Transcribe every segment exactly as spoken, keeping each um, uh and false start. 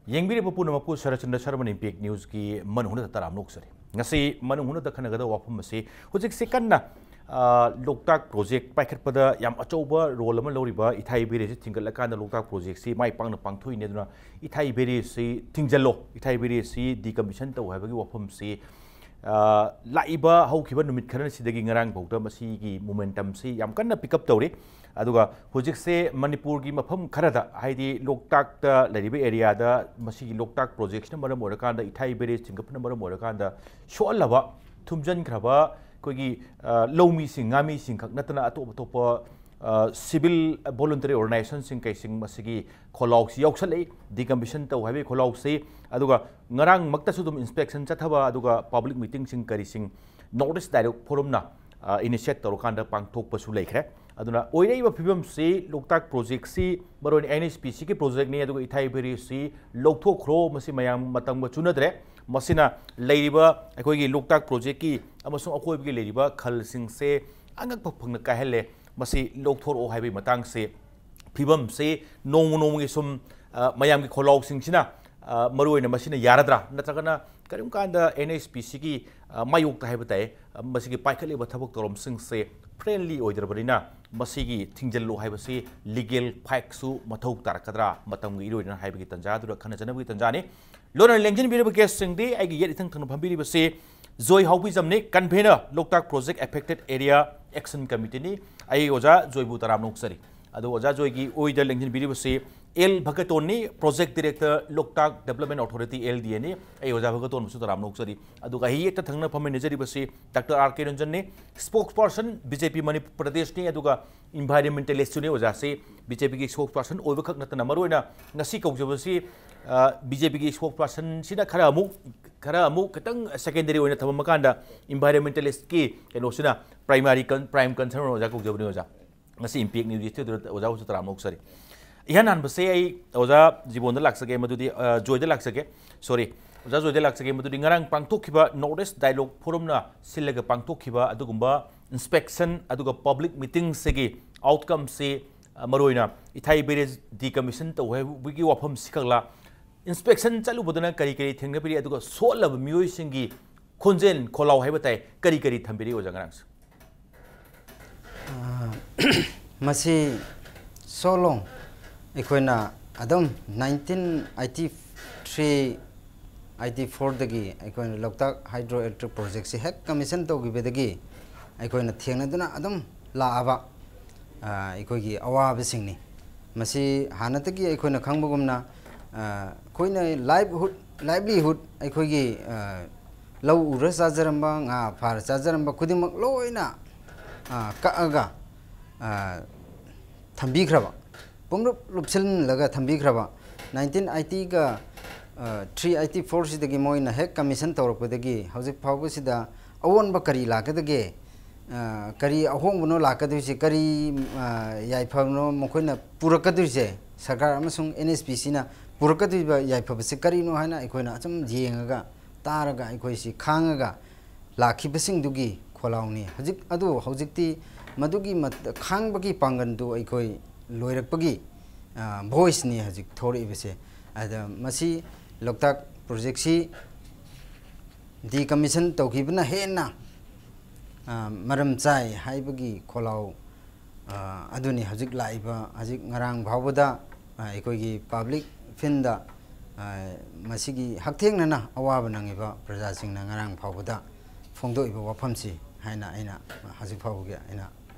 ꯌꯦꯡꯕꯤꯔꯤꯕ ꯄꯨꯝꯅꯃꯛꯄꯨ ꯁꯔꯠꯆꯟꯗ꯭ꯔ ꯁꯔꯃꯟ ꯏꯝꯄꯦꯛ ꯅ꯭ꯌꯨꯁꯀꯤ ꯃꯅꯨꯡ ꯍꯨꯠꯅ ꯇꯔꯥꯝꯅ ꯑꯣꯛꯆꯔꯤ꯫ ꯉꯁꯤ ꯃꯅꯨꯡ ꯍꯨꯠꯅ ꯈꯟꯅꯒꯗꯕ ꯋꯥꯐꯝ ꯑꯁꯤ ꯍꯧꯖꯤꯛꯁꯤ ꯀꯟꯅ, ꯑ, ꯂꯣꯛꯇꯥꯛ ꯄ꯭ꯔꯣꯖꯦꯛ ꯄꯥꯏꯈꯠꯄꯗ ꯌꯥꯝ ꯑꯆꯧꯕ ꯔꯣꯜ ꯑꯃ ꯂꯧꯔꯤꯕ ꯏꯊꯥꯏ ꯕꯦꯔꯦꯖꯁꯤ ꯊꯤꯡꯒꯠꯂꯀꯥꯟꯗ ꯂꯣꯛꯇꯥꯛ ꯄ꯭ꯔꯣꯖꯦꯛꯁꯤ ꯃꯥꯏ ꯄꯥꯛꯅ ꯄꯥꯡꯊꯣꯛꯏꯅꯦ꯫ ꯑꯗꯨꯅ ꯏꯊꯥꯏ ꯕꯦꯔꯦꯖꯁꯤ ꯊꯤꯡꯖꯤꯜꯂꯣ, ꯏꯊꯥꯏ ꯕꯦꯔꯦꯖꯁꯤ ꯗꯤꯀꯃꯤꯁꯟ ꯇꯧ ꯍꯥꯏꯕꯒꯤ ꯋꯥꯐꯝꯁꯤ, ꯑ, ꯂꯥꯛꯏꯕ ꯍꯧꯈꯤꯕ ꯅꯨꯃꯤꯠ ꯈꯔꯁꯤꯗꯒꯤ ꯉꯔꯥꯡ ꯐꯥꯎꯗ ꯃꯁꯤꯒꯤ ꯃꯣꯃꯦꯟꯇꯝꯁꯤ ꯌꯥꯝ ꯀꯟꯅ ꯄꯤꯛ ꯑꯞ ꯇꯧꯔꯤ꯫ ꯑꯗꯨꯒ ꯍꯧꯖꯤꯛꯁꯦ ꯃꯅꯤꯄꯨꯔꯒꯤ ꯃꯐꯝ ꯈꯔꯗ, ꯍꯥꯏꯗꯤ ꯂꯣꯛꯇꯥꯛꯇ ꯂꯩꯔꯤꯕ ꯑꯦꯔꯤꯌꯥꯗ ꯃꯁꯤꯒꯤ ꯂꯣꯛꯇꯥꯛ ꯄ꯭ꯔꯣꯖꯦꯛꯁꯤꯅ ꯃꯔꯝ ꯑꯣꯏꯔꯀꯥꯟꯗ, ꯏꯊꯥꯏ ꯕꯦꯔꯦꯖ ꯊꯤꯡꯒꯠꯄꯅ ꯃꯔꯝ ꯑꯣꯏꯔꯀꯥꯟꯗ ꯁꯣꯛꯍꯜꯂꯕ, ꯊꯨꯝꯖꯤꯟꯈ꯭ꯔꯕ ꯑꯩꯈꯣꯏꯒꯤ, ꯑ, ꯂꯧꯃꯤꯁꯤꯡ, ꯉꯥꯃꯤꯁꯤꯡ ꯈꯛ ꯅꯠꯇꯅ ꯑꯇꯣꯞ ꯑꯇꯣꯞꯄ, ꯑ, ꯁꯤꯚꯤꯜ ꯚꯣꯂꯨꯟꯇꯔꯤ ꯑꯣꯔꯒꯅꯥꯏꯖꯦꯁꯟꯁꯤꯡ ꯀꯩꯁꯤꯡ ꯃꯁꯤꯒꯤ ꯈꯣꯜꯂꯥꯎꯁꯤ ꯌꯥꯎꯁꯜꯂꯛꯏ, ꯗꯤꯀꯃꯤꯁꯟ ꯇꯧ ꯍꯥꯏꯕꯒꯤ ꯈꯣꯜꯂꯥꯎꯁꯤ꯫ ꯑꯗꯨꯒ ꯉꯔꯥꯡꯃꯛꯇꯁꯨ ꯑꯗꯨꯝ ꯏꯟꯁꯄꯦꯛꯁꯟ ꯆꯠꯊꯕ, ꯑꯗꯨꯒ ꯄꯕ꯭ꯂꯤꯛ ꯃꯤꯇꯤꯡꯁꯤꯡ ꯀꯔꯤꯁꯤꯡ ꯅꯣꯔꯠ ꯏꯁ ꯗꯥꯏꯂꯣꯛ ꯐꯣꯔꯝꯅ, ꯑ, ꯏꯅꯤꯁꯤꯌꯦꯠ ꯇꯧꯔꯀꯥꯟꯗ ꯄꯥꯡꯊꯣꯛꯄꯁꯨ ꯂꯩꯈ꯭ꯔꯦ꯫ ꯑꯗꯨꯅ ꯑꯣꯏꯔꯛꯏꯕ ꯐꯤꯕꯝꯁꯤ ꯂꯣꯛꯇꯥꯛ ꯄ꯭ꯔꯣꯖꯦꯛꯁꯤ ꯃꯔꯨꯑꯣꯏꯅ ꯑꯦꯟ ꯑꯩꯆ ꯄꯤ ꯁꯤꯒꯤ ꯄ꯭ꯔꯣꯖꯦꯛꯅꯤ, ꯑꯗꯨꯒ ꯏꯊꯥꯏ ꯕꯦꯔꯦꯖꯁꯤ ꯂꯧꯊꯣꯛꯈ꯭ꯔꯣ, ꯃꯁꯤ ꯃꯌꯥꯝ ꯃꯇꯝꯒ ꯆꯨꯅꯗ꯭ꯔꯦ꯫ ꯃꯁꯤꯅ ꯂꯩꯔꯤꯕ ꯑꯩꯈꯣꯏꯒꯤ ꯂꯣꯛꯇꯥꯛ ꯄ꯭ꯔꯣꯖꯦꯛꯀꯤ ꯑꯃꯁꯨꯡ ꯑꯀꯣꯏꯕꯒꯤ ꯂꯩꯔꯤꯕ ꯈꯜꯁꯤꯡꯁꯦ ꯑꯉꯛꯄ ꯐꯪꯅ ꯀꯥꯏꯍꯜꯂꯦ꯫ ꯃꯁꯤ ꯂꯧꯊꯣꯔꯛꯑꯣ ꯍꯥꯏꯕꯒꯤ ꯃꯇꯥꯡꯁꯦ, ꯐꯤꯕꯝꯁꯦ ꯅꯣꯡꯃ ꯅꯣꯡꯃꯒꯤ ꯁꯨꯝ, ꯑ, ꯃꯌꯥꯝꯒꯤ ꯈꯣꯜꯂꯥꯎꯁꯤꯡꯁꯤꯅ, ꯑ, ꯃꯔꯨꯑꯣꯏꯅ ꯃꯁꯤꯅ ꯌꯥꯔꯗ꯭ꯔꯥ, ꯅꯠꯇ꯭ꯔꯒꯅ ꯀꯔꯤꯒꯨꯝꯕ ꯀꯥꯟꯗ ꯑꯦꯟ ꯑꯩꯆ ꯄꯤ ꯁꯤꯒꯤ, ꯑ, ꯃꯥꯌꯣꯛꯇ ꯍꯥꯏꯕ ꯇꯥꯏ, ꯑ, ꯃꯁꯤꯒꯤ ꯄꯥꯏꯈꯠꯂꯤꯕ ꯊꯕꯛ ꯊꯧꯔꯝꯁꯤꯡꯁꯦ ꯐ꯭ꯔꯦꯟꯂꯤ ꯑꯣꯏꯗ꯭ꯔꯕꯅꯤꯅ ꯃꯁꯤꯒꯤ ꯊꯤꯡꯖꯤꯜꯂꯨ ꯍꯥꯏꯕꯁꯤ ꯂꯤꯒꯦꯜ ꯐꯥꯏꯠꯁꯨ ꯃꯊꯧ ꯇꯥꯔꯛꯀꯗ꯭ꯔꯥ ꯃꯇꯝꯒꯤ ꯏꯔꯣꯏꯅ ꯍꯥꯏꯕꯒꯤ ꯇꯥꯟꯖꯥꯗꯨꯗ ꯈꯟꯅꯖꯅꯕꯒꯤ ꯇꯥꯟꯖꯥꯅꯤ꯫ ꯂꯣꯏꯅꯅ ꯂꯦꯡꯁꯤꯟꯕꯤꯔꯤꯕ ꯒꯦꯁꯁꯤꯡꯗꯤ ꯑꯩꯒꯤ ꯌꯦꯠ ꯏꯊꯪ ꯊꯪꯅ ꯐꯝꯕꯤꯔꯤꯕꯁꯤ ꯖꯣꯏ ꯍꯥꯎꯕꯤꯖꯝꯅꯤ, ꯀꯟꯚꯦꯅꯔ ꯂꯣꯛꯇꯥꯛ ꯄ꯭ꯔꯣꯖꯦꯛ ꯑꯦꯐꯦꯛꯇꯦꯗ ꯑꯦꯔꯤꯌꯥ ꯑꯦꯛꯁꯟ ꯀꯃꯤꯇꯤꯅꯤ꯫ ꯑꯩ ꯑꯣꯖꯥ ꯖꯣꯏꯕꯨ ꯇꯔꯥꯝꯅ ꯑꯣꯛꯆꯔꯤ꯫ ꯑꯗꯣ ꯑꯣꯖꯥ ꯖꯣꯏꯒꯤ ꯑꯣꯏꯗ ꯂꯦꯡꯁꯤꯟꯕꯤꯔꯤꯕꯁꯤ ꯑꯦꯜ ꯚꯒꯇꯣꯟꯅꯤ, ꯄ꯭ꯔꯣꯖꯦꯛ ꯗꯤꯔꯦꯛꯇꯔ ꯂꯣꯛꯇꯥꯛ ꯗꯦꯕꯂꯞꯃꯦꯟ ꯑꯣꯊꯣꯔꯤꯇꯤ, ꯑꯦꯜ ꯗꯤ ꯑꯦꯅꯤ꯫ ꯑꯩ ꯑꯣꯖꯥ ꯚꯒꯇꯣꯟꯕꯨꯁꯨ ꯇꯔꯥꯝꯅ ꯑꯣꯛꯆꯔꯤ꯫ ꯑꯗꯨꯒ ꯑꯩ ꯌꯦꯠꯇ ꯊꯪꯅ ꯐꯝꯃꯤꯟꯅꯖꯔꯤꯕꯁꯤ ꯗꯥꯛꯇꯔ ꯑꯥꯔ ꯀꯦ ꯔꯟꯖꯟꯅꯤ, ꯁ꯭ꯄꯣꯛꯁ ꯄꯥꯔꯁꯟ ꯕꯤ ꯖꯦ ꯄꯤ ꯃꯅꯤꯄꯨꯔ ꯄ꯭ꯔꯗꯦꯁꯅꯤ, ꯑꯗꯨꯒ ꯏꯟꯚꯥꯏꯔꯣꯟꯃꯦꯟꯇꯦꯂꯤꯁꯇꯨꯅꯤ ꯑꯣꯖꯥꯁꯤ꯫ ꯕꯤ ꯖꯦ ꯄꯤꯒꯤ ꯁ꯭ꯄꯣꯛꯁ ꯄꯥꯔꯁꯟ ꯑꯣꯏꯕꯈꯛ ꯅꯠꯇꯅ ꯃꯔꯨꯑꯣꯏꯅ ꯉꯁꯤ ꯀꯧꯖꯕꯁꯤ, ꯑ, ꯕꯤ ꯖꯦ ꯄꯤꯒꯤ ꯁ꯭ꯄꯣꯛꯁ ꯄꯥꯔꯁꯟꯁꯤꯅ ꯈꯔ ꯑꯃꯨꯛ, ꯈꯔ ꯑꯃꯨꯛ ꯈꯤꯇꯪ ꯁꯦꯀꯦꯟꯗꯔꯤ ꯑꯣꯏꯅ ꯊꯝꯃꯀꯥꯟꯗ ꯏꯟꯚꯥꯏꯔꯣꯟꯃꯦꯟꯇꯦꯂꯤꯁꯀꯤ ꯀꯩꯅꯣꯁꯤꯅ ꯄ꯭ꯔꯥꯏꯃꯥꯔꯤ ꯀꯟ-, ꯄ꯭ꯔꯥꯏꯝ ꯀꯟꯁꯔꯟ ꯑꯣꯏꯅ ꯑꯣꯖꯥ ꯀꯧꯖꯕꯅꯤ ꯑꯣꯖꯥ꯫ ꯉꯁꯤ ꯏꯝꯄꯦꯛ ꯅ꯭ꯌꯨꯁ ꯏꯁꯇꯨꯗꯤꯑꯣꯗ ꯑꯣꯖꯥꯕꯨꯁꯨ ꯇꯔꯥꯝꯅ ꯑꯣꯛꯆꯔꯤ꯫ ꯏꯍꯥꯟ ꯍꯥꯟꯕꯁꯦ ꯑꯩ ꯑꯣꯖꯥ ꯖꯤꯕꯣꯟꯗ ꯂꯥꯛꯆꯒꯦ, ꯃꯗꯨꯗꯤ, ꯑ, ꯖꯣꯏꯗ ꯂꯥꯛꯆꯒꯦ, ꯁꯣꯔꯤ, ꯑꯣꯖꯥ ꯖꯣꯏꯗ ꯂꯥꯛꯆꯒꯦ꯫ ꯃꯗꯨꯗꯤ ꯉꯔꯥꯡ ꯄꯥꯡꯊꯣꯛꯈꯤꯕ ꯅꯣꯔꯠ ꯏꯁ ꯗꯥꯏꯂꯣꯛ ꯐꯣꯔꯝꯅ ꯁꯤꯜꯂꯒ ꯄꯥꯡꯊꯣꯛꯈꯤꯕ ꯑꯗꯨꯒꯨꯝꯕ ꯏꯟꯁꯄꯦꯛꯁꯟ ꯑꯗꯨꯒ ꯄꯕ꯭ꯂꯤꯛ ꯃꯤꯇꯤꯡꯁꯤꯒꯤ ꯑꯥꯎꯠꯀꯝꯁꯤ, ꯑ, ꯃꯔꯨꯑꯣꯏꯅ ꯏꯊꯥꯏ ꯕꯦꯔꯦꯖ ꯗꯤꯀꯃꯤꯁꯟ ꯇꯧ ꯍꯥꯏꯕꯒꯤ ꯋꯥꯐꯝꯁꯤꯈꯛꯂꯥ, ꯏꯟꯁꯄꯦꯛꯁꯟ ꯆꯠꯂꯨꯕꯗꯅ ꯀꯔꯤ ꯀꯔꯤ ꯊꯦꯡꯅꯕꯤꯔꯤ, ꯑꯗꯨꯒ ꯁꯣꯛꯂꯕ ꯃꯤꯑꯣꯏꯁꯤꯡꯒꯤ ꯈꯣꯟꯖꯦꯜ ꯈꯣꯜꯂꯥꯎ ꯍꯥꯏꯕ ꯇꯥꯏ, ꯀꯔꯤ ꯀꯔꯤ ꯊꯝꯕꯤꯔꯤ ꯑꯣꯖꯥ ꯉꯔꯥꯡꯁꯦ? ꯑ, ꯃꯁꯤ so long ꯑꯩꯈꯣꯏꯅ ꯑꯗꯨꯝ nineteen eighty three eighty four ꯗꯒꯤ ꯑꯩꯈꯣꯏꯅ ꯂꯣꯛꯇꯥꯛ ꯍꯥꯏꯗ꯭ꯔꯣ ꯏꯂꯦꯛꯇ꯭ꯔꯤꯛ ꯄ꯭ꯔꯣꯖꯦꯛꯁꯤ ꯍꯦꯛ ꯀꯃꯤꯁꯟ ꯇꯧꯈꯤꯕꯗꯒꯤ ꯑꯩꯈꯣꯏꯅ ꯊꯦꯡꯅꯗꯨꯅ ꯑꯗꯨꯝ ꯂꯥꯛꯑꯕ ꯑ, ꯑꯩꯈꯣꯏꯒꯤ ꯑꯋꯥꯕꯁꯤꯡꯅꯤ꯫ ꯃꯁꯤ ꯍꯥꯟꯅꯗꯒꯤ ꯑꯩꯈꯣꯏꯅ ꯈꯪꯕꯒꯨꯝꯅ ꯑ, ꯑꯩꯈꯣꯏꯅ ꯂꯥꯏꯚꯍꯨꯗ ꯂꯥꯏꯚꯂꯤꯍꯨꯗ ꯑꯩꯈꯣꯏꯒꯤ ꯑ, ꯂꯧ ꯎꯔ ꯆꯥꯖꯔꯝꯕ, ꯉꯥ ꯐꯥꯔ ꯆꯥꯖꯔꯝꯕ ꯈꯨꯗꯤꯡꯃꯛ ꯂꯣꯏꯅ ꯑ, ꯀꯛꯑꯒ ꯑ, ꯊꯝꯕꯤꯈ꯭ꯔꯕ, ꯄꯨꯡꯂꯨꯞ ꯂꯨꯞꯁꯤꯜꯂꯒ ꯊꯝꯕꯤꯈ꯭ꯔꯕ꯫ Nineteen eighty ꯒ three eighty four ꯁꯤꯗꯒꯤ ꯃꯣꯏꯅ ꯍꯦꯛ ꯀꯃꯤꯁꯟ ꯇꯧꯔꯛꯄꯗꯒꯤ ꯍꯧꯖꯤꯛ ꯐꯥꯎꯕꯁꯤꯗ ꯑꯑꯣꯟꯕ ꯀꯔꯤ ꯂꯥꯛꯀꯗꯒꯦ? ꯑ, ꯀꯔꯤ ꯑꯍꯣꯡꯕꯅꯣ ꯂꯥꯛꯀꯗꯣꯏꯁꯦ? ꯀꯔꯤ ꯑ, ꯌꯥꯏꯐꯕꯅꯣ ꯃꯈꯣꯏꯅ ꯄꯨꯔꯛꯀꯗꯣꯏꯁꯦ? ꯁꯔꯀꯥꯔ ꯑꯃꯁꯨꯡ NHPCꯅ ꯄꯨꯔꯛꯀꯗꯣꯏꯕ ꯌꯥꯏꯐꯕꯁꯦ ꯀꯔꯤꯅꯣ ꯍꯥꯏꯅ ꯑꯩꯈꯣꯏꯅ ꯑꯁꯨꯝ ꯌꯦꯡꯉꯒ, ꯇꯥꯔꯒ, ꯑꯩꯈꯣꯏꯁꯤ ꯈꯥꯡꯉꯒ ꯂꯥꯛꯈꯤꯕꯁꯤꯡꯗꯨꯒꯤ ꯈꯣꯜꯂꯥꯎꯅꯤ꯫ ꯍꯧꯖꯤꯛ ꯑꯗꯨ ꯍꯧꯖꯤꯛꯇꯤ ꯃꯗꯨꯒꯤ ꯃꯠ- ꯈꯥꯡꯕꯒꯤ ꯄꯥꯡꯒꯜꯗꯨ ꯑꯩꯈꯣꯏ ꯂꯣꯏꯔꯛꯄꯒꯤ ꯚꯣꯏꯁꯅꯤ ꯍꯧꯖꯤꯛ ꯊꯣꯔꯛꯏꯕꯁꯦ꯫ ꯑꯗ ꯃꯁꯤ ꯂꯣꯛꯇꯥꯛ ꯄ꯭ꯔꯣꯖꯦꯛꯁꯤ ꯗꯤꯀꯃꯤꯁꯟ ꯇꯧꯈꯤꯕꯅ ꯍꯦꯟꯅ ꯑ, ꯃꯔꯝ ꯆꯥꯏ ꯍꯥꯏꯕꯒꯤ ꯈꯣꯜꯂꯥꯎ ꯑ, ꯑꯗꯨꯅꯤ ꯍꯧꯖꯤꯛ ꯂꯥꯛꯏꯕ, ꯍꯧꯖꯤꯛ ꯉꯔꯥꯡ ꯐꯥꯎꯕꯗ ꯑ, ꯑꯩꯈꯣꯏꯒꯤ ꯄꯕ꯭ꯂꯤꯛ ꯐꯤꯟꯗ ꯑ, ꯃꯁꯤꯒꯤ ꯍꯛꯊꯦꯡꯅꯅ ꯑꯋꯥꯕ ꯅꯪꯉꯤꯕ ꯄ꯭ꯔꯖꯥꯁꯤꯡꯅ ꯉꯔꯥꯡ ꯐꯥꯎꯕꯗ ꯐꯣꯡꯗꯣꯛꯏꯕ ꯋꯥꯐꯝꯁꯤ ꯍꯥꯏꯅ ꯑꯩꯅ ꯍꯧꯖꯤꯛ ꯐꯥꯎꯕꯒꯤ ꯑꯩꯅ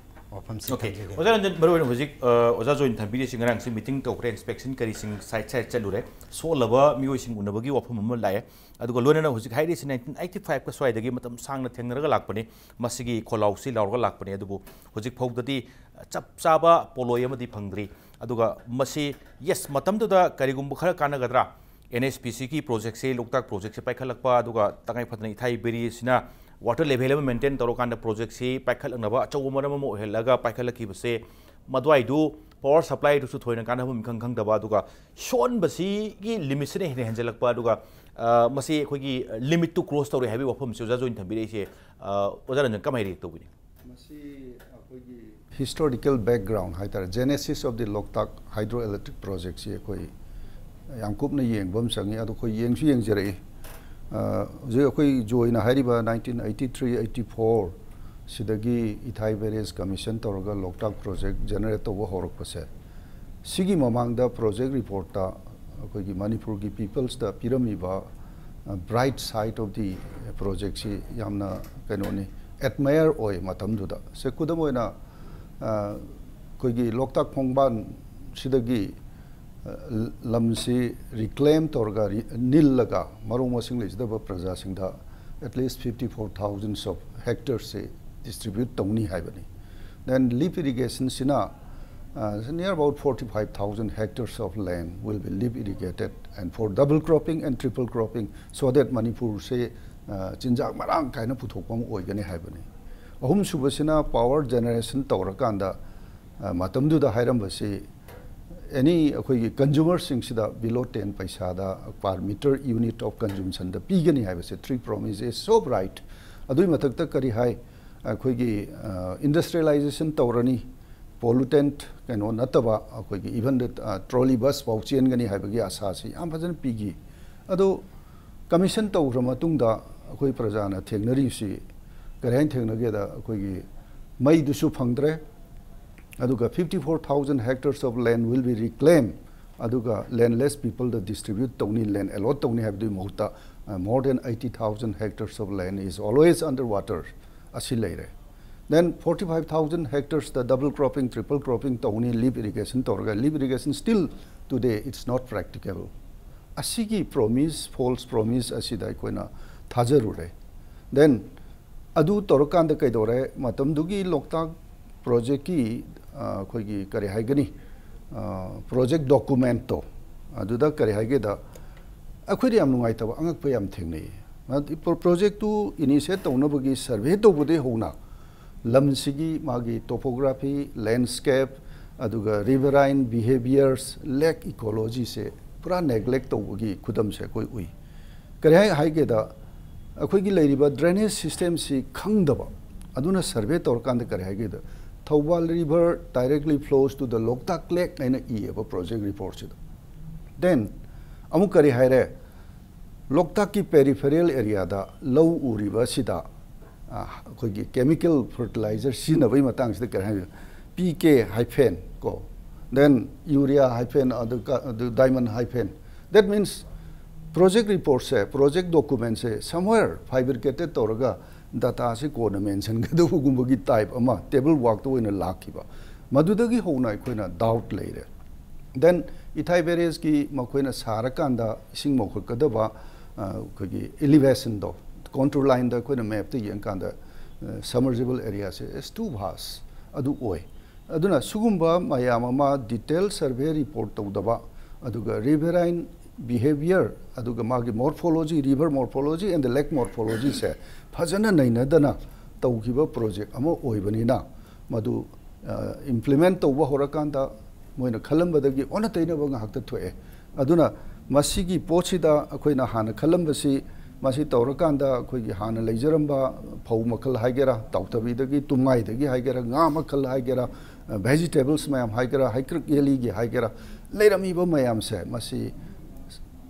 ꯋꯥꯐꯝꯁꯤ ꯑꯣꯀꯦ, ꯊꯝꯖꯒꯦ꯫ ꯑꯣꯖꯥ ꯔꯟꯖꯟ, ꯃꯔꯨꯑꯣꯏꯅ ꯍꯧꯖꯤꯛ ꯑ, ꯑꯣꯖꯥ ꯖꯣꯏꯟ ꯊꯝꯕꯤꯔꯤꯁꯤ ꯉꯔꯥꯡꯁꯤ ꯃꯤꯇꯤꯡ ꯇꯧꯈ꯭ꯔꯦ, ꯏꯟꯁꯄꯦꯛꯁꯟ ꯀꯔꯤꯁꯤꯡ ꯁꯥꯏꯠ ꯁꯥꯏꯠ ꯆꯠꯂꯨꯔꯦ, ꯁꯣꯛꯂꯕ ꯃꯤꯑꯣꯏꯁꯤꯡ ꯎꯅꯕꯒꯤ ꯋꯥꯐꯝ ꯑꯃ ꯂꯥꯛꯑꯦ꯫ ꯑꯗꯨꯒ ꯂꯣꯏꯅꯅ ꯍꯧꯖꯤꯛ ꯍꯥꯏꯔꯤꯁꯤ nineteen eighty five ꯀ ꯁ꯭ꯋꯥꯏꯗꯒꯤ ꯃꯇꯝ ꯁꯥꯡꯅ ꯊꯦꯡꯅꯔꯒ ꯂꯥꯛꯄꯅꯤ, ꯃꯁꯤꯒꯤ ꯈꯣꯜꯂꯥꯎꯁꯤ ꯂꯥꯎꯔꯒ ꯂꯥꯛꯄꯅꯤ꯫ ꯑꯗꯨꯕꯨ ꯍꯧꯖꯤꯛ ꯐꯥꯎꯗꯗꯤ ꯆꯞ ꯆꯥꯕ ꯄꯣꯠꯂꯣꯏ ꯑꯃꯗꯤ ꯐꯪꯗ꯭ꯔꯤ꯫ ꯑꯗꯨꯒ ꯃꯁꯤ, ꯌꯦꯁ, ꯃꯇꯝꯗꯨꯗ ꯀꯔꯤꯒꯨꯝꯕ ꯈꯔ ꯀꯥꯟꯅꯒꯗ꯭ꯔꯥ, NHPCꯒꯤ ꯄ꯭ꯔꯣꯖꯦꯛꯁꯦ, ꯂꯣꯛꯇꯥꯛ ꯄ꯭ꯔꯣꯖꯦꯛꯁꯦ ꯄꯥꯏꯈꯠꯂꯛꯄ, ꯑꯗꯨꯒ ꯇꯉꯥꯏ ꯐꯗꯅ ꯏꯊꯥꯏ ꯕꯦꯔꯤꯁꯤꯅ ꯋꯥꯇꯔ ꯂꯦꯚꯦꯜ ꯑꯃ ꯃꯦꯟꯇꯦꯟ ꯇꯧꯔꯀꯥꯟꯗ ꯄ꯭ꯔꯣꯖꯦꯛꯁꯤ ꯄꯥꯏꯈꯠꯂꯛꯅꯕ ꯑꯆꯧꯕ ꯃꯔꯝ ꯑꯃ ꯑꯣꯏꯍꯜꯂꯒ ꯄꯥꯏꯈꯠꯂꯛꯈꯤꯕꯁꯦ, ꯃꯗꯨꯋꯥꯏꯗꯨ ꯄꯋꯥꯔ ꯁꯄ꯭ꯂꯥꯏꯗꯨꯁꯨ ꯊꯣꯏꯅ ꯀꯥꯟꯅꯐꯝ ꯏꯈꯪ ꯈꯪꯗꯕ, ꯑꯗꯨꯒ ꯁꯣꯟꯕꯁꯤꯒꯤ ꯂꯤꯃꯤꯠꯁꯤꯅ ꯍꯦꯟꯅ ꯍꯦꯟꯖꯜꯂꯛꯄ, ꯑꯗꯨꯒ ꯑ, ꯃꯁꯤ ꯑꯩꯈꯣꯏꯒꯤ ꯂꯤꯃꯤꯠꯇꯨ ꯀ꯭ꯔꯣꯁ ꯇꯧꯔꯦ ꯍꯥꯏꯕꯒꯤ ꯋꯥꯐꯝꯁꯤ ꯑꯣꯖꯥ ꯖꯣꯏꯟ ꯊꯝꯕꯤꯔꯛꯏꯁꯦ, ꯑ, ꯑꯣꯖꯥ ꯔꯟꯖꯟ ꯀꯃꯥꯏꯅ ꯔꯤꯌꯦꯛ ꯇꯧꯕꯤꯅꯤ? ꯃꯁꯤ ꯑꯩꯈꯣꯏꯒꯤ historical background ꯍꯥꯏꯇꯥꯔꯦ, Genesis of the Loktak Hydroelectric Projectꯁꯤ ꯑꯩꯈꯣꯏ ꯌꯥꯝ ꯀꯨꯞꯅ ꯌꯦꯡꯕ ꯑꯃ ꯆꯪꯉꯤ꯫ ꯑꯗꯣ ꯑꯩꯈꯣꯏ ꯌꯦꯡꯁꯨ ꯌꯦꯡꯖꯔꯛꯏ꯫ ꯍꯧꯖꯤꯛ ꯑꯩꯈꯣꯏ ꯖꯣꯏꯅ ꯍꯥꯏꯔꯤꯕ nineteen eighty three eighty four ꯁꯤꯗꯒꯤ ꯏꯊꯥꯏ ꯕꯦꯔꯦꯖ ꯀꯃꯤꯁꯟ ꯇꯧꯔꯒ ꯂꯣꯛꯇꯥꯛ ꯄ꯭ꯔꯣꯖꯦꯛ ꯖꯦꯅꯦꯔꯦꯠ ꯇꯧꯕ ꯍꯧꯔꯛꯄꯁꯦ, ꯁꯤꯒꯤ ꯃꯃꯥꯡꯗ ꯄ꯭ꯔꯣꯖꯦꯛ ꯔꯤꯄꯣꯔꯠꯇ ꯑꯩꯈꯣꯏꯒꯤ ꯃꯅꯤꯄꯨꯔꯒꯤ ꯄꯤꯄꯜꯁꯇ ꯄꯤꯔꯝꯃꯤꯕ ꯕ꯭ꯔꯥꯏꯠ ꯁꯥꯏꯠ ꯑꯣꯐ ꯗꯤ ꯄ꯭ꯔꯣꯖꯦꯛꯁꯤ ꯌꯥꯝꯅ ꯀꯩꯅꯣꯅꯤ, ꯑꯦꯗꯃꯥꯌꯔ ꯑꯣꯏ ꯃꯇꯝꯗꯨꯗ꯫ ꯁꯦ ꯈꯨꯗꯝ ꯑꯣꯏꯅ ꯑꯩꯈꯣꯏꯒꯤ ꯂꯣꯛꯇꯥꯛ ꯈꯣꯡꯕꯥꯟꯁꯤꯗꯒꯤ ꯂꯝꯁꯤ ꯔꯤꯀ꯭ꯂꯦꯝ ꯇꯧꯔꯒ ꯅꯤꯜꯂꯒ ꯃꯔꯨ ꯃꯁꯤꯡ ꯂꯩꯖꯗꯕ ꯄ꯭ꯔꯖꯥꯁꯤꯡꯗ at least fifty four thousands of hectares say distribute ꯇꯧꯅꯤ ꯍꯥꯏꯕꯅꯤ꯫ Then lip ꯏꯔꯤꯒꯦꯁꯟꯁꯤꯅ near about forty five thousand hectares of land will be lip irrigated and for double cropping and triple cropping, so that ꯃꯅꯤꯄꯨꯔꯁꯦ ꯆꯤꯟꯖꯥꯛ ꯃꯔꯥꯡ ꯀꯥꯏꯅ ꯄꯨꯊꯣꯛꯄ ꯑꯃ ꯑꯣꯏꯒꯅꯤ ꯍꯥꯏꯕꯅꯤ꯫ ꯑꯍꯨꯝꯁꯨꯕꯁꯤꯅ ꯄꯥꯋꯔ ꯖꯦꯅꯦꯔꯦꯁꯟ ꯇꯧꯔꯀꯥꯟꯗ ꯃꯇꯝꯗꯨꯗ ꯍꯥꯏꯔꯝꯕꯁꯤ ꯑꯦꯅꯤ ꯑꯩꯈꯣꯏꯒꯤ ꯀꯟꯖꯨꯃꯔꯁꯤꯡꯁꯤꯗ below ten ꯄꯩꯁꯥꯗ per meter unit of consumption ꯗ ꯄꯤꯒꯅꯤ ꯍꯥꯏꯕꯁꯦ three promise is so bright꯫ ꯑꯗꯨꯒꯤ ꯃꯊꯛꯇ ꯀꯔꯤ ꯍꯥꯏ? ꯑꯩꯈꯣꯏꯒꯤ ꯏꯟꯗꯁꯇ꯭ꯔꯤꯌꯦꯂꯥꯏꯖꯦꯁꯟ ꯇꯧꯔꯅꯤ, ꯄꯣꯂꯨꯇꯦꯟꯠ ꯀꯩꯅꯣ ꯅꯠꯇꯕ ꯑꯩꯈꯣꯏꯒꯤ even the trolley bus ꯐꯥꯎ ꯆꯦꯟꯒꯅꯤ ꯍꯥꯏꯕꯒꯤ ꯑꯁꯥꯁꯤ ꯌꯥꯝ ꯐꯖꯅ ꯄꯤꯈꯤ꯫ ꯑꯗꯣ ꯀꯃꯤꯁꯟ ꯇꯧꯈ꯭ꯔ ꯃꯇꯨꯡꯗ ꯑꯩꯈꯣꯏ ꯄ꯭ꯔꯖꯥꯅ ꯊꯦꯡꯅꯔꯤꯁꯤ ꯀꯔꯤ ꯍꯥꯏꯅ ꯊꯦꯡꯅꯒꯦꯗ, ꯑꯩꯈꯣꯏꯒꯤ ꯃꯩꯗꯨꯁꯨ ꯐꯪꯗ꯭ꯔꯦ, ꯑꯗꯨꯒ fifty four thousand hectares of land will be reclaimed, ꯑꯗꯨꯒ ꯂꯦꯟꯂꯦꯁ ꯄꯤꯄꯜꯗ ꯗꯤꯁꯇ꯭ꯔꯤꯕ꯭ꯌꯨꯠ ꯇꯧꯅꯤ, ꯂꯦꯟ ꯑꯦꯂꯣꯠ ꯇꯧꯅꯤ ꯍꯥꯏꯕꯗꯨꯒꯤ ꯃꯍꯨꯠꯇ more than eighty thousand hectares of land is always under water ꯑꯁꯤ ꯂꯩꯔꯦ꯫ Then forty five thousand hectares ꯗ double cropping, triple cropping ꯇꯧꯅꯤ, lift irrigation ꯇꯧꯔꯒ, lift irrigation still today it's not practicable꯫ ꯑꯁꯤꯒꯤ ꯄ꯭ꯔꯣꯃꯤꯁ, ꯐꯣꯜꯁ ꯄ꯭ꯔꯣꯃꯤꯁ ꯑꯁꯤꯗ ꯑꯩꯈꯣꯏꯅ ꯊꯥꯖꯔꯨꯔꯦ꯫ Then ꯑꯗꯨ ꯇꯧꯔꯀꯥꯟꯗ ꯀꯩꯗꯧꯔꯦ? ꯃꯇꯝꯗꯨꯒꯤ ꯂꯣꯛꯇꯥꯛ ꯄ꯭ꯔꯣꯖꯦꯛꯀꯤ ꯑꯩꯈꯣꯏꯒꯤ ꯀꯔꯤ ꯍꯥꯏꯒꯅꯤ, ꯄ꯭ꯔꯣꯖꯦꯛ ꯗꯣꯀꯨꯃꯦꯟꯠꯇꯣ, ꯑꯗꯨꯗ ꯀꯔꯤ ꯍꯥꯏꯒꯦꯗ, ꯑꯩꯈꯣꯏꯗ ꯌꯥꯝ ꯅꯨꯡꯉꯥꯏꯇꯕ, ꯑꯉꯛꯄ ꯌꯥꯝ ꯊꯦꯡꯅꯩ꯫ ꯄ꯭ꯔꯣꯖꯦꯛꯇꯨ ꯏꯅꯤꯁꯤꯌꯦꯠ ꯇꯧꯅꯕꯒꯤ ꯁꯔꯚꯦ ꯇꯧꯕꯗꯒꯤ ꯍꯧꯅ ꯂꯝꯁꯤꯒꯤ ꯃꯥꯒꯤ ꯇꯣꯄꯣꯒ꯭ꯔꯥꯐꯤ, ꯂꯦꯟꯁ꯭ꯀꯦꯞ, ꯑꯗꯨꯒ ꯔꯤꯚꯔꯥꯏꯟ ꯕꯤꯍꯦꯕꯤꯌꯔꯁ, ꯂꯦꯛ ꯏꯀꯣꯂꯣꯖꯤꯁꯦ ꯄꯨꯔꯥ ꯅꯦꯒ꯭ꯂꯦꯛ ꯇꯧꯕꯒꯤ ꯈꯨꯗꯝꯁꯦ ꯑꯩꯈꯣꯏ ꯎꯏ꯫ ꯀꯔꯤ ꯍꯥꯏ ꯍꯥꯏꯒꯦꯗ, ꯑꯩꯈꯣꯏꯒꯤ ꯂꯩꯔꯤꯕ ꯗ꯭ꯔꯦꯅꯦꯖ ꯁꯤꯁꯇꯦꯝꯁꯤ ꯈꯪꯗꯕ, ꯑꯗꯨꯅ ꯁꯔꯚꯦ ꯇꯧꯔꯀꯥꯟꯗ ꯀꯔꯤ ꯍꯥꯏꯒꯦꯗ, Thoubal river directly flows to the Loktak lake ꯍꯥꯏꯅ ꯏꯌꯦꯕ ꯄ꯭ꯔꯣꯖꯦꯛ ꯔꯤꯄꯣꯔꯠꯁꯤꯗ꯫ Then ꯑꯃꯨꯛ ꯀꯔꯤ ꯍꯥꯏꯔꯦ? ꯂꯣꯛꯇꯥꯛꯀꯤ peripheral areaꯗ ꯂꯧ ꯎꯔꯤꯕ ꯑꯁꯤꯗ, ꯑ, ꯑꯩꯈꯣꯏꯒꯤ chemical fertilizer ꯁꯤꯖꯤꯟꯅꯕꯒꯤ ꯃꯇꯥꯡꯁꯤꯗ ꯀꯔꯤ ꯍꯥꯏ? P K hyphen ꯀꯣ, then urea hyphen, ꯑꯗꯨ ꯀ-, ꯑꯗꯨ diamine hyphen. That means project reportꯁꯦ, project documentꯁꯦ somewhere fabricated ꯇꯧꯔꯒ dataꯁꯦ ꯀꯣꯟꯅ mentionꯒꯗꯧꯕꯒꯨꯝꯕꯒꯤ type ꯑꯃ table workꯇ ꯑꯣꯏꯅ ꯂꯥꯛꯈꯤꯕ꯫ ꯃꯗꯨꯗꯒꯤ ꯍꯧꯅ ꯑꯩꯈꯣꯏꯅ doubt ꯂꯩꯔꯦ꯫ Then ꯏꯊꯥꯏ barrageꯀꯤ ꯃꯈꯣꯏꯅ ꯁꯥꯔꯀꯥꯟꯗ ꯏꯁꯤꯡ ꯃꯧꯈꯠꯀꯗꯕ, ꯑ, ꯑꯩꯈꯣꯏꯒꯤ elevationꯗꯣ, contour lineꯗ ꯑꯩꯈꯣꯏꯅ mapꯇ ꯌꯦꯡꯀꯥꯟꯗ, ꯑ, submergible areaꯁꯦ is too vast ꯑꯗꯨ ꯑꯣꯏ꯫ ꯑꯗꯨꯅ ꯁꯤꯒꯨꯝꯕ ꯃꯌꯥꯝ ꯑꯃ detail survey report ꯇꯧꯗꯕ, ꯑꯗꯨꯒ riverine behavior, ꯑꯗꯨꯒ ꯃꯥꯒꯤ morphology, river morphology and the lake morphologyꯁꯦ ꯐꯖꯅ ꯅꯩꯅꯗꯅ ꯇꯧꯈꯤꯕ project ꯑꯃ ꯑꯣꯏꯕꯅꯤꯅ, ꯃꯗꯨ, ꯑ, implement ꯇꯧꯕ ꯍꯧꯔꯀꯥꯟꯗ ꯃꯣꯏꯅ ꯈꯜꯂꯝꯕꯗꯒꯤ ꯑꯣꯟꯅ ꯇꯩꯅꯕ ꯉꯥꯛꯇ ꯊꯣꯛꯑꯦ꯫ ꯑꯗꯨꯅ ꯃꯁꯤꯒꯤ ꯄꯣꯠꯁꯤꯗ ꯑꯩꯈꯣꯏꯅ ꯍꯥꯟꯅ ꯈꯜꯂꯝꯕꯁꯤ, ꯃꯁꯤ ꯇꯧꯔꯀꯥꯟꯗ ꯑꯩꯈꯣꯏꯒꯤ ꯍꯥꯟꯅ ꯂꯩꯖꯔꯝꯕ ꯐꯧ ꯃꯈꯜ ꯍꯥꯏꯒꯦꯔꯥ, ꯇꯥꯎꯊꯕꯤꯗꯒꯤ ꯇꯨꯝꯉꯥꯏꯗꯒꯤ ꯍꯥꯏꯒꯦꯔꯥ, ꯉꯥ ꯃꯈꯜ ꯍꯥꯏꯒꯦꯔꯥ, ꯑ, vegetables ꯃꯌꯥꯝ ꯍꯥꯏꯒꯦꯔꯥ, ꯍꯩꯀ꯭ꯔꯛ ꯌꯦꯜꯂꯤꯒꯤ ꯍꯥꯏꯒꯦꯔꯥ, ꯂꯩꯔꯝꯃꯤꯕ ꯃꯌꯥꯝꯁꯦ, ꯃꯁꯤ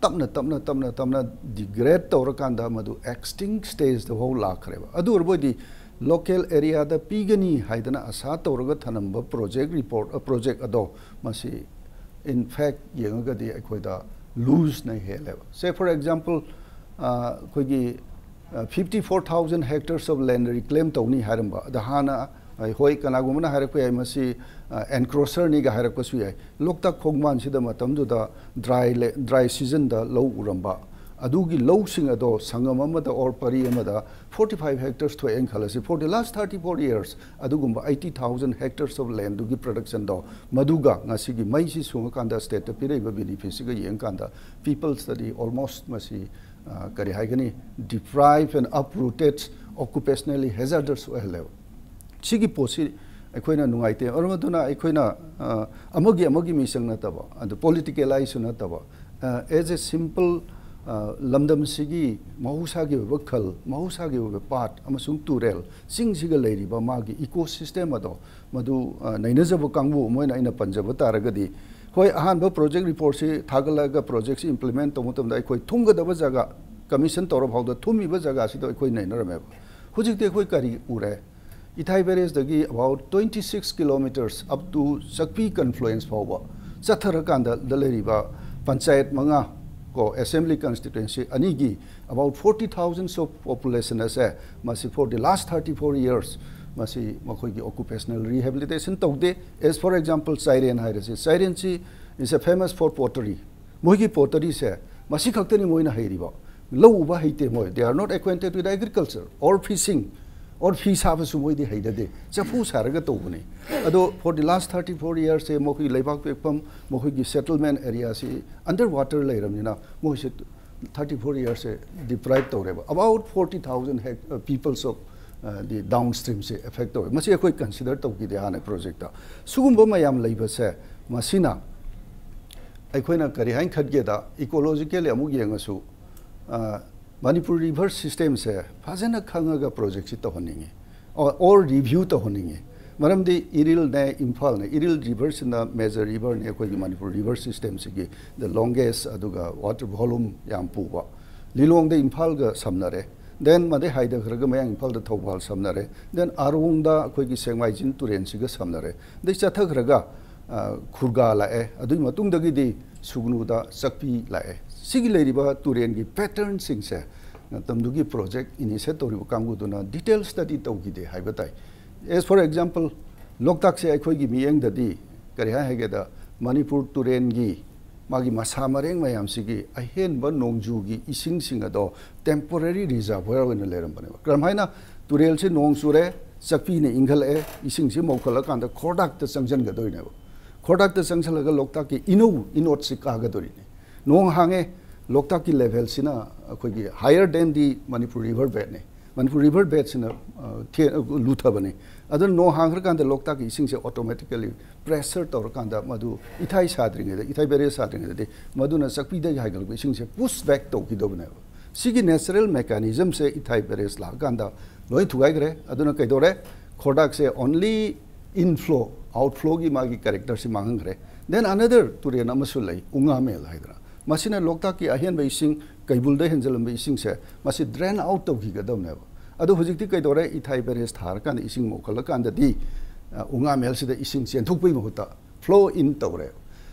ꯇꯞꯅ, ꯇꯞꯅ, ꯇꯞꯅ, ꯇꯞꯅ degrade ꯇꯧꯔꯀꯥꯟꯗ ꯃꯗꯨ extinct stageꯇ ꯐꯥꯎ ꯂꯥꯛꯈ꯭ꯔꯦꯕ꯫ ꯑꯗꯨ ꯑꯣꯏꯔꯕ ꯑꯣꯏꯗꯤ local areaꯗ ꯄꯤꯒꯅꯤ ꯍꯥꯏꯗꯅ ꯑꯁꯥ ꯇꯧꯔꯒ ꯊꯅꯝꯕ project report, ꯑ, project ꯑꯗꯣ, ꯃꯁꯤ in fact ꯌꯦꯡꯉꯒꯗꯤ ꯑꯩꯈꯣꯏꯗ looseꯅ ꯍꯦꯜꯂꯦꯕ꯫ Say for example, ꯑ, ꯑꯩꯈꯣꯏꯒꯤ, ꯑ, fifty four thousand hectares of land reclaim ꯇꯧꯅꯤ ꯍꯥꯏꯔꯝꯕ꯫ ꯑꯗ ꯍꯥꯟꯅ, ꯑ, ꯍꯣꯏ, ꯀꯅꯥꯒꯨꯝꯕꯅ ꯍꯥꯏꯔꯛꯄ ꯌꯥꯏ, ꯃꯁꯤ, ꯑ, encroacherꯅꯤꯒ ꯍꯥꯏꯔꯛꯄꯁꯨ ꯌꯥꯏ꯫ ꯂꯣꯛꯇꯥꯛ ꯈꯣꯡꯕꯥꯟꯁꯤꯗ ꯃꯇꯝꯗꯨꯗ dry le-, dry seasonꯗ ꯂꯧ ꯎꯔꯝꯕ꯫ ꯑꯗꯨꯒꯤ ꯂꯧꯁꯤꯡ ꯑꯗꯣ ꯁꯪꯉꯝ ꯑꯃꯗ or ꯄꯔꯤ ꯑꯃꯗ forty five hectares ꯊꯣꯛꯑꯦꯅ ꯈꯜꯂꯁꯤ꯫ For the last thirty four years, ꯑꯗꯨꯒꯨꯝꯕ eighty thousand hectares of landꯗꯨꯒꯤ productionꯗꯣ, ꯃꯗꯨꯒ ꯉꯁꯤꯒꯤ ꯃꯩꯁꯤ ꯁꯨꯡꯉꯀꯥꯟꯗ stateꯇ ꯄꯤꯔꯛꯏꯕ benefitꯁꯤꯒ ꯌꯦꯡꯀꯥꯟꯗ, peoplestudy almost ꯃꯁꯤ, ꯑ, ꯀꯔꯤ ꯍꯥꯏꯒꯅꯤ, deprive and uprooted, occupationally hazardous ꯑꯣꯏꯍꯜꯂꯦꯕ꯫ ꯁꯤꯒꯤ ꯄꯣꯠꯁꯤ ꯑꯩꯈꯣꯏꯅ ꯅꯨꯡꯉꯥꯏꯇꯦ꯫ ꯃꯔꯝ ꯑꯗꯨꯅ ꯑꯩꯈꯣꯏꯅ, ꯑ, ꯑꯃꯒꯤ ꯑꯃꯒꯤ ꯃꯤꯆꯪ ꯅꯠꯇꯕ, ꯑꯗꯨ politicalizeꯁꯨ ꯅꯠꯇꯕ, ꯑ, as a simple, ꯑ, ꯂꯝꯗꯝꯁꯤꯒꯤ ꯃꯍꯧꯁꯥꯒꯤ ꯑꯣꯏꯕ ꯈꯜ, ꯃꯍꯧꯁꯥꯒꯤ ꯑꯣꯏꯕ ꯄꯥꯠ ꯑꯃꯁꯨꯡ ꯇꯨꯔꯦꯜ, ꯆꯤꯡꯁꯤꯒ ꯂꯩꯔꯤꯕ ꯃꯥꯒꯤ ecosystem ꯑꯗꯣ, ꯃꯗꯨ, ꯑ, ꯅꯩꯅꯖꯕ ꯀꯥꯡꯕꯨ ꯑꯃ ꯑꯣꯏꯅ ꯑꯩꯅ ꯄꯟꯖꯕ ꯇꯥꯔꯒꯗꯤ, ꯑꯩꯈꯣꯏ ꯑꯍꯥꯟꯕ ꯄ꯭ꯔꯣꯖꯦꯛ ꯔꯤꯄꯣꯔꯠꯁꯤ ꯊꯥꯒꯠꯂꯒ ꯄ꯭ꯔꯣꯖꯦꯛꯁꯤ ꯏꯝꯄ꯭ꯂꯤꯃꯦꯟ ꯇꯧꯕ ꯃꯇꯝꯗ ꯑꯩꯈꯣꯏ ꯊꯨꯝꯒꯗꯕ ꯖꯒꯥ, ꯀꯃꯤꯁꯟ ꯇꯧꯔ ꯐꯥꯎꯗ ꯊꯨꯝꯃꯤꯕ ꯖꯒꯥꯁꯤꯗ ꯑꯩꯈꯣꯏ ꯅꯩꯅꯔꯝꯃꯦꯕ꯫ ꯍꯧꯖꯤꯛꯇꯤ ꯑꯩꯈꯣꯏ ꯀꯔꯤ ꯎꯔꯦ? ꯏꯊꯥꯏ ꯕꯦꯔꯦꯖꯇꯒꯤ about twenty six kilometres up to ꯆꯥꯛꯄꯤ ꯀꯟꯐ꯭ꯂꯨꯌꯦꯟꯁ ꯐꯥꯎꯕ ꯆꯠꯊꯔꯀꯥꯟꯗ ꯂꯩꯔꯤꯕ ꯄꯟꯆꯥꯌꯠ ꯃꯉꯥ ꯀꯣ, ꯑꯦꯁꯦꯝꯕ꯭ꯂꯤ ꯀꯟꯁꯇꯤꯇ꯭ꯋꯦꯟꯁꯤ ꯑꯅꯤꯒꯤ about forty thousands of population ꯑꯁꯦ ꯃꯁꯤ for the last thirty four years ꯃꯁꯤ ꯃꯈꯣꯏꯒꯤ occupational rehabilitation ꯇꯧꯗꯦ꯫ As for example, ꯆꯥꯏꯔꯦꯟ ꯍꯥꯏꯔꯁꯤ, ꯆꯥꯏꯔꯦꯟꯁꯤ is a famous for pottery. ꯃꯣꯏꯒꯤ ꯄꯣꯇꯔꯤꯁꯦ ꯃꯁꯤ ꯈꯛꯇꯅꯤ ꯃꯣꯏꯅ ꯍꯩꯔꯤꯕ꯫ ꯂꯧ ꯎꯕ ꯍꯩꯇꯦ ꯃꯣꯏ, they are not acquainted with agriculture or fishing or ꯐꯤ ꯁꯥꯕꯁꯨ ꯃꯣꯏꯗꯤ ꯍꯩꯅꯗꯦ, ꯆꯐꯨ ꯁꯥꯔꯒ ꯇꯧꯕꯅꯤ꯫ ꯑꯗꯣ for the last thirty four yearsꯁꯦ ꯃꯈꯣꯏꯒꯤ ꯂꯩꯕꯥꯛ ꯄꯣꯛꯐꯝ, ꯃꯈꯣꯏꯒꯤ settlement areaꯁꯤ under water ꯂꯩꯔꯕꯅꯤꯅ ꯃꯣꯏꯁꯦ thirty four yearsꯁꯦ deprive ꯇꯧꯔꯦꯕ꯫ About forty thousand hect- uh, peoples of uh, the downstreamꯁꯦ affect ꯇꯧꯋꯦ꯫ ꯃꯁꯤ ꯑꯩꯈꯣꯏ ꯀꯟꯁꯤꯗꯔ ꯇꯧꯈꯤꯗꯦ ꯍꯥꯟꯅ ꯄ꯭ꯔꯣꯖꯦꯛꯇ꯫ ꯁꯤꯒꯨꯝꯕ ꯃꯌꯥꯝ ꯂꯩꯕꯁꯦ ꯃꯁꯤꯅ ꯑꯩꯈꯣꯏꯅ ꯀꯔꯤ ꯍꯥꯏꯅ ꯈꯟꯒꯦꯗ, ecologically ꯑꯃꯨꯛ ꯌꯦꯡꯉꯁꯨ, ꯑ, ꯃꯅꯤꯄꯨꯔ ꯔꯤꯚꯔ ꯁꯤꯁꯇꯦꯝꯁꯦ ꯐꯖꯅ ꯈꯪꯉꯒ ꯄ꯭ꯔꯣꯖꯦꯛꯁꯤ ꯇꯧꯍꯟꯅꯤꯡꯉꯤ꯫ ꯑꯣ, ꯑꯣꯔ ꯔꯤꯚ꯭ꯌꯨ ꯇꯧꯍꯟꯅꯤꯡꯉꯤ꯫ ꯃꯔꯝꯗꯤ ꯏꯔꯤꯜꯅꯦ, ꯏꯝꯐꯥꯜꯅꯦ, ꯏꯔꯤꯜ ꯔꯤꯚꯔꯁꯤꯅ ꯃꯦꯖꯔ ꯔꯤꯚꯔꯅꯦ ꯑꯩꯈꯣꯏꯒꯤ ꯃꯅꯤꯄꯨꯔ ꯔꯤꯚꯔ ꯁꯤꯁꯇꯦꯝꯁꯤꯒꯤ the longest, ꯑꯗꯨꯒ ꯋꯥꯇꯔ ꯚꯣꯂꯨꯝ ꯌꯥꯝ ꯄꯨꯕ꯫ ꯂꯤꯂꯣꯡꯗ ꯏꯝꯐꯥꯜꯒ ꯁꯝꯅꯔꯦ, ꯗꯦꯟ ꯃꯗꯩ ꯍꯥꯏꯊꯈ꯭ꯔꯒ ꯃꯌꯥꯡ ꯏꯝꯐꯥꯜꯗ ꯊꯧꯕꯥꯜ ꯁꯝꯅꯔꯦ, ꯗꯦꯟ ꯑꯥꯔꯣꯡꯗ ꯑꯩꯈꯣꯏꯒꯤ ꯁꯦꯡꯃꯥꯏꯖꯤꯟ ꯇꯨꯔꯦꯟꯁꯤꯒ ꯁꯝꯅꯔꯦ, ꯑꯗꯩ ꯆꯠꯊꯈ꯭ꯔꯒ, ꯑ, ꯈꯨꯔꯒꯥ ꯂꯥꯛꯑꯦ, ꯑꯗꯨꯒꯤ ꯃꯇꯨꯡꯗꯒꯤꯗꯤ ꯁꯨꯒꯅꯨꯗ ꯆꯥꯛꯄꯤ ꯂꯥꯛꯑꯦ꯫ ꯁꯤꯒꯤ ꯂꯩꯔꯤꯕ ꯇꯨꯔꯦꯟꯒꯤ ꯄꯦꯇꯔꯟꯁꯤꯡꯁꯦ ꯃꯇꯝꯗꯨꯒꯤ ꯄ꯭ꯔꯣꯖꯦꯛ ꯏꯅꯤꯁꯤꯌꯦꯠ ꯇꯧꯔꯤꯕ ꯀꯥꯡꯕꯨꯗꯨꯅ ꯗꯤꯇꯦꯜ ꯁ꯭ꯇꯗꯤ ꯇꯧꯈꯤꯗꯦ ꯍꯥꯏꯕ ꯇꯥꯏ꯫ As for example, ꯂꯣꯛꯇꯥꯛꯁꯦ ꯑꯩꯈꯣꯏꯒꯤ ꯃꯤꯠꯌꯦꯡꯗꯗꯤ ꯀꯔꯤ ꯍꯥꯏ ꯍꯥꯏꯒꯦꯗ, ꯃꯅꯤꯄꯨꯔ ꯇꯨꯔꯦꯟꯒꯤ ꯃꯥꯒꯤ ꯃꯁꯥ ꯃꯔꯦꯡ ꯃꯌꯥꯝꯁꯤꯒꯤ ꯑꯍꯦꯟꯕ ꯅꯣꯡꯖꯨꯒꯤ ꯏꯁꯤꯡꯁꯤꯡ ꯑꯗꯣ ꯇꯦꯝꯄꯣꯔꯔꯤ ꯔꯤꯖꯔꯚꯔ ꯑꯣꯏꯅ ꯂꯩꯔꯝꯕꯅꯦꯕ꯫ ꯀꯔꯝꯍꯥꯏꯅ? ꯇꯨꯔꯦꯜꯁꯤ ꯅꯣꯡ ꯆꯨꯔꯦ, ꯆꯥꯛꯄꯤꯅ ꯏꯪꯈꯠꯂꯛꯑꯦ, ꯏꯁꯤꯡꯁꯤ ꯃꯧꯈꯠꯂꯀꯥꯟꯗ ꯈꯣꯔꯗꯥꯛꯇ ꯆꯪꯁꯤꯟꯒꯗꯣꯏꯅꯦꯕ꯫ ꯈꯣꯔꯗꯥꯛꯇ ꯆꯪꯁꯤꯜꯂꯒ ꯂꯣꯛꯇꯥꯛꯀꯤ ꯏꯅꯧ ꯏꯅꯣꯠꯁꯤ ꯀꯥꯒꯗꯣꯔꯤꯅꯤ꯫ ꯅꯣꯡ ꯍꯥꯡꯉꯦ, ꯂꯣꯛꯇꯥꯛꯀꯤ ꯂꯦꯚꯦꯜꯁꯤꯅ ꯑꯩꯈꯣꯏꯒꯤ higher than the Manipur river ꯕꯦꯗꯅꯤ꯫ ꯃꯅꯤꯄꯨꯔ ꯔꯤꯚꯔ ꯕꯦꯗꯁꯤꯅ, ꯑ, ꯊꯦ-, ꯑ, ꯂꯨꯊꯕꯅꯤ꯫ ꯑꯗꯨꯅ ꯅꯣꯡ ꯍꯥꯡꯈ꯭ꯔꯀꯥꯟꯗ ꯂꯣꯛꯇꯥꯛꯀꯤ ꯏꯁꯤꯡꯁꯦ automatically pressure ꯇꯧꯔꯀꯥꯟꯗ ꯃꯗꯨ ꯏꯊꯥꯏ ꯁꯥꯗ꯭ꯔꯤꯉꯩꯗ, ꯏꯊꯥꯏ ꯕꯦꯔꯦꯖ ꯁꯥꯗ꯭ꯔꯤꯉꯩꯗꯗꯤ ꯃꯗꯨꯅ ꯆꯥꯛꯄꯤꯗꯒꯤ ꯍꯥꯏꯒꯠꯂꯛꯄ ꯏꯁꯤꯡꯁꯦ push back ꯇꯧꯈꯤꯗꯧꯕꯅꯦꯕ꯫ ꯁꯤꯒꯤ natural mechanismꯁꯦ ꯏꯊꯥꯏ ꯕꯦꯔꯦꯖ ꯂꯥꯛꯑꯀꯥꯟꯗ ꯂꯣꯏ ꯊꯨꯒꯥꯏꯈ꯭ꯔꯦ꯫ ꯑꯗꯨꯅ ꯀꯩꯗꯧꯔꯦ? ꯈꯣꯔꯗꯥꯛꯁꯦ only inflow, ꯑꯥꯎꯠꯐ꯭ꯂꯣꯒꯤ ꯃꯥꯒꯤ ꯀꯦꯔꯦꯛꯇꯔꯁꯤ ꯃꯥꯡꯍꯟꯈ꯭ꯔꯦ꯫ Then another ꯇꯨꯔꯦꯟ ꯑꯃꯁꯨ ꯂꯩ, ꯎꯉꯥꯃꯦꯜ ꯍꯥꯏꯗꯅ, ꯃꯁꯤꯅ ꯂꯣꯛꯇꯥꯛꯀꯤ ꯑꯍꯦꯟꯕ ꯏꯁꯤꯡ, ꯀꯩꯕꯨꯜꯗ ꯍꯦꯟꯖꯜꯂꯝꯕ ꯏꯁꯤꯡꯁꯦ ꯃꯁꯤ ꯗ꯭ꯔꯦꯟ ꯑꯥꯎꯠ ꯇꯧꯈꯤꯒꯗꯕꯅꯦꯕ꯫ ꯑꯗꯣ ꯍꯧꯖꯤꯛꯇꯤ ꯀꯩꯗꯧꯔꯦ? ꯏꯊꯥꯏ ꯕꯦꯔꯦꯖ ꯊꯥꯔꯀꯥꯟꯗ ꯏꯁꯤꯡ ꯃꯣꯛꯈꯠꯂꯀꯥꯟꯗꯗꯤ, ꯑ, ꯎꯉꯥꯃꯦꯜꯁꯤꯗ ꯏꯁꯤꯡ ꯆꯦꯟꯊꯣꯛꯄꯒꯤ ꯃꯍꯨꯠꯇ ꯐ꯭ꯂꯣ ꯏꯟ ꯇꯧꯔꯦ꯫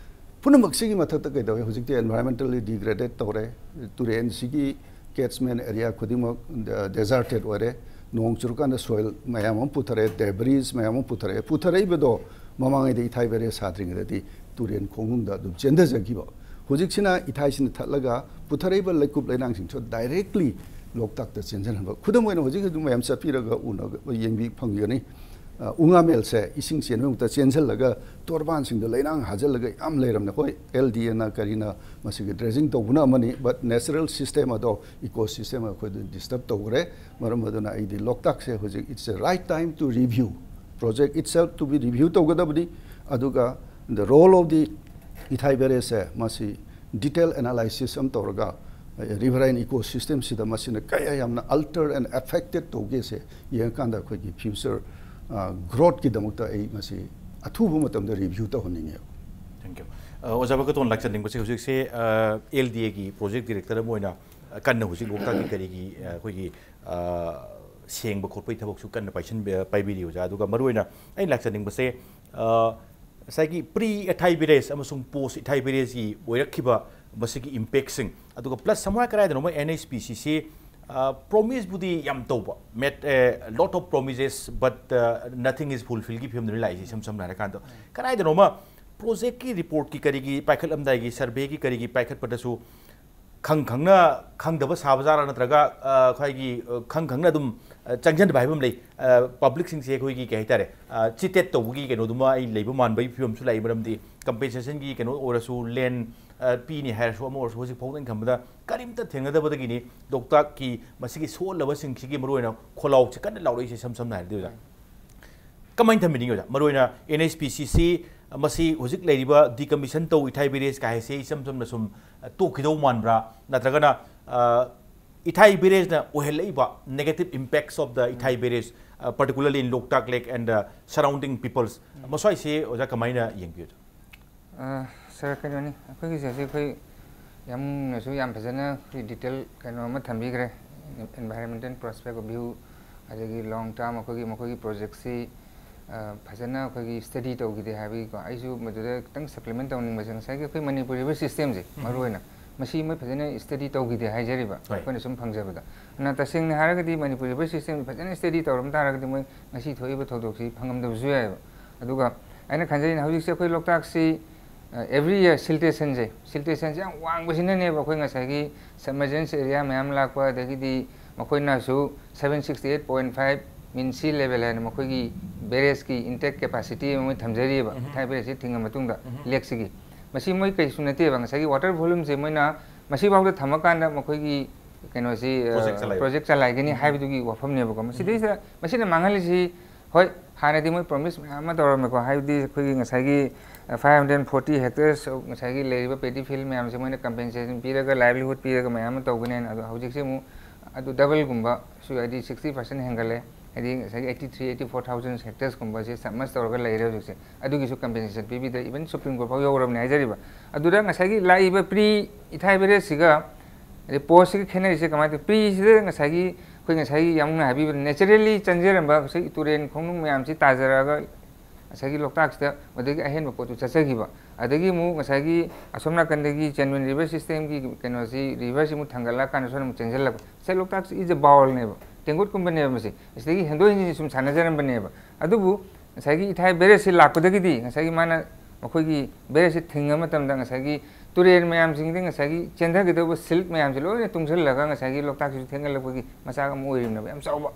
ꯄꯨꯝꯅꯃꯛꯁꯤꯒꯤ ꯃꯊꯛꯇ ꯀꯩꯗꯧꯋꯦ? ꯍꯧꯖꯤꯛꯇꯤ environmentally degraded ꯇꯧꯔꯦ꯫ ꯇꯨꯔꯦꯟꯁꯤꯒꯤ catchment area ꯈꯨꯗꯤꯡꯃꯛ, ꯑ, deserted ꯑꯣꯏꯔꯦ꯫ ꯅꯣꯡ ꯆꯨꯔꯀꯥꯟꯗ soil ꯃꯌꯥꯝ ꯑꯃ ꯄꯨꯊꯔꯛꯑꯦ, debris ꯃꯌꯥꯝ ꯑꯃ ꯄꯨꯊꯔꯛꯑꯦ꯫ ꯄꯨꯊꯔꯛꯏꯕꯗꯣ ꯃꯃꯥꯡꯉꯩꯗ ꯏꯊꯥꯏ ꯕꯦꯔꯦꯖ ꯁꯥꯗ꯭ꯔꯤꯉꯩꯗꯗꯤ ꯇꯨꯔꯦꯟ ꯈꯣꯡꯅꯨꯡꯗ ꯑꯗꯨꯝ ꯆꯦꯟꯊꯖꯈꯤꯕ꯫ ꯍꯧꯖꯤꯛꯁꯤꯅ ꯏꯊꯥꯏꯁꯤꯅ ꯊꯠꯂꯒ ꯄꯨꯊꯔꯛꯏꯕ ꯂꯩꯀꯨꯞ ꯂꯩꯅꯥꯡꯁꯤꯡꯁꯨ directly ꯂꯣꯛꯇꯥꯛꯇ ꯆꯦꯟꯁꯤꯟꯍꯟꯕ꯫ ꯈꯨꯗꯝ ꯑꯣꯏꯅ ꯍꯧꯖꯤꯛ ꯑꯗꯨꯝ ꯃꯌꯥꯝ ꯆꯠꯄꯤꯔꯒ ꯎꯅ-, ꯌꯦꯡꯕꯤ ꯐꯪꯒꯅꯤ꯫ ꯑ, ꯎꯉꯥꯃꯦꯜꯁꯦ ꯏꯁꯤꯡ ꯆꯦꯟꯕ ꯃꯍꯨꯠꯇ ꯆꯦꯟꯁꯤꯜꯂꯒ ꯇꯣꯔꯕꯥꯟꯁꯤꯡꯗ ꯂꯩꯅꯥꯡ ꯍꯥꯖꯤꯜꯂꯒ ꯌꯥꯝ ꯂꯩꯔꯝꯅꯦ꯫ ꯑꯩꯈꯣꯏ L D Aꯅ ꯀꯔꯤꯅ ꯃꯁꯤꯒꯤ dredging ꯇꯧꯕꯅ ꯑꯃꯅꯤ, but natural system ꯑꯗꯣ, ecosystem ꯑꯩꯈꯣꯏꯗ disturb ꯇꯧꯈ꯭ꯔꯦ꯫ ꯃꯔꯝ ꯑꯗꯨꯅ ꯑꯩꯗꯤ ꯂꯣꯛꯇꯥꯛꯁꯦ ꯍꯧꯖꯤꯛ it's a right time to review, project itself to be review ꯇꯧꯒꯗꯕꯅꯤ꯫ ꯑꯗꯨꯒ the role of the ꯏꯊꯥꯏ ꯕꯦꯔꯦꯖꯁꯦ ꯃꯁꯤ detail analysis ꯑꯃ ꯇꯧꯔꯒ, ꯑ, riverine ecosystemꯁꯤꯗ ꯃꯁꯤꯅ ꯀꯌꯥ ꯌꯥꯝꯅ alter and affected ꯇꯧꯒꯦꯁꯦ ꯌꯦꯡꯉꯀꯥꯟꯗ ꯑꯩꯈꯣꯏꯒꯤ future, ꯑ, growthꯀꯤꯗꯃꯛꯇ ꯑꯩ ꯃꯁꯤ ꯑꯊꯨꯕ ꯃꯇꯝꯗ review ꯇꯧꯍꯟꯅꯤꯡꯉꯦꯕ꯫ Thank you. ꯑ, ꯑꯣꯖꯥ ꯚꯒꯠꯇꯣꯟ ꯂꯥꯛꯆꯅꯤꯡꯕꯁꯦ ꯍꯧꯖꯤꯛꯁꯦ, ꯑ, L D Aꯒꯤ project director ꯑꯃ ꯑꯣꯏꯅ, ꯑ, ꯀꯟꯅ ꯍꯧꯖꯤꯛ ꯂꯣꯛꯇꯥꯛꯀꯤ ꯀꯔꯤꯒꯤ, ꯑ, ꯑꯩꯈꯣꯏꯒꯤ, ꯑ, ꯁꯦꯡꯕ ꯈꯣꯠꯄꯒꯤ ꯊꯕꯛꯁꯨ ꯀꯟꯅ ꯄꯥꯏꯁꯟꯕ-, ꯄꯥꯏꯕꯤꯔꯤ ꯑꯣꯖꯥ꯫ ꯑꯗꯨꯒ ꯃꯔꯨꯑꯣꯏꯅ ꯑꯩꯅ ꯂꯥꯛꯆꯅꯤꯡꯕꯁꯦ, ꯑ, ꯉꯁꯥꯏꯒꯤ pre ꯏꯊꯥꯏ ꯕꯦꯔꯦꯖ ꯑꯃꯁꯨꯡ post ꯏꯊꯥꯏ ꯕꯦꯔꯦꯖꯀꯤ ꯑꯣꯏꯔꯛꯈꯤꯕ ꯃꯁꯤꯒꯤ impactꯁꯤꯡ, ꯑꯗꯨꯒ plus ꯁꯝꯅ ꯀꯗꯥꯏꯗꯅꯣꯃ N H P Cꯁꯤ, ꯑ, promiseꯕꯨꯗꯤ ꯌꯥꯝ ꯇꯧꯕ, made a lot of promises but, ꯑ, nothing is fulfilledꯀꯤ ꯐꯤꯕꯝꯗꯅꯤ ꯂꯥꯛꯏꯁꯦ꯫ ꯏꯁꯝ ꯁꯝꯅ ꯍꯥꯏꯔꯀꯥꯟꯗ ꯀꯗꯥꯏꯗꯅꯣꯃ projectꯀꯤ reportꯀꯤ ꯀꯔꯤꯒꯤ ꯄꯥꯏꯈꯠꯂꯝꯗꯥꯏꯒꯤ, surveyꯒꯤ ꯀꯔꯤꯒꯤ ꯄꯥꯏꯈꯠꯄꯗꯁꯨ ꯈꯪ ꯈꯪꯅ ꯈꯪꯗꯕ ꯁꯥꯕ ꯖꯥꯠꯂꯥ, ꯅꯠꯇ꯭ꯔꯒ, ꯑ, ꯑꯩꯈꯣꯏꯒꯤ, ꯑ, ꯈꯪ ꯈꯪꯅ ꯑꯗꯨꯝ, ꯑ, ꯆꯪꯁꯤꯟꯕ ꯍꯥꯏꯕ ꯑꯃ ꯂꯩ꯫ ꯑ, publicꯁꯤꯡꯁꯦ ꯑꯩꯈꯣꯏꯒꯤ ꯀꯩ ꯍꯥꯏꯇꯥꯔꯦ, ꯑ, cheated ꯇꯧꯕꯒꯤ ꯀꯩꯅꯣꯗꯨꯃ ꯑꯩ ꯂꯩꯕ ꯃꯥꯟꯕꯒꯤ ꯐꯤꯕꯝꯁꯨ ꯂꯥꯛꯏ꯫ ꯃꯔꯝꯗꯤ compensationꯒꯤ ꯀꯩꯅꯣ ꯑꯣꯏꯔꯁꯨ, land, ꯑ, ꯄꯤꯅꯤ ꯍꯥꯏꯔꯁꯨ, ꯑꯃ ꯑꯣꯏꯔꯁꯨ, ꯍꯧꯖꯤꯛ ꯐꯥꯎꯗ ꯑꯩꯅ ꯈꯟꯕꯗ ꯀꯔꯤꯝꯇ ꯊꯦꯡꯅꯗꯕꯗꯒꯤꯅꯤ ꯂꯣꯛꯇꯥꯛꯀꯤ ꯃꯁꯤꯒꯤ ꯁꯣꯛꯍꯜꯂꯕꯁꯤꯡꯁꯤꯒꯤ ꯃꯔꯨꯑꯣꯏꯅ ꯈꯣꯜꯂꯥꯎꯁꯦ ꯀꯟꯅ ꯂꯥꯎꯔꯛꯏꯁꯦ꯫ ꯏꯁꯝ ꯁꯝꯅ ꯍꯥꯏꯔꯗꯤ ꯑꯣꯖꯥ, ꯀꯃꯥꯏꯅ ꯊꯝꯕꯤꯅꯤꯡꯉꯤ ꯑꯣꯖꯥ? ꯃꯔꯨꯑꯣꯏꯅ N H P Cꯁꯤ ꯃꯁꯤ ꯍꯧꯖꯤꯛ ꯂꯩꯔꯤꯕ decommission ꯇꯧ, ꯏꯊꯥꯏ ꯕꯦꯔꯦꯖ ꯀꯥꯏ ꯍꯥꯏꯁꯦ ꯏꯆꯝ ꯆꯝꯅ ꯁꯨꯝ, ꯑ, ꯇꯣꯛꯈꯤꯗꯧ ꯃꯥꯟꯕ꯭ꯔꯥ? ꯅꯠꯇ꯭ꯔꯒꯅ, ꯑ, Ithai barrage ꯅ ꯑꯣꯏꯍꯜꯂꯛꯏꯕ negative impacts of the Ithai barrage, uh, particularly in Loktak Lake and the surrounding peoples, ꯃꯁ꯭ꯋꯥꯏꯁꯦ ꯑꯣꯖꯥ ꯀꯃꯥꯏꯅ ꯌꯦꯡꯕꯤꯕ? ꯑ, ꯁꯥꯔ, ꯀꯩꯅꯣꯅꯤ, ꯑꯩꯈꯣꯏꯒꯤꯁꯦ ꯍꯧꯖꯤꯛ ꯑꯩꯈꯣꯏ ꯌꯥꯝꯅꯁꯨ ꯌꯥꯝ ꯐꯖꯅ ꯑꯩꯈꯣꯏ detail ꯀꯩꯅꯣ ꯑꯃ ꯊꯝꯕꯤꯈ꯭ꯔꯦ, environmental prospect view, ꯑꯗꯒꯤ long term ꯑꯩꯈꯣꯏꯒꯤ, ꯃꯈꯣꯏꯒꯤ project ꯁꯤ, ꯑ, ꯐꯖꯅ ꯑꯩꯈꯣꯏꯒꯤ study ꯇꯧꯈꯤꯗꯦ ꯍꯥꯏꯕꯒꯤꯀꯣ꯫ ꯑꯩꯁꯨ ꯃꯗꯨꯗ ꯈꯤꯇꯪ supplement ꯇꯧꯅꯤꯡꯕꯁꯦ, ꯉꯁꯥꯏꯒꯤ ꯑꯩꯈꯣꯏ ꯃꯅꯤꯄꯨꯔ river system ꯁꯦ ꯃꯔꯨꯑꯣꯏꯅ, ꯃꯁꯤ ꯃꯣꯏ ꯐꯖꯅ study ꯇꯧꯈꯤꯗꯦ ꯍꯥꯏꯖꯔꯤꯕ, ꯑꯩꯈꯣꯏꯅ ꯁꯨꯝ ꯐꯪꯖꯕꯗ꯫ ꯑꯗꯨꯅ ꯇꯁꯦꯡꯅ ꯍꯥꯏꯔꯒꯗꯤ ꯃꯅꯤꯄꯨꯔ river system ꯁꯦ ꯐꯖꯅ study ꯇꯧꯔꯝ ꯇꯥꯔꯒꯗꯤ ꯃꯣꯏ ꯉꯁꯤ ꯊꯣꯛꯏꯕ ꯊꯧꯗꯣꯛꯁꯤ ꯐꯪꯉꯝꯗꯕꯁꯨ ꯌꯥꯏꯑꯕ꯫ ꯑꯗꯨꯒ ꯑꯩꯅ ꯈꯟꯖꯩꯅ ꯍꯧꯖꯤꯛꯁꯦ ꯑꯩꯈꯣꯏ ꯂꯣꯛꯇꯥꯛꯁꯤ, ꯑ, every year siltation ꯁꯦ, siltation ꯁꯦ ꯌꯥꯝ ꯋꯥꯡꯕꯁꯤꯅꯅꯦꯕ ꯑꯩꯈꯣꯏ ꯉꯁꯥꯏꯒꯤ submergence area ꯃꯌꯥꯝ ꯂꯥꯛꯄ, ꯑꯗꯒꯤꯗꯤ ꯃꯈꯣꯏꯅꯁꯨ seven sixty eight point five mean sea level ꯍꯥꯏꯅ ꯃꯈꯣꯏꯒꯤ barrage ꯀꯤ intake capacity ꯑꯃ ꯃꯣꯏ ꯊꯝꯖꯔꯤꯑꯕ, ꯏꯊꯥꯏ barrage ꯁꯤ ꯊꯤꯡꯉ ꯃꯇꯨꯡꯗ, ꯂꯦꯛꯁꯤꯒꯤ꯫ ꯃꯁꯤ ꯃꯣꯏ ꯀꯩꯁꯨ ꯅꯠꯇꯦꯕ, ꯉꯁꯥꯏꯒꯤ water volume ꯁꯦ ꯃꯣꯏꯅ ꯃꯁꯤꯐꯥꯎꯗ ꯊꯝꯃꯀꯥꯟꯗ ꯃꯈꯣꯏꯒꯤ ꯀꯩꯅꯣꯁꯤ, ꯑ, project ꯆꯂꯥꯏ-, project ꯆꯂꯥꯏꯒꯅꯤ ꯍꯥꯏꯕꯗꯨꯒꯤ ꯋꯥꯐꯝꯅꯦꯕꯀꯣ꯫ ꯃꯁꯤꯗꯩꯁꯤꯗ, ꯃꯁꯤꯅ ꯃꯥꯡꯍꯜꯂꯤꯁꯤ, ꯍꯣꯏ, ꯍꯥꯟꯅꯗꯤ ꯃꯣꯏ promise ꯃꯌꯥꯝ ꯑꯃ ꯇꯧꯔꯝꯃꯦꯀꯣ, ꯍꯥꯏꯕꯗꯤ ꯑꯩꯈꯣꯏꯒꯤ ꯉꯁꯥꯏꯒꯤ, ꯑ, five hundred forty hectares of ꯉꯁꯥꯏꯒꯤ ꯂꯩꯔꯤꯕ paddy field ꯃꯌꯥꯝꯁꯦ ꯃꯣꯏꯅ compensation ꯄꯤꯔꯒ, livelihood ꯄꯤꯔꯒ ꯃꯌꯥꯝ ꯑꯃ ꯇꯧꯒꯅꯤ ꯍꯥꯏꯅ꯫ ꯑꯗꯣ ꯍꯧꯖꯤꯛꯁꯦ ꯑꯃꯨꯛ ꯑꯗꯨ double ꯒꯨꯝꯕ ꯁꯨ, ꯍꯥꯏꯗꯤ sixty percent ꯍꯦꯟꯒꯠꯂꯦ, ꯍꯥꯏꯗꯤ ꯉꯁꯥꯏꯒꯤ eighty three, eighty four thousand hectares ꯀꯨꯝꯕꯁꯦ submerge ꯇꯧꯔꯒ ꯂꯩꯔꯦ ꯍꯧꯖꯤꯛꯁꯦ꯫ ꯑꯗꯨꯒꯤꯁꯨ compensation ꯄꯤꯕꯤꯗ꯭ꯔꯦ, even Supreme Court ꯐꯥꯎ ꯌꯧꯔꯕꯅꯦ ꯍꯥꯏꯖꯔꯤꯕ꯫ ꯑꯗꯨꯗ ꯉꯁꯥꯏꯒꯤ ꯂꯥꯛꯏꯕ pre Ithai barrage ꯁꯤꯒ ꯑꯗꯩ post ꯁꯤꯒ ꯈꯦꯠꯅꯔꯤꯁꯦ ꯀꯃꯥꯏꯅ ꯇꯧ? Pre ꯁꯤꯗ ꯉꯁꯥꯏꯒꯤ, ꯑꯩꯈꯣꯏ ꯉꯁꯥꯏꯒꯤ ꯌꯥꯝꯅ ꯍꯥꯏꯕꯤꯕ naturally ꯆꯪꯖꯔꯝꯕ ꯉꯁꯥꯏꯒꯤ ꯇꯨꯔꯦꯟ ꯈꯣꯡꯅꯨꯡ ꯃꯌꯥꯝꯁꯤ ꯇꯥꯖꯔꯛꯑꯒ ꯉꯁꯥꯏꯒꯤ ꯂꯣꯛꯇꯥꯛꯁꯤꯗ ꯃꯗꯨꯗꯒꯤ ꯑꯍꯦꯟꯕ ꯄꯣꯠꯇꯨ ꯆꯠꯆꯈꯤꯕ꯫ ꯑꯗꯒꯤ ꯑꯃꯨꯛ ꯉꯁꯥꯏꯒꯤ ꯑꯁꯣꯝ ꯅꯥꯀꯟꯗꯒꯤ genuine river system ꯒꯤ ꯀꯩꯅꯣꯁꯤ, river ꯁꯤ ꯑꯃꯨꯛ ꯊꯥꯡꯒꯠꯂꯛꯑꯀꯥꯟꯗ ꯁꯣꯝꯗ ꯑꯃꯨꯛ ꯆꯦꯟꯁꯤꯜꯂꯛꯄ꯫ ꯉꯁꯥꯏ ꯂꯣꯛꯇꯥꯛꯁꯤ is a bowl ꯅꯦꯕ, ꯇꯦꯡꯀꯣꯠꯀꯨꯝꯕꯅꯦꯕ ꯃꯁꯤ꯫ ꯁꯤꯗꯒꯤ ꯍꯦꯟꯗꯣꯛ ꯍꯦꯟꯖꯤꯟ ꯁꯨꯝ ꯁꯥꯟꯅꯖꯔꯝꯕꯅꯦꯕ꯫ ꯑꯗꯨꯕꯨ ꯉꯁꯥꯏꯒꯤ Ithai barrage ꯁꯤ ꯂꯥꯛꯄꯗꯒꯤꯗꯤ ꯉꯁꯥꯏꯒꯤ ꯃꯥꯅ ꯃꯈꯣꯏꯒꯤ barrage ꯁꯤ ꯊꯤꯡꯉ ꯃꯇꯝꯗ ꯉꯁꯥꯏꯒꯤ ꯇꯨꯔꯦꯜ ꯃꯌꯥꯝꯁꯤꯡꯗ ꯉꯁꯥꯏꯒꯤ ꯆꯦꯟꯊꯒꯗꯧꯕ silt ꯃꯌꯥꯝꯁꯦ ꯂꯣꯏꯅ ꯇꯨꯡꯁꯤꯜꯂꯒ ꯉꯁꯥꯏꯒꯤ ꯂꯣꯛꯇꯥꯛꯁꯤꯁꯨ ꯊꯦꯡꯒꯠꯂꯛꯄꯒꯤ ꯃꯆꯥꯛ ꯑꯃ ꯑꯣꯏꯔꯤꯕꯅꯦꯕ, ꯌꯥꯝ ꯆꯥꯎꯕ꯫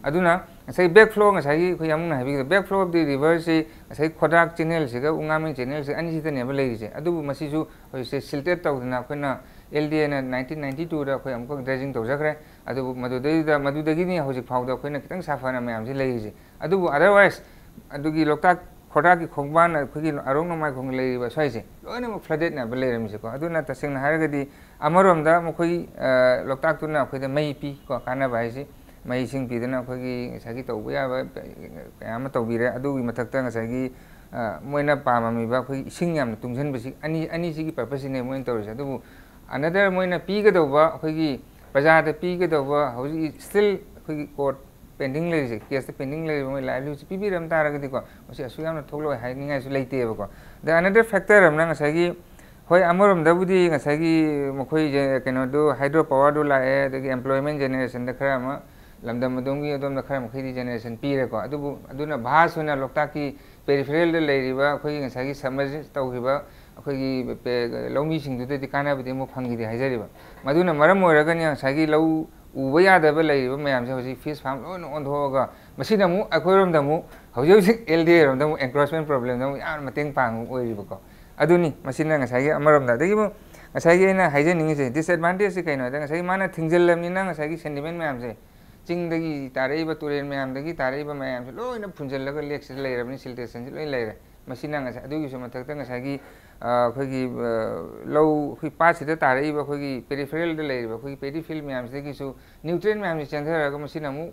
ꯑꯗꯨꯅ ꯉꯁꯥꯏ back flow, ꯉꯁꯥꯏꯒꯤ ꯑꯩꯈꯣꯏ ꯌꯥꯝꯅ ꯍꯥꯏꯕꯤꯒꯗ back flow of the river ꯁꯤ ꯉꯁꯥꯏ ꯈꯣꯗꯥꯛ channel ꯁꯤꯒ ꯎꯉꯥꯃꯦꯟ channel ꯁꯤ ꯑꯅꯤꯁꯤꯗꯅꯦꯕ ꯂꯩꯔꯤꯁꯦ꯫ ꯑꯗꯨꯕꯨ ꯃꯁꯤꯁꯨ ꯍꯧꯖꯤꯛꯁꯦ silted ꯇꯧꯗꯅ ꯑꯩꯈꯣꯏꯅ L D A ꯅ nineteen ninety two ꯗ ꯑꯩꯈꯣꯏ ꯑꯃꯨꯛꯀ dredging ꯇꯧꯖꯈ꯭ꯔꯦ꯫ ꯑꯗꯨꯕꯨ ꯃꯗꯨꯗꯩꯗꯨꯗ, ꯃꯗꯨꯗꯒꯤꯅꯤ ꯍꯧꯖꯤꯛ ꯐꯥꯎꯗ ꯑꯩꯈꯣꯏꯅ ꯈꯤꯇꯪ ꯁꯥꯐꯅ ꯃꯌꯥꯝꯁꯤ ꯂꯩꯔꯤꯁꯦ꯫ ꯑꯗꯨꯕꯨ otherwise ꯑꯗꯨꯒꯤ ꯂꯣꯛꯇꯥꯛ ꯈꯣꯔꯗꯥꯒꯤ ꯈꯣꯡꯕꯥꯟ, ꯑꯩꯈꯣꯏꯒꯤ ꯑꯔꯣꯛ ꯅꯣꯡꯃꯥꯏꯈꯣꯡ ꯂꯩꯔꯤꯕ ꯁ꯭ꯋꯥꯏꯁꯦ ꯂꯣꯏꯅꯃꯛ floodedꯅꯦꯕ ꯂꯩꯔꯝꯃꯤꯁꯦꯀꯣ꯫ ꯑꯗꯨꯅ ꯇꯁꯦꯡꯅ ꯍꯥꯏꯔꯒꯗꯤ ꯑꯃꯔꯣꯝꯗ ꯃꯈꯣꯏ, ꯑ, ꯂꯣꯛꯇꯥꯛꯇꯨꯅ ꯑꯩꯈꯣꯏꯗ ꯃꯩ ꯄꯤ ꯀꯣ, ꯀꯥꯟꯅꯕ ꯍꯥꯏꯁꯤ ꯃꯩ ꯏꯁꯤꯡ ꯄꯤꯗꯅ ꯑꯩꯈꯣꯏꯒꯤ ꯉꯁꯥꯏꯒꯤ ꯇꯧꯕ ꯌꯥꯕ ꯀꯌꯥ ꯑꯃ ꯇꯧꯕꯤꯔꯦ꯫ ꯑꯗꯨꯒꯤ ꯃꯊꯛꯇ ꯉꯁꯥꯏꯒꯤ, ꯑ, ꯃꯣꯏꯅ ꯄꯥꯝꯃꯝꯃꯤꯕ ꯑꯩꯈꯣꯏꯒꯤ ꯏꯁꯤꯡ ꯌꯥꯝꯅ ꯇꯨꯡꯁꯤꯟꯕꯁꯤ, ꯑꯅꯤ, ꯑꯅꯤꯁꯤꯒꯤ purposeꯁꯤꯅꯦ ꯃꯣꯏꯅ ꯇꯧꯔꯤꯁꯦ꯫ ꯑꯗꯨꯕꯨ another ꯃꯣꯏꯅ ꯄꯤꯒꯗꯧꯕ, ꯑꯩꯈꯣꯏꯒꯤ ꯄ꯭ꯔꯖꯥꯗ ꯄꯤꯒꯗꯧꯕ, ꯍꯧꯖꯤꯛ still ꯑꯩꯈꯣꯏꯒꯤ court pending ꯂꯩꯔꯤꯁꯦ, caseꯇ pending ꯂꯩꯔꯤꯕ ꯃꯣꯏ livelihoodꯁꯤ ꯄꯤꯕꯤꯔꯝ ꯇꯥꯔꯒꯗꯤꯀꯣ, ꯃꯁꯤ ꯑꯁꯨꯛ ꯌꯥꯝꯅ ꯊꯣꯛꯂꯣꯏ ꯍꯥꯏꯅꯤꯡꯉꯥꯏꯁꯨ ꯂꯩꯇꯦꯕꯀꯣ꯫ ꯑꯗ another factor ꯑꯃꯅ ꯉꯁꯥꯏꯒꯤ, ꯍꯣꯏ, ꯑꯃꯔꯣꯝꯗꯕꯨꯗꯤ ꯉꯁꯥꯏꯒꯤ ꯃꯈꯣꯏ ꯀꯩꯅꯣꯗꯨ, hydro powerꯗꯨ ꯂꯥꯛꯑꯦ, ꯑꯗꯒꯤ employment generationꯗ ꯈꯔ ꯑꯃ, ꯂꯝꯗꯝ ꯑꯗꯣꯝꯒꯤ ꯑꯗꯣꯝꯗ ꯈꯔ ꯃꯈꯩꯗꯤ generation ꯄꯤꯔꯦꯀꯣ꯫ ꯑꯗꯨꯕꯨ ꯑꯗꯨꯅ vast ꯑꯣꯏꯅ ꯂꯣꯛꯇꯥꯛꯀꯤ peripheralꯗ ꯂꯩꯔꯤꯕ ꯑꯩꯈꯣꯏꯒꯤ ꯉꯁꯥꯏꯒꯤ submerge ꯇꯧꯈꯤꯕ ꯑꯩꯈꯣꯏꯒꯤ ꯄꯦ-, ꯂꯧꯃꯤꯁꯤꯡꯗꯨꯗꯗꯤ ꯀꯥꯟꯅꯕꯗꯤ ꯑꯃꯨꯛ ꯐꯪꯈꯤꯗꯦ ꯍꯥꯏꯖꯔꯤꯕ꯫ ꯃꯗꯨꯅ ꯃꯔꯝ ꯑꯣꯏꯔꯒꯅꯤ ꯉꯁꯥꯏꯒꯤ ꯂꯧ ꯎꯕ ꯌꯥꯗꯕ ꯂꯩꯔꯤꯕ ꯃꯌꯥꯝꯁꯦ ꯍꯧꯖꯤꯛ fish farm ꯂꯣꯏꯅ ꯑꯣꯟꯊꯣꯛꯑꯒ, ꯃꯁꯤꯅ ꯑꯃꯨꯛ ꯑꯩꯈꯣꯏꯔꯣꯝꯗ ꯑꯃꯨꯛ, ꯍꯧꯖꯤꯛ ꯍꯧꯖꯤꯛ LDA ꯔꯣꯝꯗ ꯑꯃꯨꯛ encroachment problemꯗ ꯑꯃꯨꯛ ꯌꯥꯝꯅ ꯃꯇꯦꯡ ꯄꯥꯡꯕ ꯑꯣꯏꯔꯤꯕꯀꯣ꯫ ꯑꯗꯨꯅꯤ ꯃꯁꯤꯅ ꯉꯁꯥꯏꯒꯤ ꯑꯃꯔꯣꯝꯗ꯫ ꯑꯗꯒꯤ ꯑꯃꯨꯛ ꯉꯁꯥꯏꯒꯤ ꯑꯩꯅ ꯍꯥꯏꯖꯅꯤꯡꯉꯤꯁꯦ, disadvantageꯁꯦ ꯀꯩꯅꯣ ꯍꯥꯏꯗ, ꯉꯁꯥꯏꯒꯤ ꯃꯥꯅ ꯊꯤꯡꯖꯤꯜꯂꯕꯅꯤꯅ ꯉꯁꯥꯏꯒꯤ sentiment ꯃꯌꯥꯝꯁꯦ ꯆꯤꯡꯗꯒꯤ ꯇꯥꯔꯛꯏꯕ, ꯇꯨꯔꯦꯜ ꯃꯌꯥꯝꯗꯒꯤ ꯇꯥꯔꯛꯏꯕ ꯃꯌꯥꯝꯁꯦ ꯂꯣꯏꯅ ꯐꯨꯟꯖꯜꯂꯒ lakeꯁꯤꯗ ꯂꯩꯔꯕꯅꯤ, siltationꯁꯤ ꯂꯣꯏ ꯂꯩꯔꯦ꯫ ꯃꯁꯤꯅ ꯉꯁꯥꯏ, ꯑꯗꯨꯒꯤꯁꯨ ꯃꯊꯛꯇ ꯉꯁꯥꯏꯒꯤ, ꯑ, ꯑꯩꯈꯣꯏꯒꯤ, ꯑ, ꯂꯧ, ꯑꯩꯈꯣꯏ ꯄꯥꯠꯁꯤꯗ ꯇꯥꯔꯛꯏꯕ ꯑꯩꯈꯣꯏꯒꯤ peripheralꯗ ꯂꯩꯔꯤꯕ ꯑꯩꯈꯣꯏꯒꯤ paddy field ꯃꯌꯥꯝꯁꯤꯗꯒꯤꯁꯨ nutrient ꯃꯌꯥꯝꯁꯤ ꯆꯦꯟꯊꯔꯒ ꯃꯁꯤꯅ ꯑꯃꯨꯛ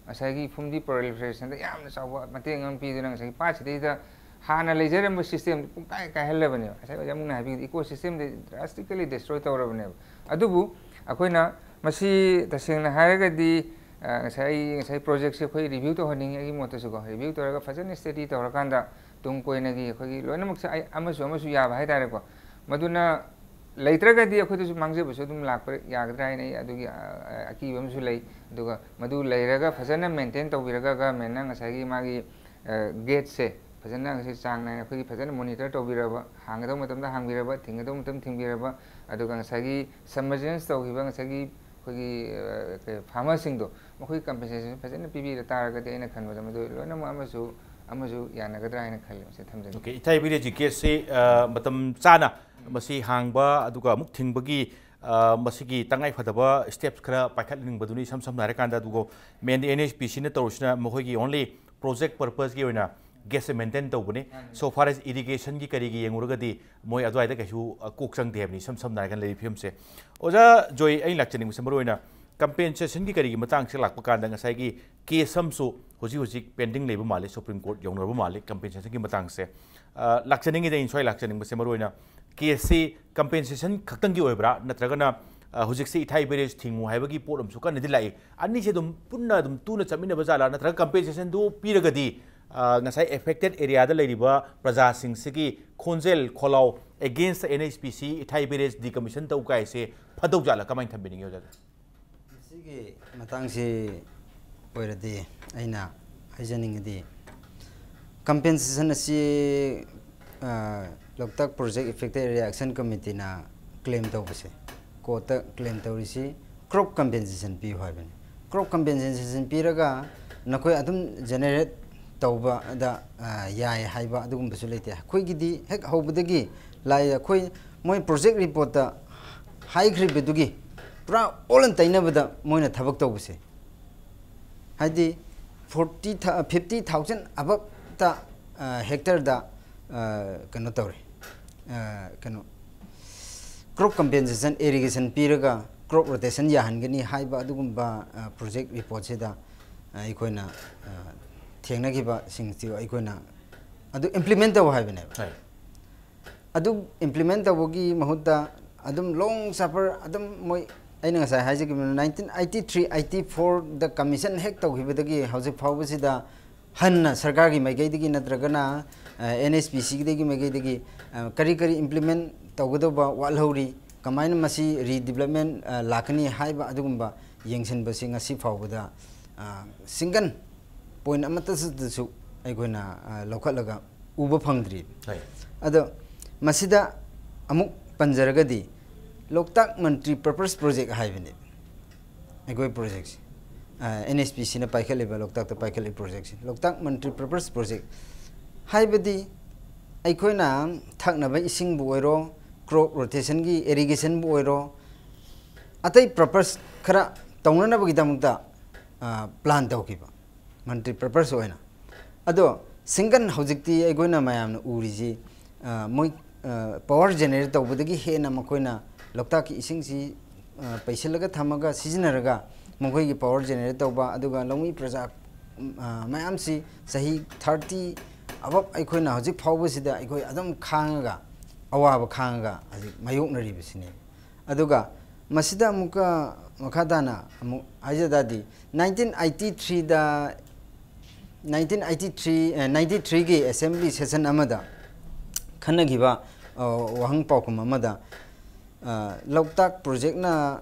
ꯉꯁꯥꯏꯒꯤ ꯐꯨꯝꯗꯤ proliferationꯗ ꯌꯥꯝꯅ ꯆꯥꯎꯕ ꯃꯇꯦꯡ ꯑꯃ ꯄꯤꯗꯨꯅ ꯉꯁꯥꯏꯒꯤ ꯄꯥꯠꯁꯤꯗꯩꯗ ꯍꯥꯟꯅ ꯂꯩꯖꯔꯝꯕ systemꯗꯨ ꯄꯨꯡꯀꯥꯏ ꯀꯥꯏꯍꯜꯂꯕꯅꯦꯕ꯫ ꯉꯁꯥꯏ ꯑꯣꯖꯥ ꯃꯨꯛꯅ ꯍꯥꯏꯕꯤꯈꯤꯕ ecosystemꯗꯤ drastically destroy ꯇꯧꯔꯕꯅꯦꯕ꯫ ꯑꯗꯨꯕꯨ ꯑꯩꯈꯣꯏꯅ ꯃꯁꯤ ꯇꯁꯦꯡꯅ ꯍꯥꯏꯔꯒꯗꯤ, ꯑ, ꯉꯁꯥꯏ ꯑꯩ ꯉꯁꯥꯏ projectꯁꯦ ꯑꯩꯈꯣꯏ review ꯇꯧꯍꯟꯅꯤꯡꯉꯤ, ꯑꯩꯒꯤ ꯃꯣꯠꯇꯁꯨꯀꯣ, review ꯇꯧꯔꯒ ꯐꯖꯅ study ꯇꯧꯔꯀꯥꯟꯗ ꯇꯨꯡ ꯀꯣꯏꯅꯒꯤ ꯑꯩꯈꯣꯏꯒꯤ ꯂꯣꯏꯅꯃꯛꯁꯦ ꯑꯩ ꯑꯃꯁꯨ ꯑꯃꯁꯨ ꯌꯥꯕ ꯍꯥꯏꯇꯥꯔꯦꯀꯣ꯫ ꯃꯗꯨꯅ ꯂꯩꯇ꯭ꯔꯒꯗꯤ ꯑꯩꯈꯣꯏꯗꯁꯨ ꯃꯥꯡꯖꯕꯁꯨ ꯑꯗꯨꯝ ꯂꯥꯛꯄ ꯌꯥꯒꯗ꯭ꯔꯥ ꯍꯥꯏꯅ ꯑꯩ ꯑꯗꯨꯒꯤ, ꯑ, ꯑꯀꯤꯕ ꯑꯃꯁꯨ ꯂꯩ꯫ ꯑꯗꯨꯒ ꯃꯗꯨ ꯂꯩꯔꯒ ꯐꯖꯅ maintain ꯇꯧꯕꯤꯔꯒ governmentꯅ ꯉꯁꯥꯏꯒꯤ ꯃꯥꯒꯤ, ꯑ, gateꯁꯦ ꯐꯖꯅ ꯉꯁꯥꯏ ꯆꯥꯡ ꯅꯥꯏꯅ ꯑꯩꯈꯣꯏꯒꯤ ꯐꯖꯅ monitor ꯇꯧꯕꯤꯔꯕ, ꯍꯥꯡꯒꯗꯧꯕ ꯃꯇꯝꯗ ꯍꯥꯡꯕꯤꯔꯕ, ꯊꯤꯡꯒꯗꯧꯕ ꯃꯇꯝꯗ ꯊꯤꯡꯕꯤꯔꯕ, ꯑꯗꯨꯒ ꯉꯁꯥꯏꯒꯤ submergence ꯇꯧꯈꯤꯕ ꯉꯁꯥꯏꯒꯤ ꯑꯩꯈꯣꯏꯒꯤ, ꯑ, ꯀꯩ, farmerꯁꯤꯡꯗꯣ ꯃꯈꯣꯏ compensation ꯐꯖꯅ ꯄꯤꯕꯤꯔ ꯇꯥꯔꯒꯗꯤ ꯑꯩꯅ ꯈꯟꯕꯗ ꯃꯗꯨ ꯂꯣꯏꯅꯃꯛ ꯑꯃꯁꯨ, ꯑꯃꯁꯨ ꯌꯥꯅꯒꯗ꯭ꯔꯥ ꯍꯥꯏꯅ ꯈꯜꯂꯤ꯫ ꯃꯁꯤ ꯊꯝꯖꯒꯦ꯫ Okay, ꯏꯊꯥꯏ ꯕꯤꯔꯦꯖꯤ caseꯁꯤ, ꯑ, ꯃꯇꯝ ꯆꯥꯅ ꯃꯁꯤ ꯍꯥꯡꯕ ꯑꯗꯨꯒ ꯑꯃꯨꯛ ꯊꯤꯡꯕꯒꯤ, ꯑ, ꯃꯁꯤꯒꯤ ꯇꯉꯥꯏ ꯐꯗꯕ steps ꯈꯔ ꯄꯥꯏꯈꯠꯍꯟꯅꯤꯡꯕꯗꯨꯅꯤ, ꯏꯁꯝ ꯁꯝꯅ ꯍꯥꯏꯔꯀꯥꯟꯗ꯫ ꯑꯗꯨꯒ main NHPCꯅ ꯇꯧꯔꯤꯁꯤꯅ ꯃꯈꯣꯏꯒꯤ only project purposeꯀꯤ ꯑꯣꯏꯅ ꯒꯦꯁꯁꯦ ꯃꯦꯟꯇꯦꯟ ꯇꯧꯕꯅꯤ꯫ ꯁꯣ ꯐꯥꯔ ꯑꯦꯁ ꯏꯔꯤꯒꯦꯁꯟꯒꯤ ꯀꯔꯤꯒꯤ ꯌꯦꯡꯉꯨꯔꯒꯗꯤ ꯃꯣꯏ ꯑꯗꯨꯋꯥꯏꯗ ꯀꯩꯁꯨ ꯑ, ꯀꯣꯛ ꯆꯪꯗꯦ ꯍꯥꯏꯕꯅꯤ, ꯏꯁꯝ ꯁꯝꯅ ꯍꯥꯏꯔꯒ ꯂꯩꯔꯤꯕ ꯐꯤꯕꯝꯁꯦ꯫ ꯑꯣꯖꯥ ꯖꯣꯏ, ꯑꯩꯅ ꯂꯥꯛꯆꯅꯤꯡꯕꯁꯦ ꯃꯔꯨꯑꯣꯏꯅ ꯀꯝꯄꯦꯟꯁꯦꯁꯟꯒꯤ ꯀꯔꯤꯒꯤ ꯃꯇꯥꯡꯁꯦ ꯂꯥꯛꯄ ꯀꯥꯟꯗ ꯉꯁꯥꯏꯒꯤ ꯀꯦꯁ ꯑꯃꯁꯨ ꯍꯧꯖꯤꯛ ꯍꯧꯖꯤꯛ ꯄꯦꯟꯗꯤꯡ ꯂꯩꯕ ꯃꯥꯜꯂꯤ, ꯁꯨꯄ꯭ꯔꯤꯝ ꯀꯣꯔꯠ ꯌꯧꯅꯔꯕ ꯃꯥꯜꯂꯤ ꯀꯝꯄꯦꯟꯁꯦꯁꯟꯒꯤ ꯃꯇꯥꯡꯁꯦ꯫ ꯑ, ꯂꯥꯛꯆꯅꯤꯡꯉꯤꯗꯤ ꯑꯩꯅ ꯁ꯭ꯋꯥꯏ ꯂꯥꯛꯆꯅꯤꯡꯕꯁꯦ ꯃꯔꯨꯑꯣꯏꯅ ꯀꯦꯁꯁꯤ ꯀꯝꯄꯦꯟꯁꯦꯁꯟ ꯈꯛꯇꯪꯒꯤ ꯑꯣꯏꯕ꯭ꯔꯥ, ꯅꯠꯇ꯭ꯔꯒꯅ ꯑ, ꯍꯧꯖꯤꯛꯁꯦ ꯏꯊꯥꯏ ꯕꯦꯔꯦꯖ ꯊꯤꯡꯉꯨ ꯍꯥꯏꯕꯒꯤ ꯄꯣꯠ ꯑꯃꯁꯨ ꯀꯟꯅꯗꯤ ꯂꯥꯛꯏ꯫ ꯑꯅꯤꯁꯦ ꯑꯗꯨꯝ ꯄꯨꯟꯅ ꯑꯗꯨꯝ ꯇꯨꯅ ꯆꯠꯃꯤꯟꯅꯕ ꯖꯥꯠꯂꯥ, ꯅꯠꯇ꯭ꯔꯒ ꯀꯝꯄꯦꯟꯁꯦꯁꯟꯗꯨ ꯄꯤꯔꯒꯗꯤ ꯑ, ꯉꯁꯥꯏ ꯑꯦꯐꯦꯛꯇꯦꯠ ꯑꯦꯔꯤꯌꯥꯗ ꯂꯩꯔꯤꯕ ꯄ꯭ꯔꯖꯥꯁꯤꯡꯁꯤꯒꯤ ꯈꯣꯟꯖꯦꯜ ꯈꯣꯜꯂꯥꯎ ꯑꯦꯒꯦꯟꯁꯇ ꯑꯦꯟ ꯑꯩꯆ ꯄꯤ ꯁꯤ, ꯏꯊꯥꯏ ꯕꯦꯔꯦꯖ ꯗꯤꯀꯃꯤꯁꯟ ꯇꯧ ꯀꯥꯏꯁꯦ ꯐꯗꯧ ꯖꯥꯠꯂꯥ, ꯀꯃꯥꯏꯅ ꯊꯝꯕꯤꯅꯤꯡꯉꯤ ꯑꯣꯖꯥꯗ? ꯃꯁꯤꯒꯤ ꯃꯇꯥꯡꯁꯤ ꯑꯣꯏꯔꯗꯤ ꯑꯩꯅ ꯍꯥꯏꯖꯅꯤꯡꯉꯤꯗꯤ, ꯀꯝꯄꯦꯟꯁꯦꯁꯟ ꯑꯁꯤ ꯑ, Loktak project affected area action ꯀꯃꯤꯇꯤꯅ ꯀ꯭ꯂꯦꯝ ꯇꯧꯕꯁꯦ, ꯀꯣꯔꯠꯇ ꯀ꯭ꯂꯦꯝ ꯇꯧꯔꯤꯁꯤ ꯀ꯭ꯔꯣꯞ ꯀꯝꯄꯦꯟꯁꯦꯁꯟ ꯄꯤꯌꯨ ꯍꯥꯏꯕꯅꯤ꯫ ꯀ꯭ꯔꯣꯞ ꯀꯝꯄꯦꯟꯁꯦꯁꯟ ꯄꯤꯔꯒ ꯅꯈꯣꯏ ꯑꯗꯨꯝ ꯖꯦꯅꯦꯔꯦꯠ ꯇꯧꯕꯗ ꯑ, ꯌꯥꯏ ꯍꯥꯏꯕ ꯑꯗꯨꯒꯨꯝꯕꯁꯨ ꯂꯩꯇꯦ꯫ ꯑꯩꯈꯣꯏꯒꯤꯗꯤ ꯍꯦꯛ ꯍꯧꯕꯗꯒꯤ ꯂꯥꯏ ꯑꯩꯈꯣꯏ ꯃꯣꯏ ꯄ꯭ꯔꯣꯖꯦꯛ ꯔꯤꯄꯣꯔꯠꯇ ꯍꯥꯏꯈ꯭ꯔꯤꯕꯗꯨꯒꯤ ꯄꯨꯔꯥ ꯑꯣꯟꯅ ꯇꯩꯅꯕꯗ ꯃꯣꯏꯅ ꯊꯕꯛ ꯇꯧꯕꯁꯦ, ꯍꯥꯏꯗꯤ ꯐꯣꯔꯇꯤ, ꯐꯤꯐꯇꯤ ꯊꯥꯎꯖꯟ ꯑꯕꯞꯇ ꯍꯦꯛꯇꯔꯗ ꯀꯩꯅꯣ ꯇꯧꯔꯦ, ꯑ, ꯀꯩꯅꯣ ꯀ꯭ꯔꯣꯞ ꯀꯝꯄꯦꯟꯁꯦꯁꯟ, ꯏꯔꯤꯒꯦꯁꯟ ꯄꯤꯔꯒ ꯀ꯭ꯔꯣꯞ ꯔꯣꯇꯦꯁꯟ ꯌꯥꯍꯟꯒꯅꯤ ꯍꯥꯏꯕ ꯑꯗꯨꯒꯨꯝꯕ ꯄ꯭ꯔꯣꯖꯦꯛ ꯔꯤꯄꯣꯔꯠꯁꯤꯗ ꯑꯩꯈꯣꯏꯅ ꯑ, ꯊꯦꯡꯅꯈꯤꯕꯁꯤꯡꯁꯤ ꯑꯩꯈꯣꯏꯅ ꯑꯗꯨ ꯏꯝꯄ꯭ꯂꯤꯃꯦꯟ ꯇꯧ ꯍꯥꯏꯕꯅꯦꯕ꯫ ꯍꯣꯏ꯫ ꯑꯗꯨ ꯏꯝꯄ꯭ꯂꯤꯃꯦꯟ ꯇꯧꯕꯒꯤ ꯃꯍꯨꯠꯇ ꯑꯗꯨꯝ ꯂꯣꯡ ꯁꯐꯔ ꯑꯗꯨꯝ ꯃꯣꯏ, ꯑꯩꯅ ꯉꯁꯥꯏ ꯍꯥꯏꯖꯈꯤꯕ nineteen eighty three eighty fourꯗ ꯀꯃꯤꯁꯟ ꯍꯦꯛ ꯇꯧꯈꯤꯕꯗꯒꯤ ꯍꯧꯖꯤꯛ ꯐꯥꯎꯕꯁꯤꯗ ꯍꯟꯅ ꯁꯔꯀꯥꯔꯒꯤ ꯃꯥꯏꯀꯩꯗꯒꯤ ꯅꯠꯇ꯭ꯔꯒꯅ ꯑꯦꯟ ꯑꯩꯆ ꯄꯤ ꯁꯤꯒꯤ ꯃꯥꯏꯀꯩꯗꯒꯤ ꯑ, ꯀꯔꯤ ꯀꯔꯤ ꯏꯝꯄ꯭ꯂꯤꯃꯦꯟ ꯇꯧꯒꯗꯧꯕ ꯋꯥꯠꯍꯧꯔꯤ, ꯀꯃꯥꯏꯅ ꯃꯁꯤ ꯔꯤꯗꯤꯕ꯭ꯂꯞꯃꯦꯟ ꯂꯥꯛꯀꯅꯤ ꯍꯥꯏꯕ ꯑꯗꯨꯒꯨꯝꯕ ꯌꯦꯡꯁꯤꯟꯕꯁꯤ ꯉꯁꯤ ꯐꯥꯎꯕꯗ ꯁꯤꯡꯒꯜ ꯄꯣꯏꯟ ꯑꯃꯠꯇꯁꯨ ꯑꯩꯈꯣꯏꯅ ꯑ, ꯂꯧꯈꯠꯂꯒ ꯎꯕ ꯐꯪꯗ꯭ꯔꯤ꯫ ꯍꯣꯏ꯫ ꯑꯗꯣ ꯃꯁꯤꯗ ꯑꯃꯨꯛ ꯄꯟꯖꯔꯒꯗꯤ ꯂꯣꯛꯇꯥꯛ ꯃꯟꯇ꯭ꯔꯤ ꯄꯔꯄꯁ ꯄ꯭ꯔꯣꯖꯦꯛ ꯍꯥꯏꯕꯅꯦ ꯑꯩꯈꯣꯏ ꯄ꯭ꯔꯣꯖꯦꯛꯁꯦ, ꯑꯦꯟ ꯑꯩꯆ ꯄꯤ ꯁꯤꯅ ꯄꯥꯏꯈꯠꯂꯤꯕ, ꯂꯣꯛꯇꯥꯛꯇ ꯄꯥꯏꯈꯠꯂꯤꯕ ꯄ꯭ꯔꯣꯖꯦꯛꯁꯦ, ꯂꯣꯛꯇꯥꯛ ꯃꯟꯇ꯭ꯔꯤ ꯄꯔꯄꯁ ꯄ꯭ꯔꯣꯖꯦꯛ ꯍꯥꯏꯕꯗꯤ ꯑꯩꯈꯣꯏꯅ ꯊꯛꯅꯕ ꯏꯁꯤꯡꯕꯨ ꯑꯣꯏꯔꯣ, ꯀ꯭ꯔꯣꯞ ꯔꯣꯇꯦꯁꯟꯒꯤ ꯏꯔꯤꯒꯦꯁꯟꯕꯨ ꯑꯣꯏꯔꯣ, ꯑꯇꯩ ꯄꯔꯄꯁ ꯈꯔ ꯇꯧꯅꯅꯕꯒꯤꯗꯃꯛꯇ ꯄ꯭ꯂꯥꯟ ꯇꯧꯈꯤꯕ ꯃꯟꯇ꯭ꯔꯤ ꯄꯔꯄꯁ ꯑꯣꯏꯅ꯫ ꯑꯗꯣ ꯁꯤꯡꯒꯟ ꯍꯧꯖꯤꯛꯇꯤ ꯑꯩꯈꯣꯏꯅ ꯃꯌꯥꯝꯅ ꯎꯔꯤꯁꯤ, ꯑ, ꯃꯣꯏ, ꯑ, ꯄꯥꯋꯔ ꯖꯦꯅꯦꯔꯦꯠ ꯇꯧꯕꯗꯒꯤ ꯍꯦꯟꯅ ꯃꯈꯣꯏꯅ ꯂꯣꯛꯇꯥꯛꯀꯤ ꯏꯁꯤꯡꯁꯤ, ꯑ, ꯄꯩꯁꯤꯜꯂꯒ ꯊꯝꯃꯒ ꯁꯤꯖꯤꯟꯅꯔꯒ ꯃꯈꯣꯏꯒꯤ ꯄꯥꯋꯔ ꯖꯦꯅꯦꯔꯦꯠ ꯇꯧꯕ, ꯑꯗꯨꯒ ꯂꯧꯃꯤ ꯄ꯭ꯔꯖꯥ, ꯎꯝ, ꯑ, ꯃꯌꯥꯝꯁꯤ ꯆꯍꯤ ꯊꯥꯔꯇꯤ ꯑꯕꯞ ꯑꯩꯈꯣꯏꯅ ꯍꯧꯖꯤꯛ ꯐꯥꯎꯕꯁꯤꯗ ꯑꯩꯈꯣꯏ ꯑꯗꯨꯝ ꯈꯥꯡꯉꯒ, ꯑꯋꯥꯕ ꯈꯥꯡꯉꯒ ꯍꯧꯖꯤꯛ ꯃꯥꯌꯣꯛꯅꯔꯤꯕꯁꯤꯅꯤ꯫ ꯑꯗꯨꯒ ꯃꯁꯤꯗ ꯑꯃꯨꯛꯀ ꯃꯈꯥ ꯇꯥꯅ ꯑꯃꯨꯛ ꯍꯥꯏꯖ ꯇꯥꯔꯗꯤ, ꯅꯥꯏꯟꯇꯤꯟ ꯑꯩꯠꯇꯤ ꯊ꯭ꯔꯤꯗ, ꯅꯥꯏꯟꯇꯤꯟ ꯑꯩꯠꯇꯤ ꯊ꯭ꯔꯤ, ꯑꯦ, ꯅꯥꯏꯟꯇꯤ ꯊ꯭ꯔꯤꯒꯤ ꯑꯦꯁꯦꯝꯕ꯭ꯂꯤ ꯁꯦꯁꯟ ꯑꯃꯗ ꯈꯟꯅꯈꯤꯕ, ꯑ, ꯋꯥꯍꯪ ꯄꯥꯎꯈꯨꯝ ꯑꯃꯗ, ꯑ, ꯂꯣꯛꯇꯥꯛ ꯄ꯭ꯔꯣꯖꯦꯛꯅ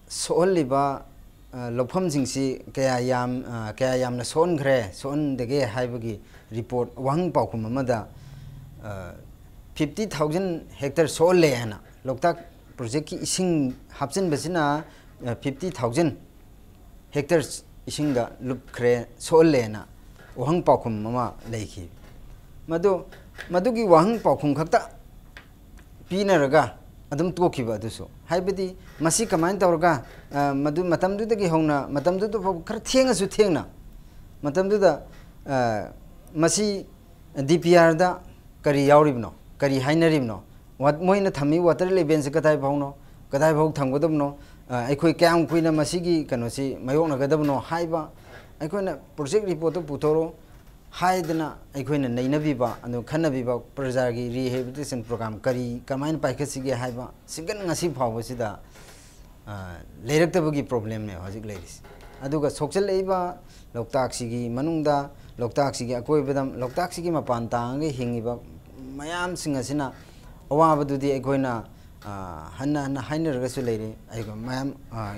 ꯁꯣꯛꯍꯜꯂꯤꯕ, ꯑ, ꯂꯧꯐꯝꯁꯤꯡꯁꯤ ꯀꯌꯥ ꯌꯥꯝ, ꯑ, ꯀꯌꯥ ꯌꯥꯝꯅ ꯁꯣꯛꯍꯟꯈ꯭ꯔꯦ, ꯁꯣꯛꯍꯟꯗꯒꯦ ꯍꯥꯏꯕꯒꯤ ꯔꯤꯄꯣꯔꯠ, ꯋꯥꯍꯪ ꯄꯥꯎꯈꯨꯝ ꯑꯃꯗ, ꯑ, ꯐꯤꯐꯇꯤ ꯊꯥꯎꯖꯟ ꯍꯦꯛꯇꯔ ꯁꯣꯛꯍꯜꯂꯦ ꯍꯥꯏꯅ, ꯂꯣꯛꯇꯥꯛ ꯄ꯭ꯔꯣꯖꯦꯛꯀꯤ ꯏꯁꯤꯡ ꯍꯥꯞꯆꯤꯟꯕꯁꯤꯅ, ꯑ, ꯐꯤꯐꯇꯤ ꯊꯥꯎꯖꯟ ꯍꯦꯛꯇꯔ ꯏꯁꯤꯡꯗ ꯂꯨꯞꯈ꯭ꯔꯦ, ꯁꯣꯛꯍꯜꯂꯦꯅ ꯋꯥꯍꯪ ꯄꯥꯎꯈꯨꯝ ꯑꯃ ꯂꯩꯈꯤ꯫ ꯃꯗꯨ, ꯃꯗꯨꯒꯤ ꯋꯥꯍꯪ ꯄꯥꯎꯈꯨꯝ ꯈꯛꯇ ꯄꯤꯅꯔꯒ ꯑꯗꯨꯝ ꯇꯣꯛꯈꯤꯕ ꯑꯗꯨꯁꯨ꯫ ꯍꯥꯏꯕꯗꯤ ꯃꯁꯤ ꯀꯃꯥꯏꯅ ꯇꯧꯔꯒ, ꯑ, ꯃꯗꯨ ꯃꯇꯝꯗꯨꯗꯒꯤ ꯍꯧꯅ, ꯃꯇꯝꯗꯨꯗ ꯐꯥꯎ ꯈꯔ ꯊꯦꯡꯉꯁꯨ ꯊꯦꯡꯅ, ꯃꯇꯝꯗꯨꯗ, ꯑ, ꯃꯁꯤ ꯗꯤ ꯄꯤ ꯑꯥꯔꯗ ꯀꯔꯤ ꯌꯥꯎꯔꯤꯕꯅꯣ, ꯀꯔꯤ ꯍꯥꯏꯅꯔꯤꯕꯅꯣ, ꯋꯥꯠ-, ꯃꯣꯏꯅ ꯊꯝꯃꯤ ꯋꯥꯇꯔ ꯂꯦꯚꯦꯜꯁꯦ ꯀꯗꯥꯏ ꯐꯥꯎꯅꯣ, ꯀꯗꯥꯏ ꯐꯥꯎ ꯊꯝꯒꯗꯕꯅꯣ, ꯑ, ꯑꯩꯈꯣꯏ ꯀꯌꯥꯝ ꯀꯨꯏꯅ ꯃꯁꯤꯒꯤ ꯀꯩꯅꯣꯁꯤ ꯃꯥꯌꯣꯛꯅꯒꯗꯕꯅꯣ ꯍꯥꯏꯕ ꯑꯩꯈꯣꯏꯅ ꯄ꯭ꯔꯣꯖꯦꯛ ꯔꯤꯄꯣꯔꯠꯇꯨ ꯄꯨꯊꯣꯔꯛꯑꯣ ꯍꯥꯏꯗꯅ ꯑꯩꯈꯣꯏꯅ ꯅꯩꯅꯕꯤꯕ, ꯑꯗꯨ ꯈꯟꯅꯕꯤꯕ, ꯄ꯭ꯔꯖꯥꯒꯤ ꯔꯤꯍꯦꯕꯤꯂꯤꯇꯦꯁꯟ ꯄ꯭ꯔꯣꯒ꯭ꯔꯥꯝ ꯀꯔꯤ, ꯀꯃꯥꯏꯅ ꯄꯥꯏꯈꯠꯁꯤꯒꯦ ꯍꯥꯏꯕ ꯁꯤꯡꯒꯟ ꯉꯁꯤ ꯐꯥꯎꯕꯁꯤꯗ, ꯑ, ꯂꯩꯔꯛꯇꯕꯒꯤ ꯄ꯭ꯔꯣꯕ꯭ꯂꯦꯝꯅꯦ ꯍꯧꯖꯤꯛ ꯂꯩꯔꯤꯁꯦ꯫ ꯑꯗꯨꯒ ꯁꯣꯛꯆꯜꯂꯛꯏꯕ ꯂꯣꯛꯇꯥꯛꯁꯤꯒꯤ ꯃꯅꯨꯡꯗ, ꯂꯣꯛꯇꯥꯛꯁꯤꯒꯤ ꯑꯀꯣꯏꯕꯗ, ꯂꯣꯛꯇꯥꯛꯁꯤꯒꯤ ꯃꯄꯥꯟ ꯇꯥꯡꯉꯒ ꯍꯤꯡꯉꯤꯕ ꯃꯌꯥꯝꯁꯤꯡ ꯑꯁꯤꯅ ꯑꯋꯥꯕꯗꯨꯗꯤ ꯑꯩꯈꯣꯏꯅ, ꯑ, ꯍꯟꯅ ꯍꯟꯅ ꯍꯥꯏꯅꯔꯒꯁꯨ ꯂꯩꯔꯦ꯫ ꯑꯩꯈꯣꯏ ꯃꯌꯥꯝ, ꯑ,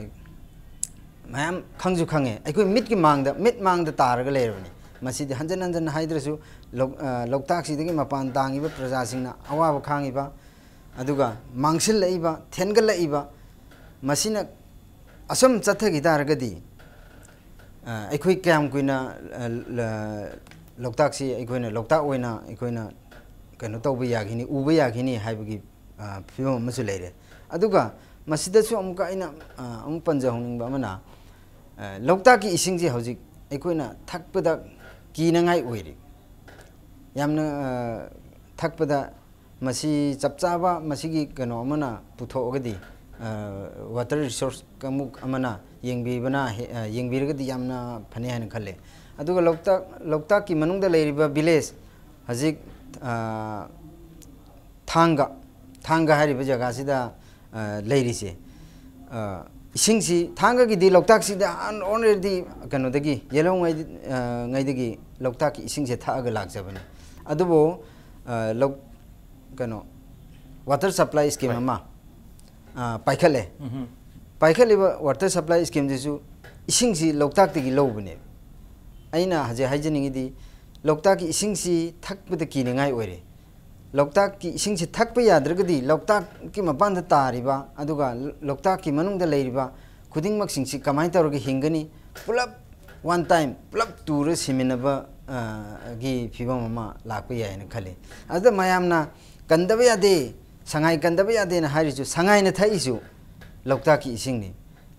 ꯃꯌꯥꯝ ꯈꯪꯁꯨ ꯈꯪꯉꯦ꯫ ꯑꯩꯈꯣꯏ ꯃꯤꯠꯀꯤ ꯃꯥꯡꯗ, ꯃꯤꯠ ꯃꯥꯡꯗ ꯇꯥꯔꯒ ꯂꯩꯔꯕꯅꯤ꯫ ꯃꯁꯤꯗꯤ ꯍꯟꯖꯟ ꯍꯟꯖꯟ ꯍꯥꯏꯗ꯭ꯔꯁꯨ, ꯂꯣꯛ-, ꯑ, ꯂꯣꯛꯇꯥꯛꯁꯤꯗꯒꯤ ꯃꯄꯥꯟ ꯇꯥꯡꯉꯤꯕ ꯄ꯭ꯔꯖꯥꯁꯤꯡꯅ ꯑꯋꯥꯕ ꯈꯥꯡꯉꯤꯕ, ꯑꯗꯨꯒ ꯃꯥꯡꯁꯤꯜꯂꯛꯏꯕ, ꯊꯦꯟꯒꯠꯂꯛꯏꯕ, ꯃꯁꯤꯅ ꯑꯁꯨꯝ ꯆꯠꯊꯈꯤ ꯇꯥꯔꯒꯗꯤ, ꯑ, ꯑꯩꯈꯣꯏ ꯀꯌꯥꯝ ꯀꯨꯏꯅ, ꯑ, ꯂ-, ꯂꯣꯛꯇꯥꯛꯁꯤ ꯑꯩꯈꯣꯏꯅ ꯂꯣꯛꯇꯥꯛ ꯑꯣꯏꯅ ꯑꯩꯈꯣꯏꯅ ꯀꯩꯅꯣ ꯇꯧꯕ ꯌꯥꯈꯤꯅꯤ, ꯎꯕ ꯌꯥꯈꯤꯅꯤ ꯍꯥꯏꯕꯒꯤ, ꯑ, ꯐꯤꯕꯝ ꯑꯃꯁꯨ ꯂꯩꯔꯦ꯫ ꯑꯗꯨꯒ ꯃꯁꯤꯗꯁꯨ ꯑꯃꯨꯛꯀ ꯑꯩꯅ, ꯑ, ꯑꯃꯨꯛ ꯄꯟꯖꯍꯧꯅꯤꯡꯕ ꯑꯃꯅ, ꯑ, ꯂꯣꯛꯇꯥꯛꯀꯤ ꯏꯁꯤꯡꯁꯦ ꯍꯧꯖꯤꯛ ꯑꯩꯈꯣꯏꯅ ꯊꯛꯄꯗ ꯀꯤꯅꯉꯥꯏ ꯑꯣꯏꯔꯤ꯫ ꯌꯥꯝꯅ, ꯑ, ꯊꯛꯄꯗ ꯃꯁꯤ ꯆꯞ ꯆꯥꯕ, ꯃꯁꯤꯒꯤ ꯀꯩꯅꯣ ꯑꯃꯅ ꯄꯨꯊꯣꯛꯑꯒꯗꯤ, ꯑ, water resource ꯀꯥꯡꯂꯨꯞ ꯑꯃꯅ ꯌꯦꯡꯕꯤꯕꯅ ꯍꯦ-, ꯑ, ꯌꯦꯡꯕꯤꯔꯒꯗꯤ ꯌꯥꯝꯅ ꯐꯅꯤ ꯍꯥꯏꯅ ꯈꯜꯂꯦ꯫ ꯑꯗꯨꯒ ꯂꯣꯛꯇꯥꯛ, ꯂꯣꯛꯇꯥꯛꯀꯤ ꯃꯅꯨꯡꯗ ꯂꯩꯔꯤꯕ village ꯍꯧꯖꯤꯛ, ꯑ, ꯊꯥꯡꯒ, ꯊꯥꯡꯒ ꯍꯥꯏꯔꯤꯕ ꯖꯒꯥꯁꯤꯗ, ꯑ, ꯂꯩꯔꯤꯁꯦ, ꯑ, ꯏꯁꯤꯡꯁꯤ ꯊꯥꯡꯒꯒꯤꯗꯤ ꯂꯣꯛꯇꯥꯛꯁꯤꯗ ꯑꯟ-, already ꯀꯩꯅꯣꯗꯒꯤ, ꯌꯦꯜꯍꯧꯉꯩ-, ꯑ, ꯉꯩꯗꯒꯤ ꯂꯣꯛꯇꯥꯛꯀꯤ ꯏꯁꯤꯡꯁꯦ ꯊꯛꯑꯒ ꯂꯥꯛꯆꯕꯅꯤ꯫ ꯑꯗꯨꯕꯨ, ꯑ, ꯂꯣꯛ-, ꯀꯩꯅꯣ, water supply scheme ꯍꯣꯏ꯫ ꯑꯃ, ꯑ, ꯄꯥꯏꯈꯠꯂꯦ꯫ ꯎꯝꯍꯨꯝ꯫ ꯄꯥꯏꯈꯠꯂꯤꯕ water supply scheme ꯁꯤꯁꯨ ꯏꯁꯤꯡꯁꯤ ꯂꯣꯛꯇꯥꯛꯇꯒꯤ ꯂꯧꯕꯅꯦꯕ꯫ ꯑꯩꯅ ꯍꯧꯖꯤꯛ ꯍꯥꯏꯖꯅꯤꯡꯉꯤꯗꯤ, ꯂꯣꯛꯇꯥꯛꯀꯤ ꯏꯁꯤꯡꯁꯤ ꯊꯛꯄꯗ ꯀꯤꯅꯤꯡꯉꯥꯏ ꯑꯣꯏꯔꯦ꯫ ꯂꯣꯛꯇꯥꯛꯀꯤ ꯏꯁꯤꯡꯁꯤ ꯊꯛꯄ ꯌꯥꯗ꯭ꯔꯒꯗꯤ ꯂꯣꯛꯇꯥꯛꯀꯤ ꯃꯄꯥꯟꯗ ꯇꯥꯔꯤꯕ, ꯑꯗꯨꯒ ꯂꯣꯛꯇꯥꯛꯀꯤ ꯃꯅꯨꯡꯗ ꯂꯩꯔꯤꯕ ꯈꯨꯗꯤꯡꯃꯛꯁꯤꯡꯁꯤ ꯀꯃꯥꯏꯅ ꯇꯧꯔꯒ ꯍꯤꯡꯒꯅꯤ? ꯄꯨꯂꯞ one time, ꯄꯨꯂꯞ ꯇꯨꯔ ꯁꯤꯃꯤꯟꯅꯕ, ꯑ, ꯒꯤ ꯐꯤꯕꯝ ꯑꯃ ꯂꯥꯛꯄ ꯌꯥꯏ ꯍꯥꯏꯅ ꯈꯜꯂꯤ꯫ ꯑꯗꯨꯗ ꯃꯌꯥꯝꯅ ꯀꯟꯗꯕ ꯌꯥꯗꯦ, ꯁꯉꯥꯏ ꯀꯟꯗꯕ ꯌꯥꯗꯦꯅ ꯍꯥꯏꯔꯤꯁꯨ, ꯁꯉꯥꯏꯅ ꯊꯛꯏꯁꯨ ꯂꯣꯛꯇꯥꯛꯀꯤ ꯏꯁꯤꯡꯅꯤ꯫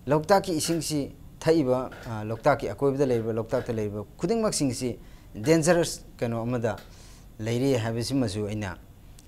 ꯂꯣꯛꯇꯥꯛꯀꯤ ꯏꯁꯤꯡꯁꯤ ꯊꯛꯏꯕ, ꯑ, ꯂꯣꯛꯇꯥꯛꯀꯤ ꯑꯀꯣꯏꯕꯗ ꯂꯩꯔꯤꯕ, ꯂꯣꯛꯇꯥꯛꯇ ꯂꯩꯔꯤꯕ ꯈꯨꯗꯤꯡꯃꯛꯁꯤꯡꯁꯤ dangerous ꯀꯩꯅꯣ ꯑꯃꯗ ꯂꯩꯔꯤ ꯍꯥꯏꯕꯁꯤꯃꯁꯨ ꯑꯩꯅ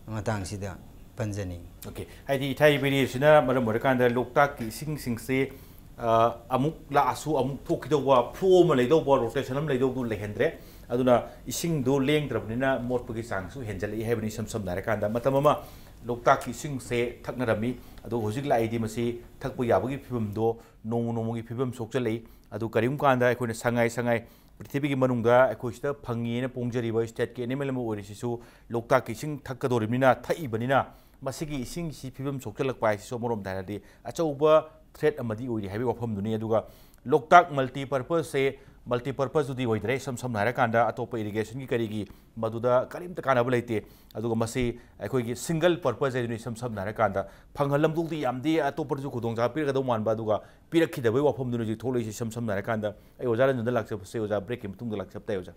ꯃꯇꯥꯡꯁꯤꯗ ꯄꯟꯖꯅꯤꯡꯏ꯫ OK, ꯍꯥꯏꯗꯤ ꯏꯊꯩ ꯏꯕꯤꯔꯤꯁꯤꯅ ꯃꯔꯝ ꯑꯣꯏꯔꯀꯥꯟꯗ ꯂꯣꯛꯇꯥꯛꯀꯤ ꯏꯁꯤꯡꯁꯤꯡꯁꯤ, ꯑ, ꯑꯃꯨꯛ ꯂꯥꯛꯑꯁꯨ ꯑꯃꯨꯛ ꯊꯣꯛꯈꯤꯗꯧꯕ flow ꯑꯃ ꯂꯩꯗꯧꯕ, rotation ꯑꯃ ꯂꯩꯗꯧꯗꯨ ꯂꯩꯍꯟꯗ꯭ꯔꯦ꯫ ꯑꯗꯨꯅ ꯏꯁꯤꯡꯗꯨ ꯂꯦꯡꯗ꯭ꯔꯕꯅꯤꯅ ꯃꯣꯠꯄꯒꯤ ꯆꯥꯡꯁꯨ ꯍꯦꯟꯖꯜꯂꯛꯏ ꯍꯥꯏꯕꯅꯤ꯫ ꯏꯁꯝ ꯁꯝꯅ ꯍꯥꯏꯔꯀꯥꯟꯗ ꯃꯇꯝ ꯑꯃ ꯂꯣꯛꯇꯥꯛꯀꯤ ꯏꯁꯤꯡꯁꯦ ꯊꯛꯅꯔꯝꯃꯤ, ꯑꯗꯨꯒ ꯍꯧꯖꯤꯛ ꯂꯥꯛꯏꯗꯤ ꯃꯁꯤ ꯊꯛꯄ ꯌꯥꯕꯒꯤ ꯐꯤꯕꯝꯗꯣ ꯅꯣꯡꯃ ꯅꯣꯡꯃꯒꯤ ꯐꯤꯕꯝ ꯁꯣꯛꯆꯜꯂꯛꯏ꯫ ꯑꯗꯨ ꯀꯔꯤꯒꯨꯝꯕ ꯀꯥꯟꯗ ꯑꯩꯈꯣꯏꯅ ꯁꯉꯥꯏ, ꯁꯉꯥꯏ ꯄ꯭ꯔꯤꯊꯤꯕꯤꯒꯤ ꯃꯅꯨꯡꯗ ꯑꯩꯈꯣꯏ ꯁꯤꯗ ꯐꯪꯉꯦꯅ ꯄꯣꯡꯖꯔꯤꯕ stateꯀꯤ animal ꯑꯃ ꯑꯣꯏꯔꯤꯁꯤꯁꯨ ꯂꯣꯛꯇꯥꯛꯀꯤ ꯏꯁꯤꯡ ꯊꯛꯀꯗꯧꯔꯤꯕꯅꯤꯅ, ꯊꯛꯏꯕꯅꯤꯅ ꯃꯁꯤꯒꯤ ꯏꯁꯤꯡꯁꯤ ꯐꯤꯕꯝ ꯁꯣꯛꯆꯜꯂꯛꯄ ꯍꯥꯏꯁꯤꯁꯨ ꯑꯃꯔꯣꯝꯗ ꯍꯥꯏꯔꯗꯤ ꯑꯆꯧꯕ threat ꯑꯃꯗꯤ ꯑꯣꯏꯔꯤ ꯍꯥꯏꯕꯒꯤ ꯋꯥꯐꯝꯗꯨꯅꯤ꯫ ꯑꯗꯨꯒ ꯂꯣꯛꯇꯥꯛ multi purposeꯁꯦ multi purposeꯇꯨꯗꯤ ꯑꯣꯏꯗ꯭ꯔꯦ꯫ ꯏꯁꯝ ꯁꯝꯅ ꯍꯥꯏꯔꯀꯥꯟꯗ ꯑꯇꯣꯞꯄ irrigationꯒꯤ ꯀꯔꯤꯒꯤ ꯃꯗꯨꯗ ꯀꯔꯤꯝꯇ ꯀꯥꯟꯅꯕ ꯂꯩꯇꯦ꯫ ꯑꯗꯨꯒ ꯃꯁꯤ ꯑꯩꯈꯣꯏꯒꯤ single purpose ꯍꯥꯏꯗꯨꯅ ꯏꯁꯝ ꯁꯝꯅ ꯍꯥꯏꯔꯀꯥꯟꯗ ꯐꯪꯍꯜꯂꯝꯗꯧꯗꯤ ꯌꯥꯝꯗꯤ ꯑꯇꯣꯞꯄꯗꯁꯨ ꯈꯨꯗꯣꯡꯆꯥꯕ ꯄꯤꯔꯛꯀꯗꯧ ꯃꯥꯟꯕ, ꯑꯗꯨꯒ ꯄꯤꯔꯛꯈꯤꯗꯕꯒꯤ ꯋꯥꯐꯝꯗꯨꯅ ꯍꯧꯖꯤꯛ ꯊꯣꯛꯂꯛꯏꯁꯤ꯫ ꯏꯁꯝ ꯁꯝꯅ ꯍꯥꯏꯔꯀꯥꯟꯗ ꯑꯩ ꯑꯣꯖꯥ ꯔꯟꯖꯟꯗ ꯂꯥꯛꯆꯕꯁꯦ, ꯑꯣꯖꯥ, breakꯀꯤ ꯃꯇꯨꯡꯗ ꯂꯥꯛꯆꯕ ꯇꯥꯏ, ꯑꯣꯖꯥ꯫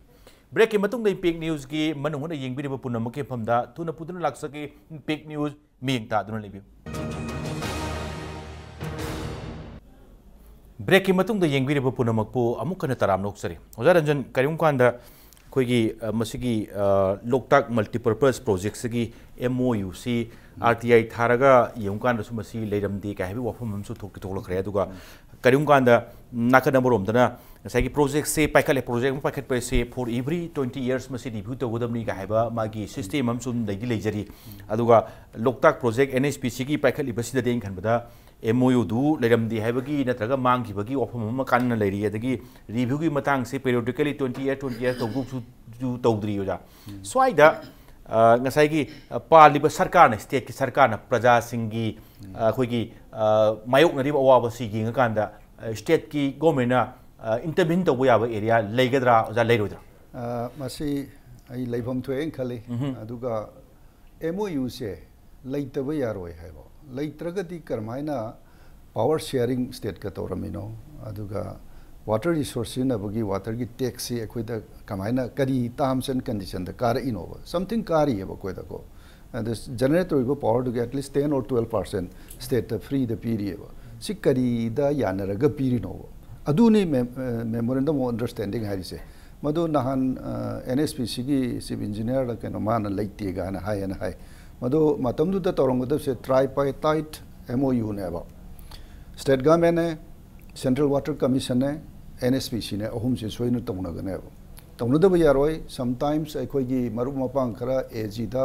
Breakꯀꯤ ꯃꯇꯨꯡꯗ Impact Newsꯀꯤ ꯃꯅꯨꯡ ꯍꯨꯠꯅ ꯌꯦꯡꯕꯤꯔꯤꯕ ꯄꯨꯝꯅꯃꯛꯀꯤ ꯃꯐꯝꯗ ꯊꯨꯅ ꯄꯨꯗꯨꯅ ꯂꯥꯛꯆꯒꯦ꯫ Impact News ꯃꯤꯠꯌꯦꯡ ꯇꯥꯗꯨꯅ ꯂꯩꯕꯤꯌꯨ꯫ Breakꯀꯤ ꯃꯇꯨꯡꯗ ꯌꯦꯡꯕꯤꯔꯤꯕ ꯄꯨꯝꯅꯃꯛꯄꯨ ꯑꯃꯨꯛ ꯍꯟꯅ ꯇꯔꯥꯝꯅ ꯑꯣꯛꯆꯔꯤ꯫ ꯑꯣꯖꯥ ꯔꯟꯖꯟ, ꯀꯔꯤꯒꯨꯝꯕ ꯀꯥꯟꯗ ꯑꯩꯈꯣꯏꯒꯤ ꯑ, ꯃꯁꯤꯒꯤ ꯑ, ꯂꯣꯛꯇꯥꯛ multipurpose ꯄ꯭ꯔꯣꯖꯦꯛꯁꯤꯒꯤ M O ꯌꯨꯁꯤ R T ꯑꯥꯏ ꯊꯥꯔꯒ ꯌꯦꯡꯉꯨꯀꯥꯟꯗꯁꯨ ꯃꯁꯤ ꯂꯩꯔꯝꯗꯦ ꯀꯥꯏ ꯍꯥꯏꯕꯒꯤ ꯋꯥꯐꯝ ꯑꯃꯁꯨ ꯊꯣꯛꯇꯤ ꯊꯣꯛꯂꯛꯈ꯭ꯔꯦ꯫ ꯑꯗꯨꯒ ꯀꯔꯤꯒꯨꯝꯕ ꯀꯥꯟꯗ ꯅꯥꯀꯟ ꯑꯃꯔꯣꯝꯗꯅ ꯉꯁꯥꯏꯒꯤ ꯄ꯭ꯔꯣꯖꯦꯛꯁꯦ ꯄꯥꯏꯈꯠꯂꯦ, ꯄ꯭ꯔꯣꯖꯦꯛ ꯑꯃ ꯄꯥꯏꯈꯠꯄꯁꯦ for every twenty years ꯃꯁꯤ ꯔꯤꯚ꯭ꯌꯨ ꯇꯧꯒꯗꯕꯅꯤ ꯀꯥꯏ ꯍꯥꯏꯕ ꯃꯥꯒꯤ ꯁꯤꯁꯇꯦꯝ ꯑꯃꯁꯨ ꯂꯩꯗꯤ ꯂꯩꯖꯔꯤ꯫ ꯑꯗꯨꯒ ꯂꯣꯛꯇꯥꯛ ꯄ꯭ꯔꯣꯖꯦꯛ ꯑꯦꯟ ꯑꯩꯆ ꯄꯤ ꯁꯤꯒꯤ ꯄꯥꯏꯈꯠꯂꯤꯕꯁꯤꯗꯗꯤ ꯑꯩꯅ ꯈꯟꯕꯗ ꯑꯦꯝ ꯑꯣ ꯌꯨꯗꯨ ꯂꯩꯔꯝꯗꯦ ꯍꯥꯏꯕꯒꯤ ꯅꯠꯇ꯭ꯔꯒ ꯃꯥꯡꯈꯤꯕꯒꯤ ꯋꯥꯐꯝ ꯑꯃ ꯀꯥꯟꯅꯅ ꯂꯩꯔꯤ꯫ ꯑꯗꯒꯤ ꯔꯤꯚ꯭ꯌꯨꯒꯤ ꯃꯇꯥꯡꯁꯦ ꯄꯦꯔꯤꯌꯣꯗꯤꯀꯦꯂꯤ ꯇ꯭ꯋꯦꯟꯇꯤ ꯏꯌꯔ ꯇ꯭ꯋꯦꯟꯇꯤ ꯏꯌꯔ ꯇꯧꯗꯧꯁꯨ ꯇꯧꯗ꯭ꯔꯤ ꯑꯣꯖꯥ꯫ ꯁ꯭ꯋꯥꯏꯗ ꯑ, ꯉꯁꯥꯏꯒꯤ ꯑ, ꯄꯥꯜꯂꯤꯕ ꯁꯔꯀꯥꯔꯅ, ꯁ꯭ꯇꯦꯠꯀꯤ ꯁꯔꯀꯥꯔꯅ ꯄ꯭ꯔꯖꯥꯁꯤꯡꯒꯤ ꯑ, ꯑꯩꯈꯣꯏꯒꯤ ꯑ, ꯃꯥꯌꯣꯛꯅꯔꯤꯕ ꯑꯋꯥꯕꯁꯤ ꯌꯦꯡꯉꯀꯥꯟꯗ ꯑ, ꯁ꯭ꯇꯦꯠꯀꯤ ꯒꯣꯔꯃꯦꯟꯅ ꯏꯟꯇꯔꯚꯤꯟ ꯇꯧꯕ ꯌꯥꯕ ꯑꯦꯔꯤꯌꯥ ꯂꯩꯒꯗ꯭ꯔꯥ ꯑꯣꯖꯥ, ꯂꯩꯔꯣꯏꯗ꯭ꯔꯥ? ꯑ, ꯃꯁꯤ ꯑꯩ ꯂꯩꯐꯝ ꯊꯣꯛꯑꯦꯅ ꯈꯜꯂꯤ꯫ ꯑꯗꯨꯒ ꯑꯦꯝ ꯑꯣ ꯌꯨꯁꯦ ꯂꯩꯇꯕ ꯌꯥꯔꯣꯏ ꯍꯥꯏꯕ, ꯂꯩꯇ꯭ꯔꯒꯗꯤ ꯀꯔꯝꯍꯥꯏꯅ ꯄꯥꯋꯔ ꯁꯤꯌꯥꯔꯤꯡ ꯁ꯭ꯇꯦꯠꯀ ꯇꯧꯔꯝꯃꯤꯅꯣ? ꯑꯗꯨꯒ ꯋꯥꯇꯔ ꯔꯤꯁꯣꯔꯁ ꯁꯤꯖꯤꯟꯅꯕꯒꯤ ꯋꯥꯇꯔꯒꯤ ꯇꯦꯛꯁꯁꯤ ꯑꯩꯈꯣꯏꯗ ꯀꯃꯥꯏꯅ, ꯀꯔꯤ ꯇꯥꯔꯝꯁ ꯑꯦꯟ ꯀꯟꯗꯤꯁꯟꯗ ꯀꯥꯔꯛꯏꯅꯣꯕ? ꯁꯝꯊꯤꯡ ꯀꯥꯔꯤꯑꯕ ꯑꯩꯈꯣꯏꯗꯀꯣ꯫ ꯑꯗ ꯖꯦꯅꯦꯔꯦꯠ ꯇꯧꯔꯤꯕ ꯄꯥꯋꯔꯗꯨꯒꯤ at least ten or twelve percent ꯁ꯭ꯇꯦꯠꯇ ꯐ꯭ꯔꯤꯗ ꯄꯤꯔꯤꯑꯕ꯫ ꯁꯤ ꯀꯔꯤꯗ ꯌꯥꯅꯔꯒ ꯄꯤꯔꯤꯅꯣꯕ? ꯑꯗꯨꯅꯤ ꯃꯦ-, ꯑ, memorandum of understanding ꯍꯥꯏꯔꯤꯁꯦ꯫ ꯃꯗꯨ ꯅꯍꯥꯟ ꯑꯦꯟ ꯑꯦꯁ ꯄꯤ ꯁꯤꯒꯤ ꯆꯤꯐ ꯏꯟꯖꯤꯅꯤꯌꯥꯔꯗ ꯀꯩꯅꯣ ꯃꯥꯅ ꯂꯩꯇꯦ ꯀꯥꯏꯅ ꯍꯥꯏꯌꯦꯅ ꯍꯥꯏ꯫ ꯃꯗꯨ ꯃꯇꯝꯗꯨꯗ ꯇꯧꯔꯝꯒꯗꯕꯁꯦ tripartite ꯑꯦꯝ ꯑꯣ ꯌꯨꯅꯦꯕ꯫ ꯁ꯭ꯇꯦꯠ ꯒꯚꯔꯟꯃꯦꯟꯅꯦ, ꯁꯦꯟꯇ꯭ꯔꯦꯜ ꯋꯥꯇꯔ ꯀꯃꯤꯁꯟꯅꯦ, ꯑꯦꯟ ꯑꯦꯁ ꯄꯤ ꯁꯤꯅꯦ, ꯑꯍꯨꯝꯁꯦ ꯁꯣꯏꯅ ꯇꯧꯅꯒꯅꯦꯕ꯫ ꯇꯧꯅꯗꯕ ꯌꯥꯔꯣꯏ꯫ Sometimes ꯑꯩꯈꯣꯏꯒꯤ ꯃꯔꯨꯞ ꯃꯄꯥꯡ ꯈꯔ ꯑꯦ ꯖꯤꯗ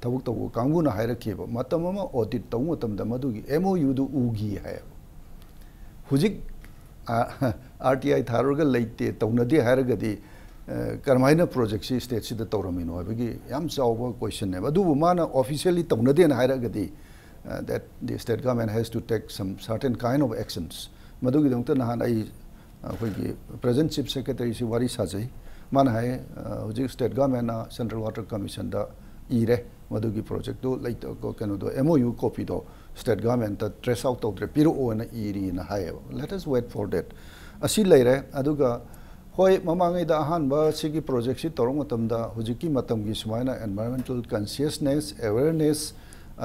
ꯊꯕꯛ ꯇꯧꯕ ꯀꯥꯡꯕꯨꯅ ꯍꯥꯏꯔꯛꯈꯤꯕ, ꯃꯇꯝ ꯑꯃ ꯑꯣꯗꯤꯠ ꯇꯧꯕ ꯃꯇꯝꯗ ꯃꯗꯨꯒꯤ ꯑꯦꯝ ꯑꯣ ꯌꯨꯗꯨ ꯎꯈꯤ ꯍꯥꯏꯌꯦꯕ꯫ ꯍꯧꯖꯤꯛ ꯑꯥꯔ ꯇꯤ ꯑꯥꯏ ꯊꯥꯔꯨꯔꯒ ꯂꯩꯇꯦ, ꯇꯧꯅꯗꯦ ꯍꯥꯏꯔꯒꯗꯤ ꯑ, ꯀꯔꯝꯍꯥꯏꯅ ꯄ꯭ꯔꯣꯖꯦꯛꯁꯤ ꯁ꯭ꯇꯦꯠꯁꯤꯗ ꯇꯧꯔꯝꯃꯤꯅꯣ ꯍꯥꯏꯕꯒꯤ ꯌꯥꯝ ꯆꯥꯎꯕ ꯀꯣꯏꯁꯟꯅꯦꯕ꯫ ꯑꯗꯨꯕꯨ ꯃꯥꯅ ꯑꯣꯐꯤꯁꯤꯌꯦꯜꯂꯤ ꯇꯧꯅꯗꯦꯅ ꯍꯥꯏꯔꯒꯗꯤ, uh, that the state government has to take some certain kind of actions꯫ ꯃꯗꯨꯒꯤꯗꯃꯛꯇ ꯅꯍꯥꯟ ꯑꯩ ꯑꯩꯈꯣꯏꯒꯤ ꯄ꯭ꯔꯦꯖꯦꯟ ꯆꯤꯐ ꯁꯦꯀ꯭ꯔꯦꯇꯔꯤꯁꯤ ꯋꯥꯔꯤ ꯁꯥꯖꯩ꯫ ꯃꯥꯅ ꯍꯥꯏ, ꯑ, ꯍꯧꯖꯤꯛ ꯁ꯭ꯇꯦꯠ ꯒꯚꯔꯟꯃꯦꯟꯅ ꯁꯦꯟꯇ꯭ꯔꯦꯜ ꯋꯥꯇꯔ ꯀꯃꯤꯁꯟꯗ ꯏꯔꯦ, ꯃꯗꯨꯒꯤ ꯄ꯭ꯔꯣꯖꯦꯛꯇꯨ ꯂꯩꯇ-, ꯀꯩꯅꯣꯗꯣ, M O U ꯀꯣꯄꯤꯗꯣ state ꯒꯚꯔꯟꯃꯦꯟꯠꯇ trace out ꯇꯧꯗ꯭ꯔꯦ, ꯄꯤꯔꯛꯑꯣꯅ ꯏꯔꯤꯅ ꯍꯥꯏꯌꯦꯕ꯫ Let us wait for that꯫ ꯑꯁꯤ ꯂꯩꯔꯦ꯫ ꯑꯗꯨꯒ ꯍꯣꯏ, ꯃꯃꯥꯡꯉꯩꯗ ꯑꯍꯥꯟꯕ ꯁꯤꯒꯤ ꯄ꯭ꯔꯣꯖꯦꯛꯁꯤ ꯇꯧꯔꯛ ꯃꯇꯝꯗ ꯍꯧꯖꯤꯛꯀꯤ ꯃꯇꯝꯒꯤ ꯁꯨꯃꯥꯏꯅ environmental consciousness, awareness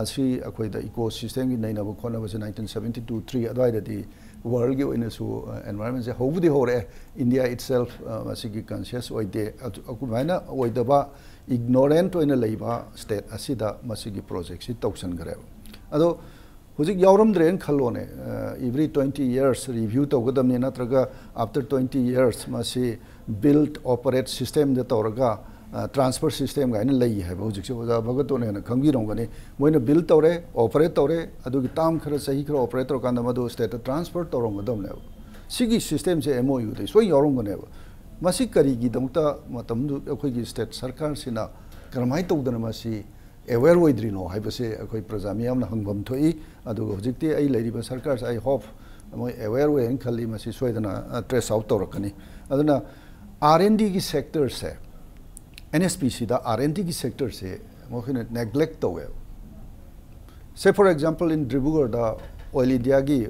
ꯑꯁꯤ ꯑꯩꯈꯣꯏꯗ ꯏꯀꯣ ꯁꯤꯁꯇꯦꯝꯒꯤ ꯅꯩꯅꯕ ꯈꯣꯠꯅꯕꯁꯦ nineteen seventy two three ꯑꯗꯨꯋꯥꯏꯗꯗꯤ ꯋꯥꯔꯜꯒꯤ ꯑꯣꯏꯅꯁꯨ ꯑꯦꯟꯚꯥꯏꯔꯟꯃꯦꯟꯁꯦ ꯍꯧꯕꯗꯤ ꯍꯧꯔꯛꯑꯦ꯫ ꯏꯟꯗꯤꯌꯥ ꯏꯠꯁꯦꯜꯐ ꯃꯁꯤꯒꯤ ꯀꯟꯁꯤꯌꯁ ꯑꯣꯏꯗꯦ꯫ ꯑꯗꯨ- ꯑꯗꯨꯃꯥꯏꯅ ꯑꯣꯏꯗꯕ, ꯏꯒꯅꯣꯔꯦꯟꯠ ꯑꯣꯏꯅ ꯂꯩꯕ ꯁ꯭ꯇꯦꯠ ꯑꯁꯤꯗ ꯃꯁꯤꯒꯤ ꯄ꯭ꯔꯣꯖꯦꯛꯁꯤ ꯇꯧꯁꯟꯈ꯭ꯔꯦꯕ꯫ ꯑꯗꯣ ꯍꯧꯖꯤꯛ ꯌꯥꯎꯔꯝꯗ꯭ꯔꯦꯅ ꯈꯜꯂꯣꯅꯦ꯫ ꯑꯦꯚ꯭ꯔꯤ ꯇ꯭ꯋꯦꯟꯇꯤ ꯌꯔꯁ ꯔꯤꯚ꯭ꯌꯨ ꯇꯧꯒꯗꯕꯅꯤ, ꯅꯠꯇ꯭ꯔꯒ ꯑꯥꯐꯇꯔ ꯇ꯭ꯋꯦꯟꯇꯤ ꯌꯔꯁ ꯃꯁꯤ ꯕꯤꯜꯗ ꯑꯣꯄꯔꯦꯠ ꯁꯤꯁꯇꯦꯝꯗ ꯇꯧꯔꯒ ꯇ꯭ꯔꯥꯟꯁꯐꯔ ꯁꯤꯁꯇꯦꯝ ꯀꯥꯏꯅ ꯂꯩ ꯍꯥꯏꯕ ꯍꯧꯖꯤꯛꯁꯦ ꯑꯣꯖꯥ ꯚꯒꯠꯇꯣꯅ ꯍꯦꯟꯅ ꯈꯪꯕꯤꯔꯝꯒꯅꯤ꯫ ꯃꯣꯏꯅ ꯕꯤꯜꯗ ꯇꯧꯔꯦ, ꯑꯣꯄꯔꯦꯠ ꯇꯧꯔꯦ, ꯑꯗꯨꯒꯤ ꯇꯥꯝ ꯈꯔ, ꯆꯍꯤ ꯈꯔ ꯑꯣꯄꯔꯦꯠ ꯇꯧꯔꯀꯥꯟꯗ ꯃꯗꯨ ꯁ꯭ꯇꯦꯠꯇ ꯇ꯭ꯔꯥꯟꯁꯐꯔ ꯇꯧꯔꯝꯒꯗꯕꯅꯦꯕ꯫ ꯁꯤꯒꯤ ꯁꯤꯁꯇꯦꯝꯁꯦ ꯑꯦꯝ ꯑꯣ ꯌꯨꯗ ꯁꯣꯏ ꯌꯥꯎꯔꯝꯒꯅꯦꯕ꯫ ꯃꯁꯤ ꯀꯔꯤꯒꯤꯗꯃꯛꯇ ꯃꯇꯝꯗꯨ ꯑꯩꯈꯣꯏꯒꯤ ꯁ꯭ꯇꯦꯠ ꯁꯔꯀꯥꯔꯁꯤꯅ ꯀꯔꯝꯍꯥꯏꯅ ꯇꯧꯗꯅ ꯃꯁꯤ ꯑꯦꯋꯦꯌꯔ ꯑꯣꯏꯗ꯭ꯔꯤꯅꯣ ꯍꯥꯏꯕꯁꯦ ꯑꯩꯈꯣꯏ ꯄ꯭ꯔꯖꯥ ꯃꯤꯌꯥꯝꯅ ꯍꯪꯐꯝ ꯊꯣꯛꯏ꯫ ꯑꯗꯨꯒ ꯍꯧꯖꯤꯛꯇꯤ ꯑꯩ ꯂꯩꯔꯤꯕ ꯁꯔꯀꯥꯔꯁꯦ, ꯑꯩ ꯍꯣꯞ ꯃꯣꯏ ꯑꯦꯋꯦꯌꯔ ꯑꯣꯏ ꯍꯥꯏꯅ ꯈꯜꯂꯤ꯫ ꯃꯁꯤ ꯁꯣꯏꯗꯅ ꯇ꯭ꯔꯦꯁ ꯑꯥꯎꯠ ꯇꯧꯔꯛꯀꯅꯤ꯫ ꯑꯗꯨꯅ ꯑꯥꯔ ꯑꯦꯟ ꯗꯤꯒꯤ ꯁꯦꯛꯇꯔꯁꯦ, ꯑꯦꯟ ꯑꯦꯁ ꯄꯤ ꯁꯤꯗ ꯑꯥꯔ ꯑꯦꯟ ꯗꯤꯒꯤ ꯁꯦꯛꯇꯔꯁꯦ ꯃꯈꯣꯏꯅ ꯅꯦꯒ꯭ꯂꯦꯛ ꯇꯧꯋꯦꯕ꯫ ꯁꯦ ꯐꯣꯔ ꯑꯦꯛꯖꯥꯝꯄꯜ, ꯏꯟ ꯗꯤꯕ꯭ꯔꯨꯒꯔꯗ ꯑꯣꯏꯜ ꯏꯟꯗꯤꯌꯥꯒꯤ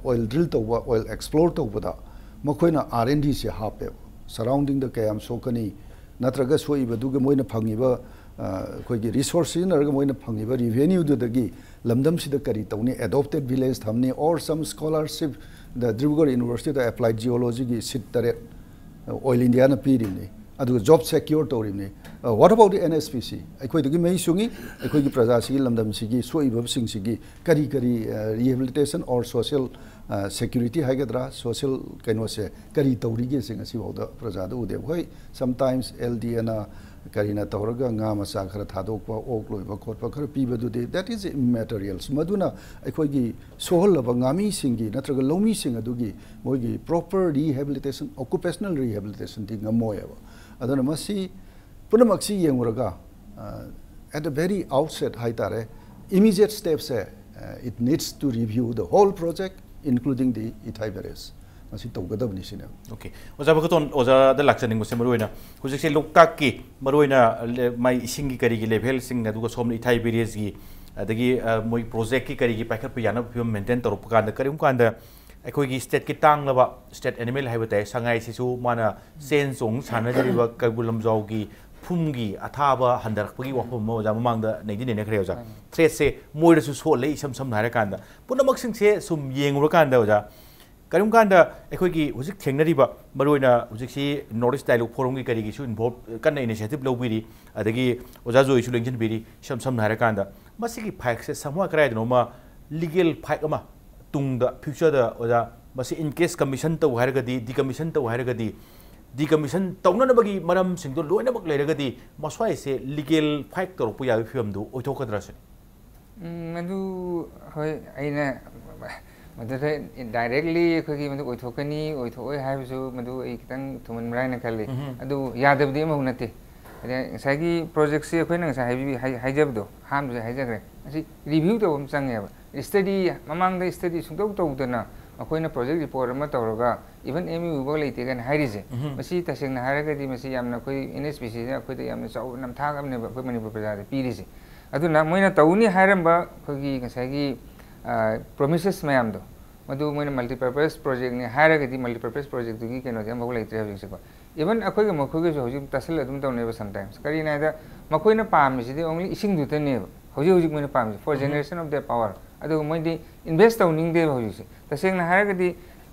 ꯑꯣꯏꯜ ꯗ꯭ꯔꯤꯜ ꯇꯧꯕ, ꯑꯣꯏꯜ ꯑꯦꯛꯁꯄ꯭ꯂꯣꯔ ꯇꯧꯕꯗ ꯃꯈꯣꯏꯅ ꯑꯥꯔ ꯑꯦꯟ ꯗꯤꯁꯦ ꯍꯥꯞꯄꯦꯕ꯫ ꯁꯔꯥꯎꯟꯗꯤꯡꯗ ꯀꯌꯥꯝ ꯁꯣꯛꯀꯅꯤ, ꯅꯠꯇ꯭ꯔꯒ ꯁꯣꯛꯏꯕꯗꯨꯒ ꯃꯣꯏꯅ ꯐꯪꯉꯤꯕ, ꯑ, ꯑꯩꯈꯣꯏꯒꯤ ꯔꯤꯁꯣꯔꯁ ꯁꯤꯖꯤꯟꯅꯔꯒ ꯃꯣꯏꯅ ꯐꯪꯉꯤꯕ ꯔꯤꯚꯦꯅ꯭ꯌꯨꯗꯨꯗꯒꯤ ꯂꯝꯗꯝꯁꯤꯗ ꯀꯔꯤ ꯇꯧꯅꯤ? ꯑꯦꯗꯣꯞꯇꯦꯠ ꯚꯤꯂꯦꯖ ꯊꯝꯅꯤ, or some scholarship, the Dibrugarh ꯌꯨꯅꯤꯚꯔꯁꯤꯇꯤꯗ ꯑꯦꯄ꯭ꯂꯥꯏꯗ ꯖꯤꯑꯣꯂꯣꯖꯤꯒꯤ ꯁꯤꯠ ꯇꯔꯦꯠ ꯑꯣꯏꯜ ꯏꯟꯗꯤꯌꯥꯅ ꯄꯤꯔꯤꯕꯅꯤ, ꯑꯗꯨꯒ ꯖꯣꯕ ꯁꯦꯀ꯭ꯌꯣꯔ ꯇꯧꯔꯤꯕꯅꯤ꯫ What about the N S P C? ꯑꯩꯈꯣꯏꯗꯒꯤ ꯃꯩ ꯁꯨꯡꯉꯤ, ꯑꯩꯈꯣꯏꯒꯤ ꯄ꯭ꯔꯖꯥꯁꯤꯒꯤ, ꯂꯝꯗꯝꯁꯤꯒꯤ ꯁꯣꯛꯏꯕꯁꯤꯡꯁꯤꯒꯤ ꯀꯔꯤ ꯀꯔꯤ, ꯑ, rehabilitation or social, ꯑ, security ꯍꯥꯏꯒꯗ꯭ꯔꯥ, ꯁꯣꯁꯤꯌꯦꯜ ꯀꯩꯅꯣꯁꯦ ꯀꯔꯤ ꯇꯧꯔꯤꯒꯦꯁꯦ ꯉꯁꯤꯐꯥꯎꯗ ꯄ꯭ꯔꯖꯥꯗ ꯎꯗꯦ꯫ ꯍꯣꯏ, ꯁꯝꯇꯥꯏꯝꯁ ꯑꯦꯜ ꯗꯤ ꯑꯦꯅ ꯀꯔꯤꯅ ꯇꯧꯔꯒ ꯉꯥ ꯃꯆꯥ ꯈꯔ ꯊꯥꯗꯣꯛꯄ, ꯑꯣꯛ ꯂꯣꯏꯕ ꯈꯣꯠꯄ ꯈꯔ ꯄꯤꯕꯗꯨꯗꯤ, that is immaterials꯫ ꯃꯗꯨꯅ ꯑꯩꯈꯣꯏꯒꯤ ꯁꯣꯛꯍꯜꯂꯕ ꯉꯥꯃꯤꯁꯤꯡꯒꯤ ꯅꯠꯇ꯭ꯔꯒ ꯂꯧꯃꯤꯁꯤꯡ ꯑꯗꯨꯒꯤ ꯃꯣꯏꯒꯤ proper rehabilitation, occupational rehabilitationꯗꯤ ꯉꯝꯃꯣꯏꯕ꯫ ꯑꯗꯨꯅ ꯃꯁꯤ ꯄꯨꯝꯅꯃꯛꯁꯤ ꯌꯦꯡꯉꯨꯔꯒ, ꯑ, at the very outset ꯍꯥꯏꯇꯥꯔꯦ, immediate stepꯁꯦ, ꯑ, it needs to review the whole project, including the Ithai barrage꯫ ꯃꯁꯤ ꯇꯧꯒꯗꯕꯅꯤ ꯁꯤꯅꯦꯕ꯫ ꯑꯣꯀꯦ꯫ ꯑꯣꯖꯥ ꯚꯒꯇꯣꯟ, ꯑꯣꯖꯥꯗ ꯂꯥꯛꯆꯅꯤꯡꯕꯁꯦ ꯃꯔꯨꯑꯣꯏꯅ ꯍꯧꯖꯤꯛꯁꯦ ꯂꯣꯛꯇꯥꯛꯀꯤ ꯃꯔꯨꯑꯣꯏꯅ ꯂꯦ-, ꯃꯥꯏ ꯏꯁꯤꯡꯒꯤ ꯀꯔꯤꯒꯤ ꯂꯦꯚꯦꯜꯁꯤꯡ, ꯑꯗꯨꯒ ꯁꯣꯝꯅ ꯏꯊꯥꯏ ꯕꯦꯔꯦꯖꯀꯤ, ꯑꯗꯒꯤ, ꯑ, ꯃꯣꯏ ꯄ꯭ꯔꯣꯖꯦꯛꯀꯤ ꯀꯔꯤꯒꯤ ꯄꯥꯏꯈꯠꯄ ꯌꯥꯅꯕ ꯐꯤꯕꯝ ꯃꯦꯟꯇꯦꯟ ꯇꯧꯔꯛꯄ ꯀꯥꯟꯗ, ꯀꯔꯤꯒꯨꯝꯕ ꯀꯥꯟꯗ ꯑꯩꯈꯣꯏꯒꯤ ꯁ꯭ꯇꯦꯠꯀꯤ ꯇꯥꯡꯂꯕ ꯁ꯭ꯇꯦꯠ ꯑꯦꯅꯤꯃꯦꯜ ꯍꯥꯏꯕ ꯇꯥꯏ, ꯁꯉꯥꯏꯁꯤꯁꯨ ꯃꯥꯅ ꯆꯦꯟ ꯆꯣꯡ ꯁꯥꯟꯅꯖꯔꯤꯕ ꯀꯩꯕꯨꯜ ꯂꯝꯖꯥꯎꯒꯤ ꯐꯨꯝꯒꯤ ꯑꯊꯥꯕ ꯍꯟꯊꯔꯛꯄꯒꯤ ꯋꯥꯐꯝ ꯑꯃ ꯑꯣꯖꯥ ꯃꯃꯥꯡꯗ ꯅꯩꯗꯤ ꯅꯩꯅꯈ꯭ꯔꯦ ꯑꯣꯖꯥ꯫ ꯎꯝ꯫ ꯊ꯭ꯔꯦꯠꯁꯦ ꯃꯣꯏꯗꯁꯨ ꯁꯣꯛꯍꯜꯂꯦ, ꯏꯁꯝ ꯁꯝꯅ ꯍꯥꯏꯔꯀꯥꯟꯗ꯫ ꯄꯨꯝꯅꯃꯛꯁꯤꯡꯁꯦ ꯁꯨꯝ ꯌꯦꯡꯉꯨꯔꯀꯥꯟꯗ ꯑꯣꯖꯥ, ꯀꯔꯤꯒꯨꯝꯕ ꯀꯥꯟꯗ ꯑꯩꯈꯣꯏꯒꯤ ꯍꯧꯖꯤꯛ ꯊꯦꯡꯅꯔꯤꯕ, ꯃꯔꯨꯑꯣꯏꯅ ꯍꯧꯖꯤꯛꯁꯤ North East Dialogue Forumꯒꯤ ꯀꯔꯤꯒꯤꯁꯨ involve ꯀꯟꯅ initiative ꯂꯧꯕꯤꯔꯤ, ꯑꯗꯒꯤ ꯑꯣꯖꯥ ꯖꯣꯏꯁꯨ ꯂꯦꯡꯁꯤꯟꯕꯤꯔꯤ꯫ ꯏꯁꯝ ꯁꯝꯅ ꯍꯥꯏꯔꯀꯥꯟꯗ, ꯃꯁꯤꯒꯤ ꯐꯥꯏꯛꯁꯦ ꯁꯃꯨꯍ ꯀꯗꯥꯏꯗꯅꯣꯃ ꯂꯤꯒꯦꯜ ꯐꯥꯏꯛ ꯑꯃ ꯇꯨꯡꯗ, ꯐ꯭ꯌꯨꯆꯔꯗ, ꯑꯣꯖꯥ, ꯃꯁꯤ in case commission ꯇꯧ ꯍꯥꯏꯔꯒꯗꯤ, decommission ꯇꯧ ꯍꯥꯏꯔꯒꯗꯤ, decommission ꯇꯧꯅꯅꯕꯒꯤ ꯃꯔꯝꯁꯤꯡꯗꯣ ꯂꯣꯏꯅꯃꯛ ꯂꯩꯔꯒꯗꯤ, ꯃꯁ꯭ꯋꯥꯏꯁꯦ ꯂꯤꯒꯦꯜ ꯐꯥꯏꯛ ꯇꯧꯔꯛꯄ ꯌꯥꯕꯒꯤ ꯐꯤꯕꯝꯗꯨ ꯑꯣꯏꯊꯣꯛꯀꯗ꯭ꯔꯥ ꯁꯤꯅꯤ? ꯎꯝ, ꯃꯗꯨ, ꯍꯣꯏ, ꯑꯩꯅ ꯃꯗꯨꯗ directly ꯑꯩꯈꯣꯏꯒꯤ ꯃꯗꯨ ꯑꯣꯏꯊꯣꯛꯀꯅꯤ, ꯑꯣꯏꯊꯣꯛꯑꯣꯏ ꯍꯥꯏꯕꯁꯨ ꯃꯗꯨ ꯑꯩ ꯈꯤꯇꯪ ꯊꯨꯃꯟꯕ꯭ꯔꯥ ꯍꯥꯏꯅ ꯈꯜꯂꯤ꯫ ꯎꯝꯍꯨꯝ꯫ ꯑꯗꯨ ꯌꯥꯗꯕꯗꯤ ꯑꯃꯐꯥꯎ ꯅꯠꯇꯦ꯫ ꯑꯗꯩ ꯉꯁꯥꯏꯒꯤ ꯄ꯭ꯔꯣꯖꯦꯛꯁꯤ ꯑꯩꯈꯣꯏꯅ ꯉꯁꯥꯏ ꯍꯥꯏꯕꯤ-, ꯍꯥꯏ-, ꯍꯥꯏꯖꯕꯗꯣ, ꯑꯍꯥꯟꯕꯗ ꯍꯥꯏꯖꯈ꯭ꯔꯦ, ꯃꯁꯤ review ꯇꯧꯕ ꯑꯃ ꯆꯪꯉꯦꯕ꯫ Study, ꯃꯃꯥꯡꯗ study ꯁꯨꯡꯇꯧ ꯇꯧꯗꯅ ꯃꯈꯣꯏꯅ project report ꯑꯃ ꯇꯧꯔꯒ, even M O U ꯐꯥꯎ ꯂꯩꯇꯦ ꯀꯥꯏꯅ ꯍꯥꯏꯔꯤꯁꯦ, ꯎꯝꯍꯨꯝ꯫ ꯃꯁꯤ ꯇꯁꯦꯡꯅ ꯍꯥꯏꯔꯒꯗꯤ ꯃꯁꯤ ꯌꯥꯝꯅ ꯑꯩꯈꯣꯏ N H P Cꯅ ꯑꯩꯈꯣꯏꯗ ꯌꯥꯝꯅ ꯆꯥꯎꯕ ꯅꯝꯊꯥꯛ ꯑꯃꯅꯦꯕ ꯑꯩꯈꯣꯏ ꯃꯅꯤꯄꯨꯔ ꯄ꯭ꯔꯖꯥꯗ ꯄꯤꯔꯤꯁꯦ꯫ ꯑꯗꯨꯅ ꯃꯣꯏꯅ ꯇꯧꯅꯤ ꯍꯥꯏꯔꯝꯕ ꯑꯩꯈꯣꯏꯒꯤ ꯉꯁꯥꯏꯒꯤ, ꯑ, promises ꯃꯌꯥꯝꯗꯣ, ꯃꯗꯨ ꯃꯣꯏꯅ multipurpose projectꯅꯤ ꯍꯥꯏꯔꯒꯗꯤ, multipurpose projectꯇꯨꯒꯤ ꯀꯩꯅꯣꯗꯤ ꯑꯃꯐꯥꯎ ꯂꯩꯇ꯭ꯔꯦ ꯍꯧꯖꯤꯛꯁꯦꯀꯣ꯫ Even ꯑꯩꯈꯣꯏꯒ ꯃꯈꯣꯏꯒꯁꯨ ꯍꯧꯖꯤꯛ tussle ꯑꯗꯨꯝ ꯇꯧꯅꯩꯕ sometimes꯫ ꯀꯔꯤꯅꯣ ꯍꯥꯏꯗ, ꯃꯈꯣꯏꯅ ꯄꯥꯝꯃꯤꯁꯤꯗꯤ only ꯏꯁꯤꯡꯗꯨꯇꯅꯦꯕ ꯍꯧꯖꯤꯛ ꯍꯧꯖꯤꯛ ꯃꯣꯏꯅ ꯄꯥꯝꯃꯤꯁꯦ, for mm-hmm. Generation of their power꯫ ꯑꯗꯨꯒ ꯃꯣꯏꯗꯤ invest ꯇꯧꯅꯤꯡꯗꯦꯕ ꯍꯧꯖꯤꯛꯁꯦ꯫ ꯇꯁꯦꯡꯅ ꯍꯥꯏꯔꯒꯗꯤ,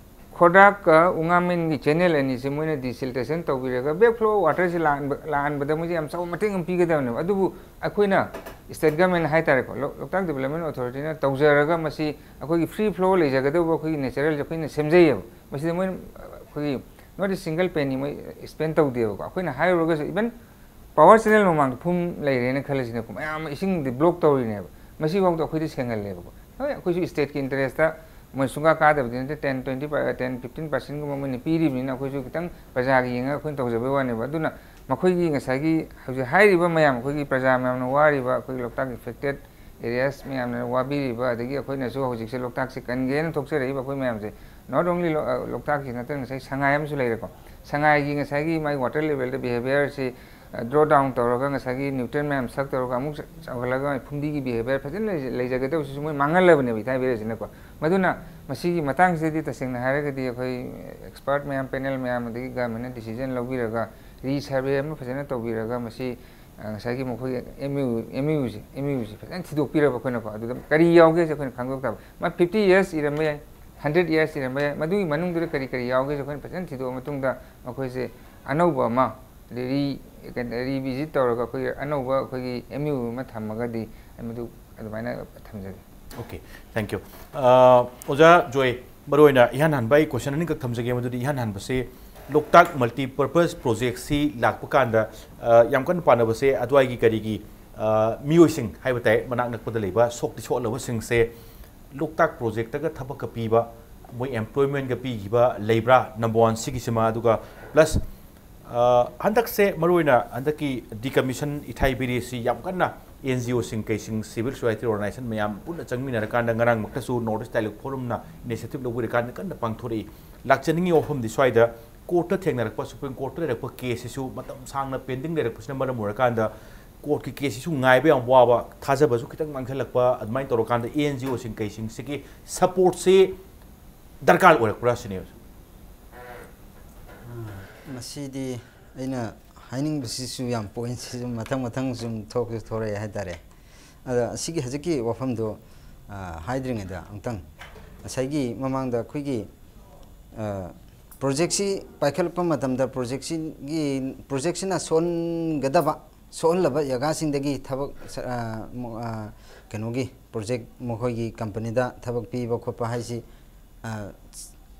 ꯈꯣꯔꯗꯥꯛꯀ ꯎꯉꯥꯃꯦꯟꯒꯤ channel ꯑꯅꯤꯁꯦ ꯃꯣꯏꯅ desiltation ꯇꯧꯕꯤꯔꯒ backflow waterꯁꯦ ꯂꯥꯛꯍꯟꯕ-, ꯂꯥꯛꯍꯟꯕꯗ ꯃꯣꯏꯁꯦ ꯌꯥꯝ ꯆꯥꯎꯕ ꯃꯇꯦꯡ ꯑꯃ ꯄꯤꯒꯗꯕꯅꯦꯕ꯫ ꯑꯗꯨꯕꯨ ꯑꯩꯈꯣꯏꯅ, state government ꯍꯥꯏꯇꯥꯔꯦꯀꯣ, ꯂꯣ-, ꯂꯣꯛꯇꯥꯛ Development Authorityꯅ ꯇꯧꯖꯔꯒ ꯃꯁꯤ ꯑꯩꯈꯣꯏꯒꯤ free flow ꯂꯩꯖꯒꯗꯧꯕ ꯑꯩꯈꯣꯏꯒꯤ natural ꯑꯩꯈꯣꯏꯅ ꯁꯦꯝꯖꯩꯌꯦꯕ꯫ ꯃꯁꯤꯗ ꯃꯣꯏꯅ, ꯑꯩꯈꯣꯏꯒꯤ, not a single penny ꯃꯣꯏ spend ꯇꯧꯗꯦꯕꯀꯣ꯫ ꯑꯩꯈꯣꯏꯅ ꯍꯥꯏꯔꯨꯔꯒꯁꯨ, even power channel ꯃꯃꯥꯡꯗ ꯐꯨꯝ ꯂꯩꯔꯦꯅ ꯈꯜꯂꯁꯤꯅꯦꯀꯣ, ꯃꯌꯥꯝ ꯑꯃ ꯏꯁꯤꯡꯗꯤ block ꯇꯧꯔꯤꯅꯦꯕ꯫ ꯃꯁꯤꯐꯥꯎꯗ ꯑꯩꯈꯣꯏꯗ ꯁꯦꯡꯍꯜꯂꯦꯕꯀꯣ꯫ ꯍꯣꯏ, ꯑꯩꯈꯣꯏꯁꯨ stateꯀꯤ interestꯇ ꯃꯣꯏ ꯁꯨꯡꯀꯥ ꯀꯥꯗꯕꯗꯤ ꯅꯠꯇꯦ, ten, twenty, ten, fifteen percentꯒꯨꯝꯕ ꯃꯣꯏꯅ ꯄꯤꯔꯤꯕꯅꯤꯅ ꯑꯩꯈꯣꯏꯁꯨ ꯈꯤꯇꯪ ꯄ꯭ꯔꯖꯥꯒꯤ ꯌꯦꯡꯉꯒ ꯑꯩꯈꯣꯏꯅ ꯇꯧꯖꯕꯩ ꯋꯥꯅꯦꯕ꯫ ꯑꯗꯨꯅ ꯃꯈꯣꯏꯒꯤ ꯉꯁꯥꯏꯒꯤ ꯍꯧꯖꯤꯛ ꯍꯥꯏꯔꯤꯕ ꯃꯌꯥꯝ, ꯑꯩꯈꯣꯏꯒꯤ ꯄ꯭ꯔꯖꯥ ꯃꯌꯥꯝꯅ ꯋꯥꯔꯤꯕ, ꯑꯩꯈꯣꯏꯒꯤ ꯂꯣꯛꯇꯥꯛ affected areas ꯃꯌꯥꯝꯅ ꯋꯥꯕꯤꯔꯤꯕ, ꯑꯗꯒꯤ ꯑꯩꯈꯣꯏꯅꯁꯨ ꯍꯧꯖꯤꯛꯁꯦ ꯂꯣꯛꯇꯥꯛꯁꯦ ꯀꯟꯒꯦꯅ ꯊꯣꯛꯆꯔꯛꯏꯕ ꯑꯩꯈꯣꯏ ꯃꯌꯥꯝꯁꯦ, not only ꯂꯣ-, ꯑ, ꯂꯣꯛꯇꯥꯛꯁꯤ ꯅꯠꯇꯅ ꯉꯁꯥꯏ ꯁꯉꯥꯏ ꯑꯃꯁꯨ ꯂꯩꯔꯦꯀꯣ꯫ ꯁꯉꯥꯏꯒꯤ ꯉꯁꯥꯏꯒꯤ ꯃꯥꯒꯤ water levelꯗ behaviourꯁꯤ, ꯑ, draw down ꯇꯧꯔꯒ ꯉꯁꯥꯏꯒꯤ nutrient ꯃꯌꯥꯝ suck ꯇꯧꯔꯒ ꯑꯃꯨꯛ ꯆ-, ꯆꯥꯎꯈꯠꯂꯒ ꯐꯨꯝꯗꯤꯒꯤ behaviour ꯐꯖꯅ ꯂꯩꯖ-, ꯂꯩꯖꯒꯗꯧꯕꯁꯤꯁꯨ ꯃꯣꯏ ꯃꯥꯡꯍꯜꯂꯕꯅꯦꯕ ꯏꯊꯥꯏ ꯕꯤꯔꯦꯁꯤꯅꯀꯣ꯫ ꯃꯗꯨꯅ ꯃꯁꯤꯒꯤ ꯃꯇꯥꯡꯁꯤꯗꯗꯤ ꯇꯁꯦꯡꯅ ꯍꯥꯏꯔꯒꯗꯤ ꯑꯩꯈꯣꯏ expert ꯃꯌꯥꯝ, panel ꯃꯌꯥꯝ, ꯑꯗꯒꯤ governmentꯅ decision ꯂꯧꯕꯤꯔꯒ resurvey ꯑꯃ ꯐꯖꯅ ꯇꯧꯕꯤꯔꯒ ꯃꯁꯤ, ꯑ, ꯉꯁꯥꯏꯒꯤ ꯃꯈꯣꯏꯒꯤ M U, M Uꯁꯦ, M Uꯁꯦ ꯐꯖꯅ ꯊꯤꯗꯣꯛꯄꯤꯔꯕ ꯑꯩꯈꯣꯏꯅꯀꯣ, ꯑꯗꯨꯗ ꯀꯔꯤ ꯌꯥꯎꯒꯦꯁꯦ ꯑꯩꯈꯣꯏꯅ ꯈꯪꯗꯣꯛ ꯇꯥꯕ꯫ ꯃꯥ fifty years ꯏꯔꯝꯕ ꯌꯥꯏ, ꯍꯟꯗ꯭ꯔꯦꯠ ꯏꯌꯥꯔꯁ ꯏꯔꯝꯕ ꯌꯥꯏ꯫ ꯃꯗꯨꯒꯤ ꯃꯅꯨꯡꯗꯨꯗ ꯀꯔꯤ ꯀꯔꯤ ꯌꯥꯎꯒꯦꯁꯦ ꯑꯩꯈꯣꯏꯅ ꯐꯖꯅ ꯊꯤꯗꯣꯛꯑ ꯃꯇꯨꯡꯗ ꯃꯈꯣꯏꯁꯦ ꯑꯅꯧꯕ ꯑꯃ ꯔꯤ ꯔꯤꯚꯤꯖꯤꯠ ꯇꯧꯔꯒ ꯑꯩꯈꯣꯏꯒꯤ ꯑꯅꯧꯕ ꯑꯩꯈꯣꯏꯒꯤ ꯑꯦꯝ ꯌꯨ ꯑꯃ ꯊꯝꯃꯒꯗꯤ ꯑꯩ ꯃꯗꯨ ꯑꯗꯨꯃꯥꯏꯅ ꯊꯝꯖꯒꯦ꯫ Okay, thank you. ꯑꯣꯖꯥ ꯖꯣꯏ, ꯃꯔꯨꯑꯣꯏꯅ ꯏꯍꯥꯟ ꯍꯥꯟꯕ ꯑꯩ ꯀꯣꯏꯁꯟ ꯑꯅꯤꯈꯛ ꯊꯝꯖꯒꯦ꯫ ꯃꯗꯨꯗꯤ ꯏꯍꯥꯟ ꯍꯥꯟꯕꯁꯦ ꯂꯣꯛꯇꯥꯛ multipurpose projectꯁꯤ ꯂꯥꯛꯄ ꯀꯥꯟꯗ ꯌꯥꯝ ꯀꯟꯅ ꯄꯥꯅꯕꯁꯦ ꯑꯗꯨꯋꯥꯏꯒꯤ ꯀꯔꯤꯒꯤ ꯃꯤꯑꯣꯏꯁꯤꯡ ꯍꯥꯏꯕ ꯇꯥꯏ, ꯃꯅꯥꯛ ꯅꯛꯄꯗ ꯂꯩꯕ ꯁꯣꯛꯇꯤ ꯁꯣꯛꯍꯜꯂꯕꯁꯤꯡꯁꯦ ꯂꯣꯛꯇꯥꯛ ꯄ꯭ꯔꯣꯖꯦꯛꯇꯒ ꯊꯕꯛꯀ ꯄꯤꯕ, ꯃꯣꯏ employmentꯀ ꯄꯤꯈꯤꯕ ꯂꯩꯕ꯭ꯔꯥ? Number one ꯁꯤꯒꯤꯁꯤꯃ꯫ ꯑꯗꯨꯒ plus ꯍꯟꯗꯛꯁꯦ ꯃꯔꯨꯑꯣꯏꯅ ꯍꯟꯗꯛꯀꯤ decommission ꯏꯊꯥꯏ ꯕꯤꯔꯦꯁꯤ ꯌꯥꯝ ꯀꯟꯅ ꯑꯦꯟ ꯖꯤ ꯑꯣꯁꯤꯡ ꯀꯩꯁꯤꯡ civil society organization ꯃꯌꯥꯝ ꯄꯨꯟꯅ ꯆꯪꯃꯤꯟꯅꯔꯀꯥꯟꯗ ꯉꯔꯥꯡꯃꯛꯇꯁꯨ North East Dialogue Forumꯅ initiative ꯂꯧꯕꯤꯔꯀꯥꯟꯗ ꯀꯟꯅ ꯄꯥꯡꯊꯣꯔꯛꯏ꯫ ꯂꯥꯛꯆꯅꯤꯡꯉꯤ ꯋꯥꯐꯝꯗꯤ ꯁ꯭ꯋꯥꯏꯗ ꯀꯣꯔꯠꯇ ꯊꯦꯡꯅꯔꯛꯄ, ꯁꯨꯄ꯭ꯔꯤꯝ ꯀꯣꯔꯠꯇ ꯂꯩꯔꯛꯄ ꯀꯦꯁꯁꯤꯁꯨ ꯃꯇꯝ ꯁꯥꯡꯅ pending ꯂꯩꯔꯛꯄꯁꯤꯅ ꯃꯔꯝ ꯑꯣꯏꯔꯀꯥꯟꯗ ꯀꯣꯔꯠꯀꯤ ꯀꯦꯁꯁꯤꯁꯨ ꯉꯥꯏꯕ ꯌꯥꯝ ꯋꯥꯕ, ꯊꯥꯖꯕꯁꯨ ꯈꯤꯇꯪ ꯃꯥꯡꯁꯤꯜꯂꯛꯄ, ꯑꯗꯨꯃꯥꯏꯅ ꯇꯧꯔꯀꯥꯟꯗ ꯑꯦꯟ ꯖꯤ ꯑꯣꯁꯤꯡ ꯀꯩꯁꯤꯡꯁꯤꯒꯤ supportꯁꯤ ꯗꯔꯀꯥꯔ ꯑꯣꯏꯔꯛꯄ꯭ꯔꯥ ꯁꯤꯅꯦꯕ꯫ ꯃꯁꯤꯗꯤ ꯑꯩꯅ ꯍꯥꯏꯅꯤꯡꯕꯁꯤꯁꯨ ꯌꯥꯝ, pointꯁꯤꯁꯨ ꯃꯊꯪ ꯃꯊꯪ ꯁꯨꯝ ꯊꯣꯛꯁꯨ ꯊꯣꯔꯛꯑꯦ ꯍꯥꯏꯇꯥꯔꯦ꯫ ꯑꯗ ꯑꯁꯤꯒꯤ ꯍꯧꯖꯤꯛꯀꯤ ꯋꯥꯐꯝꯗꯣ ꯍꯥꯏꯗ꯭ꯔꯤꯉꯩꯗ ꯑꯃꯨꯛꯇꯪ, ꯉꯁꯥꯏꯒꯤ ꯃꯃꯥꯡꯗ ꯑꯩꯈꯣꯏꯒꯤ ꯄ꯭ꯔꯣꯖꯦꯛꯁꯤ ꯄꯥꯏꯈꯠꯂꯛꯄ ꯃꯇꯝꯗ ꯄ꯭ꯔꯣꯖꯦꯛꯁꯤꯒꯤ ꯄ꯭ꯔꯣꯖꯦꯛꯁꯤꯅ ꯁꯣꯛꯍꯟꯒꯗꯕ, ꯁꯣꯛꯍꯜꯂꯕ ꯖꯒꯥꯁꯤꯡꯗꯒꯤ ꯊꯕꯛ ꯀꯩꯅꯣꯒꯤ ꯄ꯭ꯔꯣꯖꯦꯛ ꯃꯈꯣꯏꯒꯤ ꯀꯝꯄꯅꯤꯗ ꯊꯕꯛ ꯄꯤꯕ ꯈꯣꯠꯄ ꯍꯥꯏꯁꯤ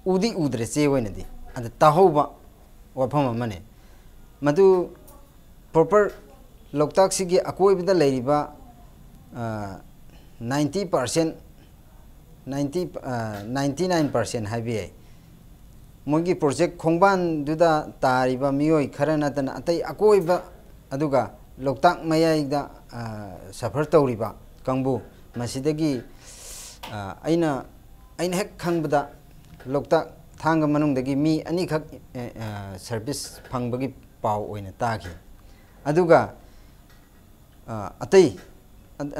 ꯎꯗꯤ ꯎꯗ꯭ꯔꯦ ꯆꯦ ꯑꯣꯏꯅꯗꯤ, ꯑꯗ ꯇꯥꯍꯧꯕ ꯋꯥꯐꯝ ꯑꯃꯅꯤ꯫ ꯃꯗꯨ proper ꯂꯣꯛꯇꯥꯛꯁꯤꯒꯤ ꯑꯀꯣꯏꯕꯗ ꯂꯩꯔꯤꯕ ninety percent, ninety ninety nine percent ꯍꯥꯏꯕ ꯌꯥꯏ, ꯃꯣꯏꯒꯤ ꯄ꯭ꯔꯣꯖꯦꯛ ꯈꯣꯡꯕꯥꯟꯗꯨꯗ ꯇꯥꯔꯤꯕ ꯃꯤꯑꯣꯏ ꯈꯔ ꯅꯠꯇꯅ ꯑꯇꯩ ꯑꯀꯣꯏꯕ, ꯑꯗꯨꯒ ꯂꯣꯛꯇꯥꯛ ꯃꯌꯥꯏꯗ suffer ꯇꯧꯔꯤꯕ ꯀꯥꯡꯕꯨ, ꯃꯁꯤꯗꯒꯤ ꯑꯩꯅ ꯑꯩꯅ ꯍꯦꯛ ꯈꯪꯕꯗ ꯂꯣꯛꯇꯥꯛ ꯊꯥꯡꯒ ꯃꯅꯨꯡꯗꯒꯤ ꯃꯤ ꯑꯅꯤꯈꯛ service ꯐꯪꯕꯒꯤ ꯄꯥꯎ ꯑꯣꯏꯅ ꯇꯥꯈꯤ꯫ ꯑꯗꯨꯒ ꯑꯇꯩ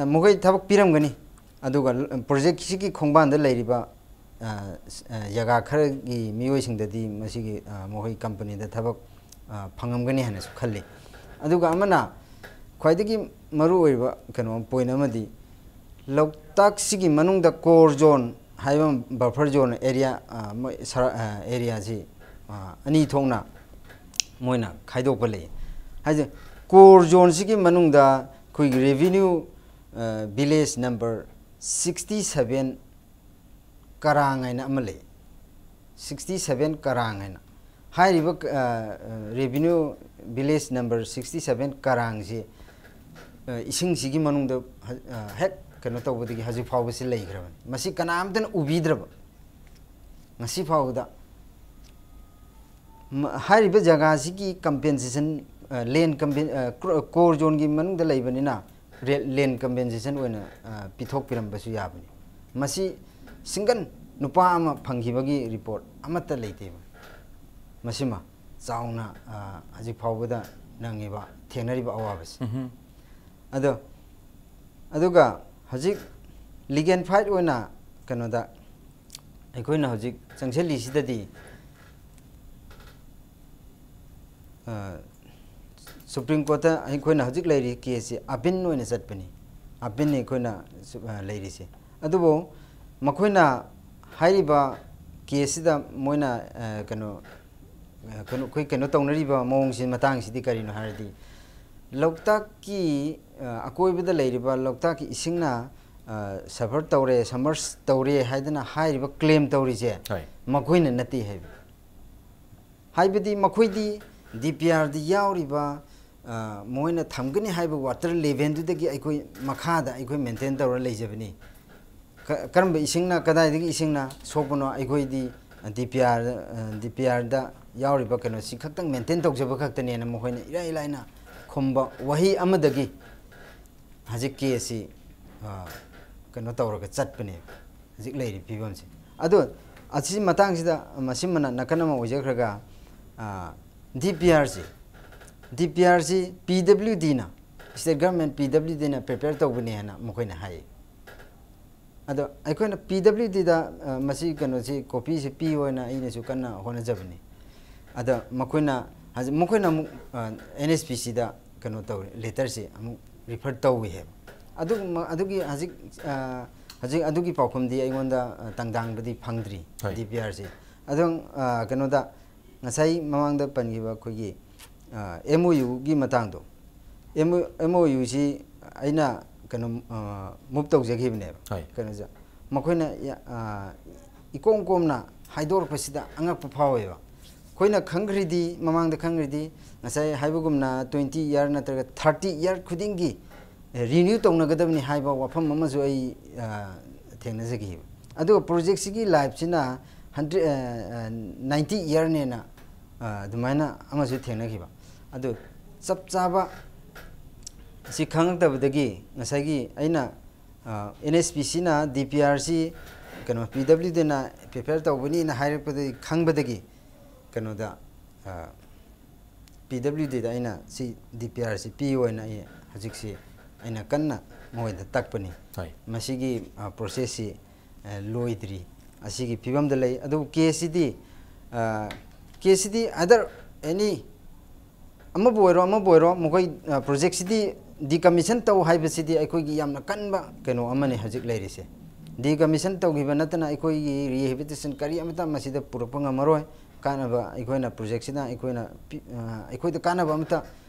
ꯃꯈꯣꯏ ꯊꯕꯛ ꯄꯤꯔꯝꯒꯅꯤ, ꯑꯗꯨꯒ ꯄ꯭ꯔꯣꯖꯦꯛꯁꯤꯒꯤ ꯈꯣꯡꯕꯥꯟꯗ ꯂꯩꯔꯤꯕ ꯖꯒꯥ ꯈꯔꯒꯤ ꯃꯤꯑꯣꯏꯁꯤꯡꯗꯗꯤ ꯃꯁꯤꯒꯤ ꯃꯈꯣꯏ ꯀꯝꯄꯅꯤꯗ ꯊꯕꯛ ꯐꯪꯉꯝꯒꯅꯤ ꯍꯥꯏꯅꯁꯨ ꯈꯜꯂꯤ꯫ ꯑꯗꯨꯒ ꯑꯃꯅ ꯈ꯭ꯋꯥꯏꯗꯒꯤ ꯃꯔꯨ ꯑꯣꯏꯕ ꯀꯩꯅꯣ point ꯑꯃꯗꯤ ꯂꯣꯛꯇꯥꯛꯁꯤꯒꯤ ꯃꯅꯨꯡꯗ core zone ꯍꯥꯏꯕ ꯕꯐꯔ ꯖꯣꯟ ꯑꯦꯔꯤꯌꯥ, ꯑ, ꯃꯣꯏ ꯁꯔ-, ꯑ, ꯑꯦꯔꯤꯌꯥꯁꯤ, ꯑ, ꯑꯅꯤ ꯊꯣꯛꯅ ꯃꯣꯏꯅ ꯈꯥꯏꯗꯣꯛꯄ ꯂꯩ꯫ ꯍꯥꯏꯁꯦ, ꯀꯣꯔ ꯖꯣꯟꯁꯤꯒꯤ ꯃꯅꯨꯡꯗ ꯑꯩꯈꯣꯏꯒꯤ ꯔꯦꯚꯤꯅ꯭ꯌꯨ, ꯑ, ꯚꯤꯂꯦꯖ ꯅꯝꯕꯔ sixty seven ꯀꯔꯥꯡ ꯍꯥꯏꯅ ꯑꯃ ꯂꯩ꯫ Sixty seven ꯀꯔꯥꯡ ꯍꯥꯏꯅ꯫ ꯍꯥꯏꯔꯤꯕ, ꯑ, ꯑ, revenue village number sixty seven ꯀꯔꯥꯡꯁꯤ, ꯑ, ꯏꯁꯤꯡꯁꯤꯒꯤ ꯃꯅꯨꯡꯗ ꯍ-, ꯑ, ꯍꯦꯛ ꯀꯩꯅꯣ ꯇꯧꯕꯗꯒꯤ ꯍꯧꯖꯤꯛ ꯐꯥꯎꯕꯁꯤ ꯂꯩꯈ꯭ꯔꯕꯅꯤ꯫ ꯃꯁꯤ ꯀꯅꯥꯝꯇꯅ ꯎꯕꯤꯗ꯭ꯔꯕ꯫ ꯉꯁꯤ ꯐꯥꯎꯕꯗ ꯃ-, ꯍꯥꯏꯔꯤꯕ ꯖꯒꯥꯁꯤꯒꯤ compensation, ꯑ, land compen-, ꯑ, ꯀ꯭ꯔꯣ-, ꯀꯣꯔ ꯖꯣꯟꯒꯤ ꯃꯅꯨꯡꯗ ꯂꯩꯕꯅꯤꯅ ꯔꯦ-, land compensation ꯑꯣꯏꯅ, ꯑ, ꯄꯤꯊꯣꯛꯄꯤꯔꯝꯕꯁꯨ ꯌꯥꯕꯅꯤ꯫ ꯃꯁꯤ single ꯅꯨꯄꯥ ꯑꯃ ꯐꯪꯈꯤꯕꯒꯤ report ꯑꯃꯠꯇ ꯂꯩꯇꯦꯕ꯫ ꯃꯁꯤꯃ ꯆꯥꯎꯅ, ꯑ, ꯍꯧꯖꯤꯛ ꯐꯥꯎꯕꯗ ꯅꯪꯉꯤꯕ, ꯊꯦꯡꯅꯔꯤꯕ ꯑꯋꯥꯕꯁꯤ꯫ ꯎꯝꯍꯨꯝ꯫ ꯑꯗꯣ, ꯑꯗꯨꯒ ꯍꯧꯖꯤꯛ legal fight ꯑꯣꯏꯅ ꯀꯩꯅꯣꯗ ꯑꯩꯈꯣꯏꯅ ꯍꯧꯖꯤꯛ ꯆꯪꯁꯤꯜꯂꯤꯁꯤꯗꯗꯤ, ꯑ, ꯁꯨꯄ꯭ꯔꯤꯝ ꯀꯣꯔꯠꯇ ꯑꯩꯈꯣꯏꯅ ꯍꯧꯖꯤꯛ ꯂꯩꯔꯤ ꯀꯦꯁꯁꯤ ꯑꯄꯤꯜ ꯑꯣꯏꯅ ꯆꯠꯄꯅꯤ꯫ ꯑꯄꯤꯜꯅꯤ ꯑꯩꯈꯣꯏꯅ ꯁꯨ-, ꯑ, ꯂꯩꯔꯤꯁꯦ꯫ ꯑꯗꯨꯕꯨ ꯃꯈꯣꯏꯅ ꯍꯥꯏꯔꯤꯕ ꯀꯦꯁꯁꯤꯗ ꯃꯣꯏꯅ, ꯑ, ꯀꯩꯅꯣ, ꯑ, ꯀꯩꯅꯣ, ꯑꯩꯈꯣꯏ ꯀꯩꯅꯣ ꯇꯧꯅꯔꯤꯕ ꯃꯑꯣꯡꯁꯤ, ꯃꯇꯥꯡꯁꯤꯗꯤ ꯀꯔꯤꯅꯣ ꯍꯥꯏꯔꯗꯤ, ꯂꯣꯛꯇꯥꯛꯀꯤ, ꯑ, ꯑꯀꯣꯏꯕꯗ ꯂꯩꯔꯤꯕ ꯂꯣꯛꯇꯥꯛꯀꯤ ꯏꯁꯤꯡꯅ, ꯑ, suffer ꯇꯧꯔꯦ, submerge ꯇꯧꯔꯦ ꯍꯥꯏꯗꯅ ꯍꯥꯏꯔꯤꯕ claim ꯇꯧꯔꯤꯁꯦ ꯍꯣꯏ꯫ ꯃꯈꯣꯏꯅ ꯅꯠꯇꯦ ꯍꯥꯏꯕ꯫ ꯍꯥꯏꯕꯗꯤ ꯃꯈꯣꯏꯗꯤ D P R ꯗ ꯌꯥꯎꯔꯤꯕ, ꯑ, ꯃꯣꯏꯅ ꯊꯝꯒꯅꯤ ꯍꯥꯏꯕ water level ꯗꯨꯗꯒꯤ ꯑꯩꯈꯣꯏ ꯃꯈꯥꯗ ꯑꯩꯈꯣꯏ maintain ꯇꯧꯔ ꯂꯩꯖꯕꯅꯤ꯫ ꯀ-, ꯀꯔꯝꯕ ꯏꯁꯤꯡꯅ, ꯀꯗꯥꯏꯗꯒꯤ ꯏꯁꯤꯡꯅ ꯁꯣꯛꯄꯅꯣ? ꯑꯩꯈꯣꯏꯗꯤ D P R, ꯑ, D P R ꯗ ꯌꯥꯎꯔꯤꯕ ꯀꯩꯅꯣꯁꯤ ꯈꯛꯇꯪ maintain ꯇꯧꯖꯕ ꯈꯛꯇꯅꯦꯅ ꯃꯈꯣꯏꯅ ꯏꯔꯥꯏ ꯂꯥꯏꯅ ꯈꯨꯝꯕ ꯋꯥꯍꯩ ꯑꯃꯗꯒꯤ ꯍꯧꯖꯤꯛ ꯀꯦꯁꯁꯤ, ꯑ, ꯀꯩꯅꯣ ꯇꯧꯔꯒ ꯆꯠꯄꯅꯦꯕ ꯍꯧꯖꯤꯛ ꯂꯩꯔꯤꯕ ꯐꯤꯕꯝꯁꯦ꯫ ꯑꯗꯣ ꯑꯁꯤ ꯃꯇꯥꯡꯁꯤꯗ ꯃꯁꯤꯃꯅ ꯅꯥꯀꯟ ꯑꯃ ꯑꯣꯏꯖꯈ꯭ꯔꯒ, ꯑ, D P R ꯁꯤ, D P R ꯁꯤ P W D ꯅ, state government P W D ꯅ prepare ꯇꯧꯕꯅꯦ ꯍꯥꯏꯅ ꯃꯈꯣꯏꯅ ꯍꯥꯏ꯫ ꯑꯗꯣ ꯑꯩꯈꯣꯏꯅ P W D ꯗ, ꯑ, ꯃꯁꯤ ꯀꯩꯅꯣꯁꯤ, copy ꯁꯤ ꯄꯤꯌꯣꯅ ꯑꯩꯅꯁꯨ ꯀꯟꯅ ꯍꯣꯠꯅꯖꯕꯅꯤ꯫ ꯑꯗ ꯃꯈꯣꯏꯅ ꯍꯧꯖꯤꯛ, ꯃꯈꯣꯏꯅ ꯑꯃꯨꯛ, ꯑ, N H P C ꯗ ꯀꯩꯅꯣ ꯇꯧꯔꯦ, letter ꯁꯤ ꯑꯃꯨꯛ refer ꯇꯧꯏ ꯍꯥꯏꯕ꯫ ꯑꯗꯨꯒꯨꯝꯕ, ꯑꯗꯨꯒꯤ ꯍꯧꯖꯤꯛ, ꯑ, ꯍꯧꯖꯤꯛ ꯑꯗꯨꯒꯤ ꯄꯥꯎꯈꯨꯝꯗꯤ ꯑꯩꯉꯣꯟꯗ ꯑ, ꯇꯥꯡꯗꯥꯡꯕꯗꯤ ꯐꯪꯗ꯭ꯔꯤ꯫ ꯍꯣꯏ꯫ ꯗꯤ ꯄꯤ ꯑꯥꯔꯁꯤ ꯑꯗꯨꯝ ꯑ, ꯀꯩꯅꯣꯗ ꯉꯁꯥꯏ ꯃꯃꯥꯡꯗ ꯄꯟꯈꯤꯕ ꯑꯩꯈꯣꯏꯒꯤ ꯑꯦꯝ ꯑꯣ ꯌꯨꯒꯤ ꯃꯇꯥꯡꯗꯣ, ꯑꯦꯝ ꯑꯣ ꯌꯨꯁꯤ ꯑꯩꯅ ꯀꯩꯅꯣ ꯃꯨꯞ ꯇꯧꯖꯈꯤꯕꯅꯦꯕ꯫ ꯍꯣꯏ꯫ ꯀꯩꯅꯣꯁꯦ ꯃꯈꯣꯏꯅ ꯌꯥ- ꯑ, ꯏꯀꯣꯝ ꯀꯣꯝꯅ ꯍꯥꯏꯗꯣꯔꯛꯄꯁꯤꯗ ꯑꯉꯛꯄ ꯐꯥꯎꯋꯦꯕ꯫ ꯑꯩꯈꯣꯏꯅ ꯈꯪꯈ꯭ꯔꯤꯗꯤ, ꯃꯃꯥꯡꯗ ꯈꯪꯈ꯭ꯔꯤꯗꯤ, ꯉꯁꯥꯏ ꯍꯥꯏꯕꯒꯨꯝꯅ ꯇ꯭ꯋꯦꯟꯇꯤ ꯏꯌꯥꯔ ꯅꯠꯇ꯭ꯔꯒ ꯊꯥꯔꯇꯤ ꯏꯌꯥꯔ ꯈꯨꯗꯤꯡꯒꯤ ꯔꯤꯅ꯭ꯌꯨ ꯇꯧꯅꯒꯗꯕꯅꯤ ꯍꯥꯏꯕ ꯋꯥꯐꯝ ꯑꯃꯁꯨ ꯑꯩ ꯑ, ꯊꯦꯡꯅꯖꯈꯤꯕ꯫ ꯑꯗꯨꯒ ꯄ꯭ꯔꯣꯖꯦꯛꯁꯤꯒꯤ ꯂꯥꯏꯐꯁꯤꯅ ꯍꯟꯗ꯭ꯔꯦꯠ ꯅꯥꯏꯟꯇꯤ ꯏꯌꯥꯔꯅꯦꯅ ꯑꯗꯨꯃꯥꯏꯅ ꯑꯃꯁꯨ ꯊꯦꯡꯅꯈꯤꯕ꯫ ꯑꯗꯨ ꯆꯞ ꯆꯥꯕ ꯁꯤ ꯈꯪꯉꯛꯇꯕꯗꯒꯤ ꯉꯁꯥꯏꯒꯤ ꯑꯩꯅ ꯑꯦꯟ ꯑꯦꯁ ꯄꯤ ꯁꯤꯅ ꯗꯤ ꯄꯤ ꯑꯥꯔꯁꯤ ꯀꯩꯅꯣ ꯄꯤ ꯗꯕ꯭ꯂꯤꯎ ꯗꯤꯅ ꯄ꯭ꯔꯤꯄꯦꯌꯔ ꯇꯧꯕꯅꯤꯅ ꯍꯥꯏꯔꯛꯄꯗꯒꯤ, ꯈꯪꯕꯗꯒꯤ ꯀꯩꯅꯣꯗ ꯄꯤ ꯗꯕ꯭ꯂꯤꯎ ꯗꯤꯗ ꯑꯩꯅ ꯁꯤ ꯗꯤ ꯄꯤ ꯑꯥꯔꯁꯤ ꯄꯤꯌꯨ ꯍꯥꯏꯅ ꯑꯩ ꯍꯧꯖꯤꯛꯁꯤ ꯑꯩꯅ ꯀꯟꯅ ꯃꯣꯏꯗ ꯇꯛꯄꯅꯤ꯫ ꯍꯣꯏ꯫ ꯃꯁꯤꯒꯤ ꯄ꯭ꯔꯣꯁꯦꯁꯁꯤ ꯂꯣꯏꯗ꯭ꯔꯤ꯫ ꯑꯁꯤꯒꯤ ꯐꯤꯕꯝꯗ ꯂꯩ꯫ ꯑꯗꯨꯕꯨ ꯀꯦ ꯁꯤ ꯗꯤ, ꯀꯦ ꯁꯤ ꯗꯤ ꯑꯗꯔ ꯑꯦꯅꯤ ꯑꯃꯕꯨ ꯑꯣꯏꯔꯣ, ꯑꯃꯕꯨ ꯑꯣꯏꯔꯣ, ꯃꯈꯣꯏ ꯄ꯭ꯔꯣꯖꯦꯛꯁꯤꯗꯤ ꯗꯤꯀꯃꯤꯁꯟ ꯇꯧ ꯍꯥꯏꯕꯁꯤꯗꯤ ꯑꯩꯈꯣꯏꯒꯤ ꯌꯥꯝꯅ ꯀꯟꯕ ꯀꯩꯅꯣ ꯑꯃꯅꯤ ꯍꯧꯖꯤꯛ ꯂꯩꯔꯤꯁꯦ꯫ ꯗꯤꯀꯃꯤꯁꯟ ꯇꯧꯈꯤꯕ ꯅꯠꯇꯅ ꯑꯩꯈꯣꯏꯒꯤ ꯔꯤꯍꯦꯕꯤꯂꯤꯇꯦꯁꯟ ꯀꯔꯤ ꯑꯃꯠꯇ ꯃꯁꯤꯗ ꯄꯨꯔꯛꯄ ꯉꯝꯃꯔꯣꯏ꯫ ꯀꯥꯟꯅꯕ ꯑꯩꯈꯣꯏꯅ ꯄ꯭ꯔꯣꯖꯦꯛꯁꯤꯅ ꯑꯩꯈꯣꯏꯅ ꯄꯤ-, ꯑ, ꯑꯩꯈꯣꯏꯗ ꯀꯥꯟꯅꯕ ꯑꯃꯠꯇ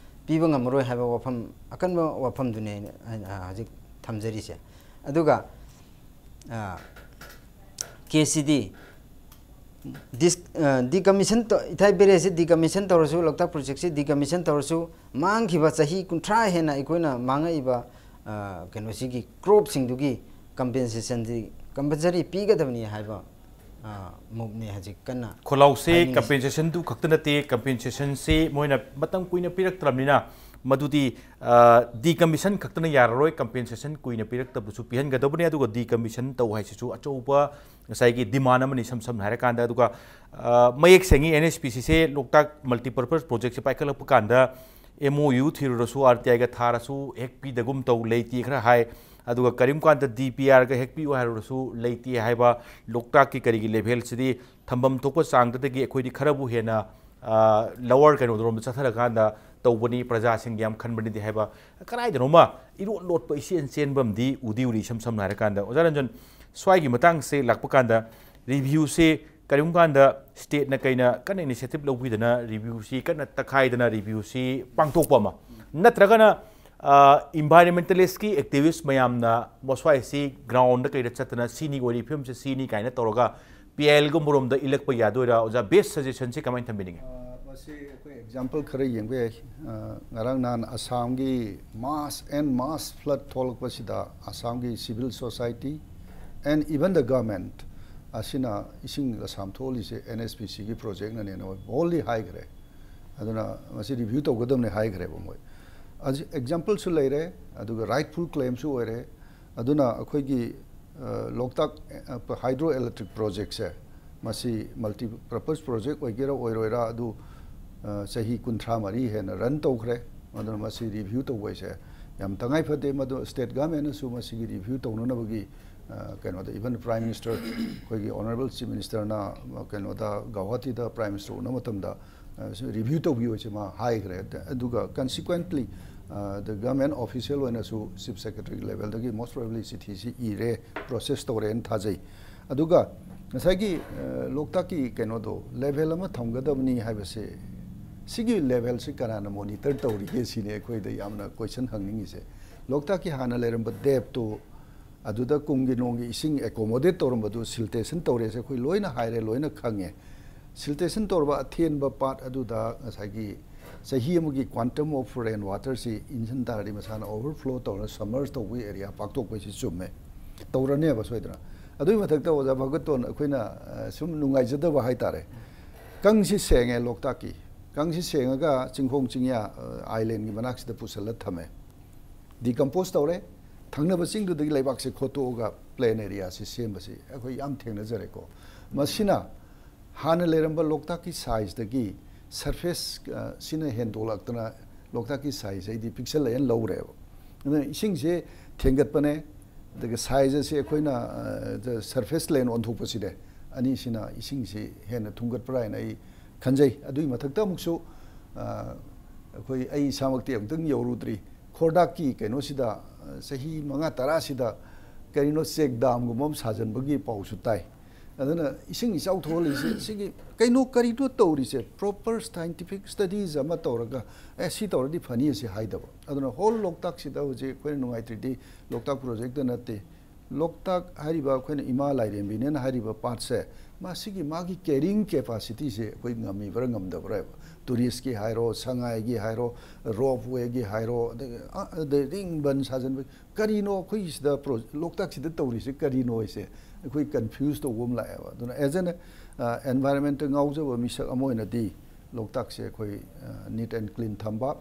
ꯄꯤꯕ ꯉꯝꯃꯔꯣꯏ ꯍꯥꯏꯕ ꯋꯥꯐꯝ, ꯑꯀꯟꯕ ꯋꯥꯐꯝꯗꯨꯅꯤ ꯑꯩꯅ, ꯑ, ꯍꯧꯖꯤꯛ ꯊꯝꯖꯔꯤꯁꯦ꯫ ꯑꯗꯨꯒ ꯀꯦ ꯁꯤ ꯗꯤ ꯗꯤꯁ-, ꯑ, ꯗꯤꯀꯃꯤꯁꯟ ꯇꯧ-, ꯏꯊꯥꯏ ꯕꯦꯔꯦꯖꯁꯤ ꯗꯤꯀꯃꯤꯁꯟ ꯇꯧꯔꯁꯨ, ꯂꯣꯛꯇꯥꯛ ꯄ꯭ꯔꯣꯖꯦꯛꯁꯤ ꯗꯤꯀꯃꯤꯁꯟ ꯇꯧꯔꯁꯨ, ꯃꯥꯡꯈꯤꯕ ꯆꯍꯤ ꯀꯨꯟꯊ꯭ꯔꯥ ꯍꯦꯟꯅ ꯑꯩꯈꯣꯏꯅ ꯃꯥꯡꯉꯛꯏꯕ, ꯑ, ꯀꯩꯅꯣꯁꯤꯒꯤ ꯀ꯭ꯔꯣꯞꯁꯤꯡꯗꯨꯒꯤ ꯀꯝꯄꯦꯟꯁꯦꯁꯟꯁꯤ ꯀꯝꯄꯜꯁꯔꯤ ꯄꯤꯒꯗꯕꯅꯤ ꯍꯥꯏꯕ, ꯑ, ꯃꯨꯞꯅꯤ ꯍꯧꯖꯤꯛ ꯀꯟꯅ ꯈꯣꯂꯥꯎꯁꯦ ꯍꯥꯏꯅꯤꯡꯉꯤ꯫ ꯀꯝꯄꯦꯟꯁꯦꯁꯟꯗꯨ ꯈꯛꯇ ꯅꯠꯇꯦ, ꯀꯝꯄꯦꯟꯁꯦꯁꯟꯁꯦ ꯃꯣꯏꯅ ꯃꯇꯝ ꯀꯨꯏꯅ ꯄꯤꯔꯛꯇ꯭ꯔꯕꯅꯤꯅ ꯃꯗꯨꯗꯤ, ꯑ, ꯗꯤꯀꯃꯤꯁꯟ ꯈꯛꯇꯅ ꯌꯥꯔꯔꯣꯏ, ꯀꯝꯄꯦꯟꯁꯦꯁꯟ ꯀꯨꯏꯅ ꯄꯤꯔꯛꯇꯕꯁꯨ ꯄꯤꯍꯟꯒꯗꯕꯅꯤ꯫ ꯑꯗꯨꯒ ꯗꯤꯀꯃꯤꯁꯟ ꯇꯧ ꯍꯥꯏꯁꯤꯁꯨ ꯑꯆꯧꯕ ꯉꯁꯥꯏꯒꯤ ꯗꯤꯃꯥꯟ ꯑꯃꯅꯤ, ꯏꯁꯝ ꯁꯝꯅ ꯍꯥꯏꯔꯀꯥꯟꯗ꯫ ꯑꯗꯨꯒ, ꯑ, ꯃꯌꯦꯛ ꯁꯦꯡꯉꯤ, ꯑꯦꯟ ꯑꯦꯁ ꯄꯤ ꯁꯤꯁꯦ ꯂꯣꯛꯇꯥꯛ ꯃꯜꯇꯤꯄꯔꯄꯁ ꯄ꯭ꯔꯣꯖꯦꯛꯁꯦ ꯄꯥꯏꯈꯠꯂꯛꯄ ꯀꯥꯟꯗ M O U ꯊꯤꯔꯨꯔꯁꯨ, R T ꯑꯥꯏꯒ ꯊꯥꯔꯁꯨ ꯍꯦꯛ ꯄꯤꯗꯒꯨꯝ ꯇꯧ, ꯂꯩꯇꯦ ꯈꯔ ꯍꯥꯏ꯫ ꯑꯗꯨꯒ ꯀꯔꯤꯒꯨꯝꯕ ꯀꯥꯟꯗ ꯗꯤ ꯄꯤ ꯑꯥꯔꯒ ꯍꯦꯛ ꯄꯤꯌꯨ ꯍꯥꯏꯔꯨꯔꯁꯨ ꯂꯩꯇꯦ ꯍꯥꯏꯕ, ꯂꯣꯛꯇꯥꯛꯀꯤ ꯀꯔꯤꯒꯤ ꯂꯦꯚꯦꯜꯁꯤꯗꯤ ꯊꯝꯐꯝ ꯊꯣꯛꯄ ꯆꯥꯡꯗꯨꯗꯒꯤ ꯑꯩꯈꯣꯏꯗꯤ ꯈꯔꯕꯨ ꯍꯦꯟꯅ, ꯑ, ꯂꯋꯔ ꯀꯩꯅꯣꯗꯔꯣꯝꯗ ꯆꯠꯊꯔꯀꯥꯟꯗ ꯇꯧꯕꯅꯤ, ꯄ꯭ꯔꯖꯥꯁꯤꯡꯒꯤ ꯌꯥꯝ ꯈꯟꯕꯅꯤꯗꯤ ꯍꯥꯏꯕ ꯀꯗꯥꯏꯗꯅꯣꯃ ꯏꯔꯣꯠ ꯂꯣꯠꯄ ꯏꯆꯦꯟ ꯆꯦꯟꯕ ꯑꯃꯗꯤ ꯎꯗꯤ ꯎꯔꯤ꯫ ꯏꯁꯝ ꯁꯝꯅ ꯍꯥꯏꯔꯀꯥꯟꯗ, ꯑꯣꯖꯥ ꯔꯟꯖꯟ, ꯁ꯭ꯋꯥꯏꯒꯤ ꯃꯇꯥꯡꯁꯦ ꯂꯥꯛꯄ ꯀꯥꯟꯗ, ꯔꯤꯚ꯭ꯌꯨꯁꯦ ꯀꯔꯤꯒꯨꯝꯕ ꯀꯥꯟꯗ ꯁ꯭ꯇꯦꯠꯅ ꯀꯩꯅ ꯀꯟꯅ ꯏꯅꯤꯁꯤꯌꯦꯇꯤꯚ ꯂꯧꯕꯤꯗꯅ ꯔꯤꯚ꯭ꯌꯨꯁꯤ ꯀꯟꯅ ꯇꯛꯈꯥꯏꯗꯅ ꯔꯤꯚ꯭ꯌꯨꯁꯤ ꯄꯥꯡꯊꯣꯛꯄ ꯑꯃ, ꯅꯠꯇ꯭ꯔꯒꯅ ꯏꯟꯚꯥꯏꯔꯣꯟꯃꯦꯟꯇꯦꯂꯤꯁꯀꯤ ꯑꯦꯛꯇꯤꯚꯤꯁ ꯃꯌꯥꯝꯅ ꯃꯁ꯭ꯋꯥꯏꯁꯤ ꯒ꯭ꯔꯥꯎꯟꯗ ꯀꯩꯗ ꯆꯠꯇꯅ ꯁꯤꯅꯤ ꯑꯣꯏꯔꯤ ꯐꯤꯕꯝꯁꯦ ꯁꯤꯅꯤ ꯀꯥꯏꯅ ꯇꯧꯔꯒ ꯄꯤ ꯑꯥꯏ ꯑꯦꯜꯒꯨꯝꯕ ꯔꯣꯝꯗ ꯏꯜꯂꯛꯄ ꯌꯥꯗꯣꯏꯔꯥ? ꯑꯣꯖꯥ, ꯕꯦꯁ ꯁꯖꯦꯁꯟꯁꯦ ꯀꯃꯥꯏꯅ ꯊꯝꯕꯤꯅꯤꯡꯉꯤ? ꯑ, ꯃꯁꯤ ꯑꯩꯈꯣꯏ ꯑꯦꯛꯖꯥꯝꯄꯜ ꯈꯔ ꯌꯦꯡꯕ ꯌꯥꯏ꯫ ꯑ, ꯉꯔꯥꯡ ꯅꯍꯥꯟ ꯑꯁꯥꯝꯒꯤ mass and mass flood ꯊꯣꯛꯂꯛꯄꯁꯤꯗ ꯑꯁꯥꯝꯒꯤ civil society and even the government ꯑꯁꯤꯅ ꯏꯁꯤꯡ ꯑꯁꯥꯝ ꯊꯣꯛꯍꯜꯂꯤꯁꯦ N H P Cꯒꯤ ꯄ꯭ꯔꯣꯖꯦꯛꯅꯅꯦꯅ ꯃꯣꯏ ꯕꯣꯜꯂꯤ ꯍꯥꯏꯈ꯭ꯔꯦ꯫ ꯑꯗꯨꯅ ꯃꯁꯤ ꯔꯤꯚ꯭ꯌꯨ ꯇꯧꯒꯗꯕꯅꯤ ꯍꯥꯏꯈ꯭ꯔꯦꯕ ꯃꯣꯏ꯫ ꯑꯁꯤ ꯑꯦꯛꯖꯥꯝꯄꯜꯁꯨ ꯂꯩꯔꯦ, ꯑꯗꯨꯒ ꯔꯥꯏꯠꯐꯨꯜ ꯀ꯭ꯂꯦꯝꯁꯨ ꯑꯣꯏꯔꯦ꯫ ꯑꯗꯨꯅ ꯑꯩꯈꯣꯏꯒꯤ, ꯑ, ꯂꯣꯛꯇꯥꯛ, ꯑ, ꯍꯥꯏꯗ꯭ꯔꯣ ꯏꯂꯦꯛꯇ꯭ꯔꯤꯛ ꯄ꯭ꯔꯣꯖꯦꯛꯁꯦ, ꯃꯁꯤ ꯃꯜꯇꯤ ꯄꯔꯄꯁ ꯄ꯭ꯔꯣꯖꯦꯛ ꯑꯣꯏꯒꯦꯔꯥ ꯑꯣꯏꯔꯣꯏꯔꯥ, ꯑꯗꯨ, ꯑ, ꯆꯍꯤ ꯀꯨꯟꯊ꯭ꯔꯥ ꯃꯔꯤ ꯍꯦꯟꯅ ꯔꯟ ꯇꯧꯈ꯭ꯔꯦ꯫ ꯑꯗꯨꯅ ꯃꯁꯤ ꯔꯤꯚ꯭ꯌꯨ ꯇꯧꯕ ꯍꯥꯏꯁꯦ ꯌꯥꯝ ꯇꯉꯥꯏ ꯐꯗꯦ꯫ ꯃꯗꯨ ꯁ꯭ꯇꯦꯠ ꯒꯚꯔꯟꯃꯦꯟꯅꯁꯨ ꯃꯁꯤꯒꯤ ꯔꯤꯚ꯭ꯌꯨ ꯇꯧꯅꯅꯕꯒꯤ, ꯑ, ꯀꯩꯅꯣꯗ, ꯏꯚꯟ ꯄ꯭ꯔꯥꯏꯝ ꯃꯤꯅꯤꯁꯇꯔ, ꯑꯩꯈꯣꯏꯒꯤ ꯑꯣꯅꯔꯦꯕꯜ ꯆꯤꯐ ꯃꯤꯅꯤꯁꯇꯔꯅ, ꯑ, ꯀꯩꯅꯣꯗ, ꯒꯧꯍꯥꯇꯤꯗ ꯄ꯭ꯔꯥꯏꯝ ꯃꯤꯅꯤꯁꯇꯔ ꯎꯅꯕ ꯃꯇꯝꯗ, ꯑ, ꯁꯤ ꯔꯤꯚ꯭ꯌꯨ ꯇꯧꯕꯤꯌꯨ ꯍꯥꯏꯁꯦ ꯃꯥ ꯍꯥꯏꯈ꯭ꯔꯦ꯫ ꯑꯗꯨꯒ ꯀꯟꯁꯤꯀ꯭ꯋꯦꯟꯠꯂꯤ, ꯑ, ꯗ ꯒꯚꯔꯟꯃꯦꯟꯠ ꯑꯣꯐꯤꯁꯤꯌꯦꯜ ꯑꯣꯏꯅꯁꯨ ꯆꯤꯐ ꯁꯦꯀ꯭ꯔꯦꯇꯔꯤ ꯂꯦꯚꯦꯜꯗꯒꯤ ꯃꯣꯁ ꯄ꯭ꯔꯣꯕꯦꯕꯂꯤ ꯆꯤꯊꯤꯁꯤ ꯏꯔꯦ, ꯄ꯭ꯔꯣꯁꯦꯁ ꯇꯧꯔꯦꯅ ꯊꯥꯖꯩ꯫ ꯑꯗꯨꯒ ꯉꯁꯥꯏꯒꯤ, ꯑ, ꯂꯣꯛꯇꯥꯛꯀꯤ ꯀꯩꯅꯣꯗꯣ, ꯂꯦꯚꯦꯜ ꯑꯃ ꯊꯝꯒꯗꯕꯅꯤ ꯍꯥꯏꯕꯁꯦ, ꯁꯤꯒꯤ ꯂꯦꯚꯦꯜꯁꯤ ꯀꯅꯥꯅ ꯃꯣꯅꯤꯇꯔ ꯇꯧꯔꯤꯒꯦ ꯁꯤꯅꯤ ꯑꯩꯈꯣꯏꯗ ꯌꯥꯝꯅ ꯀꯣꯏꯁꯟ ꯍꯪꯅꯤꯡꯉꯤꯁꯦ꯫ ꯂꯣꯛꯇꯥꯛꯀꯤ ꯍꯥꯟꯅ ꯂꯩꯔꯝꯕ ꯗꯦꯞꯇꯨ, ꯑꯗꯨꯗ ꯀꯨꯝꯒꯤ ꯅꯣꯡꯒꯤ ꯏꯁꯤꯡ ꯑꯦꯀꯣꯃꯣꯗꯦꯠ ꯇꯧꯔꯝꯕꯗꯨ ꯁꯤꯜꯇꯦꯁꯟ ꯇꯧꯔꯦꯁꯦ ꯑꯩꯈꯣꯏ ꯂꯣꯏꯅ ꯍꯥꯏꯔꯦ, ꯂꯣꯏꯅ ꯈꯪꯉꯦ꯫ ꯁꯤꯜꯇꯦꯁꯟ ꯇꯧꯔꯕ ꯑꯊꯦꯟꯕ ꯄꯥꯠ ꯑꯗꯨꯗ ꯉꯁꯥꯏꯒꯤ ꯆꯍꯤ ꯑꯃꯒꯤ quantum of rain waterꯁꯤ ꯏꯟꯁꯤꯟ ꯇꯥꯔꯗꯤ ꯃꯁꯥꯅ ꯑꯣꯚꯔꯐ꯭ꯂꯣ ꯇꯧꯔꯒ ꯁꯝꯃꯔꯁ ꯇꯧꯕꯒꯤ ꯑꯦꯔꯤꯌꯥ ꯄꯥꯛꯊꯣꯛꯄꯁꯤ ꯆꯨꯝꯃꯦ, ꯇꯧꯔꯅꯦꯕ ꯁꯣꯏꯗꯅ꯫ ꯑꯗꯨꯒꯤ ꯃꯊꯛꯇ ꯑꯣꯖꯥ ꯚꯒꯠꯇꯣꯟ ꯑꯩꯈꯣꯏꯅ, ꯑ, ꯁꯨꯝ ꯅꯨꯡꯉꯥꯏꯖꯗꯕ ꯍꯥꯏꯇꯥꯔꯦ꯫ ꯀꯪꯁꯤ ꯁꯦꯡꯉꯦ ꯂꯣꯛꯇꯥꯛꯀꯤ, ꯀꯪꯁꯤ ꯁꯦꯡꯉꯒ ꯆꯤꯡꯈꯣꯡ ꯆꯤꯡꯌꯥ, ꯑ, ꯑꯥꯏꯂꯦꯟꯒꯤ ꯃꯅꯥꯛꯁꯤꯗ ꯄꯨꯁꯜꯂ ꯊꯝꯃꯦ꯫ ꯗꯤꯀꯝꯄꯣꯁ ꯇꯧꯔꯦ꯫ ꯊꯪꯅꯕ ꯆꯤꯡꯗꯨꯗꯒꯤ ꯂꯩꯕꯥꯛꯁꯦ ꯈꯣꯠꯇꯣꯛꯑꯒ ꯄ꯭ꯂꯦꯟ ꯑꯦꯔꯤꯌꯥꯁꯤ ꯁꯦꯝꯕꯁꯤ ꯑꯩꯈꯣꯏ ꯌꯥꯝ ꯊꯦꯡꯅꯖꯔꯦꯀꯣ꯫ ꯃꯁꯤꯅ ꯍꯥꯟꯅ ꯂꯩꯔꯝꯕ ꯂꯣꯛꯇꯥꯛꯀꯤ ꯁꯥꯏꯖꯇꯒꯤ ꯁꯔꯐꯦꯁ, ꯑ, ꯁꯤꯅ ꯍꯦꯟꯗꯣꯛꯂꯛꯇꯅ ꯂꯣꯛꯇꯥꯛꯀꯤ ꯁꯥꯏꯖ ꯍꯥꯏꯗꯤ ꯄꯤꯛꯁꯜꯂꯛꯑꯦꯅ ꯂꯧꯔꯦꯕ꯫ ꯑꯗꯨꯅ ꯏꯁꯤꯡꯁꯦ ꯊꯦꯡꯒꯠꯄꯅꯦ, ꯑꯗꯨꯒ ꯁꯥꯏꯖ ꯑꯁꯤ ꯑꯩꯈꯣꯏꯅ, ꯑ, ꯁꯔꯐꯦꯁ ꯂꯦꯟ ꯑꯣꯟꯊꯣꯛꯄꯁꯤꯅꯦ, ꯑꯅꯤꯁꯤꯅ ꯏꯁꯤꯡꯁꯤ ꯍꯦꯟꯅ ꯊꯨꯝꯒꯠꯄ꯭ꯔꯥ ꯍꯥꯏꯅ ꯑꯩ ꯈꯟꯖꯩ꯫ ꯑꯗꯨꯒꯤ ꯃꯊꯛꯇ ꯑꯃꯨꯛꯁꯨ, ꯑ, ꯑꯩꯈꯣꯏ, ꯑꯩ ꯏꯁꯥꯃꯛꯇꯤ ꯑꯃꯨꯛꯇꯪ ꯌꯧꯔꯨꯗ꯭ꯔꯤ, ꯈꯣꯔꯗꯥꯛꯀꯤ ꯀꯩꯅꯣꯁꯤꯗ, ꯑ, ꯆꯍꯤ ꯃꯉꯥ ꯇꯔꯥꯁꯤꯗ ꯀꯔꯤꯅꯣ ꯆꯦꯛ ꯗꯥꯝꯒꯨꯝꯕ ꯑꯃ ꯁꯥꯖꯟꯕꯒꯤ ꯄꯥꯎꯁꯨ ꯇꯥꯏ꯫ ꯑꯗꯨꯅ ꯏꯁꯤꯡ ꯏꯆꯥꯎ ꯊꯣꯛꯍꯜꯂꯤꯁꯦ ꯁꯤꯒꯤ ꯀꯩꯅꯣ, ꯀꯔꯤꯅꯣ ꯇꯧꯔꯤꯁꯦ? Proper scientific studies ꯑꯃ ꯇꯧꯔꯒ, "ꯑꯦ, ꯁꯤ ꯇꯧꯔꯗꯤ ꯐꯅꯤ" ꯑꯁꯤ ꯍꯥꯏꯗꯕ꯫ ꯑꯗꯨꯅ whole ꯂꯣꯛꯇꯥꯛꯁꯤꯗ ꯍꯧꯖꯤꯛ ꯑꯩꯈꯣꯏꯅ ꯅꯨꯡꯉꯥꯏꯇ꯭ꯔꯤꯗꯤ, ꯂꯣꯛꯇꯥꯛ ꯄ꯭ꯔꯣꯖꯦꯛꯇ ꯅꯠꯇꯦ, ꯂꯣꯛꯇꯥꯛ ꯍꯥꯏꯔꯤꯕ ꯑꯩꯈꯣꯏꯅ ꯏꯃꯥ ꯂꯥꯏꯔꯦꯝꯕꯤꯅꯦꯅ ꯍꯥꯏꯔꯤꯕ ꯄꯥꯠꯁꯦ, ꯃꯁꯤꯒꯤ ꯃꯥꯒꯤ carrying capacityꯁꯦ ꯑꯩꯈꯣꯏ ꯉꯝꯃꯤꯕ꯭ꯔꯥ ꯉꯝꯗꯕ꯭ꯔꯥ ꯍꯥꯏꯕ꯫ ꯇꯨꯔꯤꯁꯀꯤ ꯍꯥꯏꯔꯣ, ꯁꯉꯥꯏꯒꯤ ꯍꯥꯏꯔꯣ, ꯔꯣꯞ ꯋꯦꯒꯤ ꯍꯥꯏꯔꯣ, ꯑꯗꯒꯤ, ꯑ, ꯑꯗꯩ ꯔꯤꯡ ꯕꯟ ꯁꯥꯖꯟꯕ, ꯀꯔꯤꯅꯣ ꯑꯩꯈꯣꯏꯒꯤꯁꯤꯗ ꯄ꯭ꯔꯣ-, ꯂꯣꯛꯇꯥꯛꯁꯤꯗ ꯇꯧꯔꯤꯁꯦ ꯀꯔꯤꯅꯣ ꯍꯥꯏꯁꯦ ꯑꯩꯈꯣꯏ confuse ꯇꯧꯕ ꯑꯃ ꯂꯥꯛꯑꯦꯕ꯫ ꯑꯗꯨꯅ as an, ꯑ, environment ꯉꯥꯎꯖꯕ ꯃꯤꯁꯛ ꯑꯃ ꯑꯣꯏꯅꯗꯤ ꯂꯣꯛꯇꯥꯛꯁꯦ ꯑꯩꯈꯣꯏ, ꯑ, neat and clean ꯊꯝꯕ,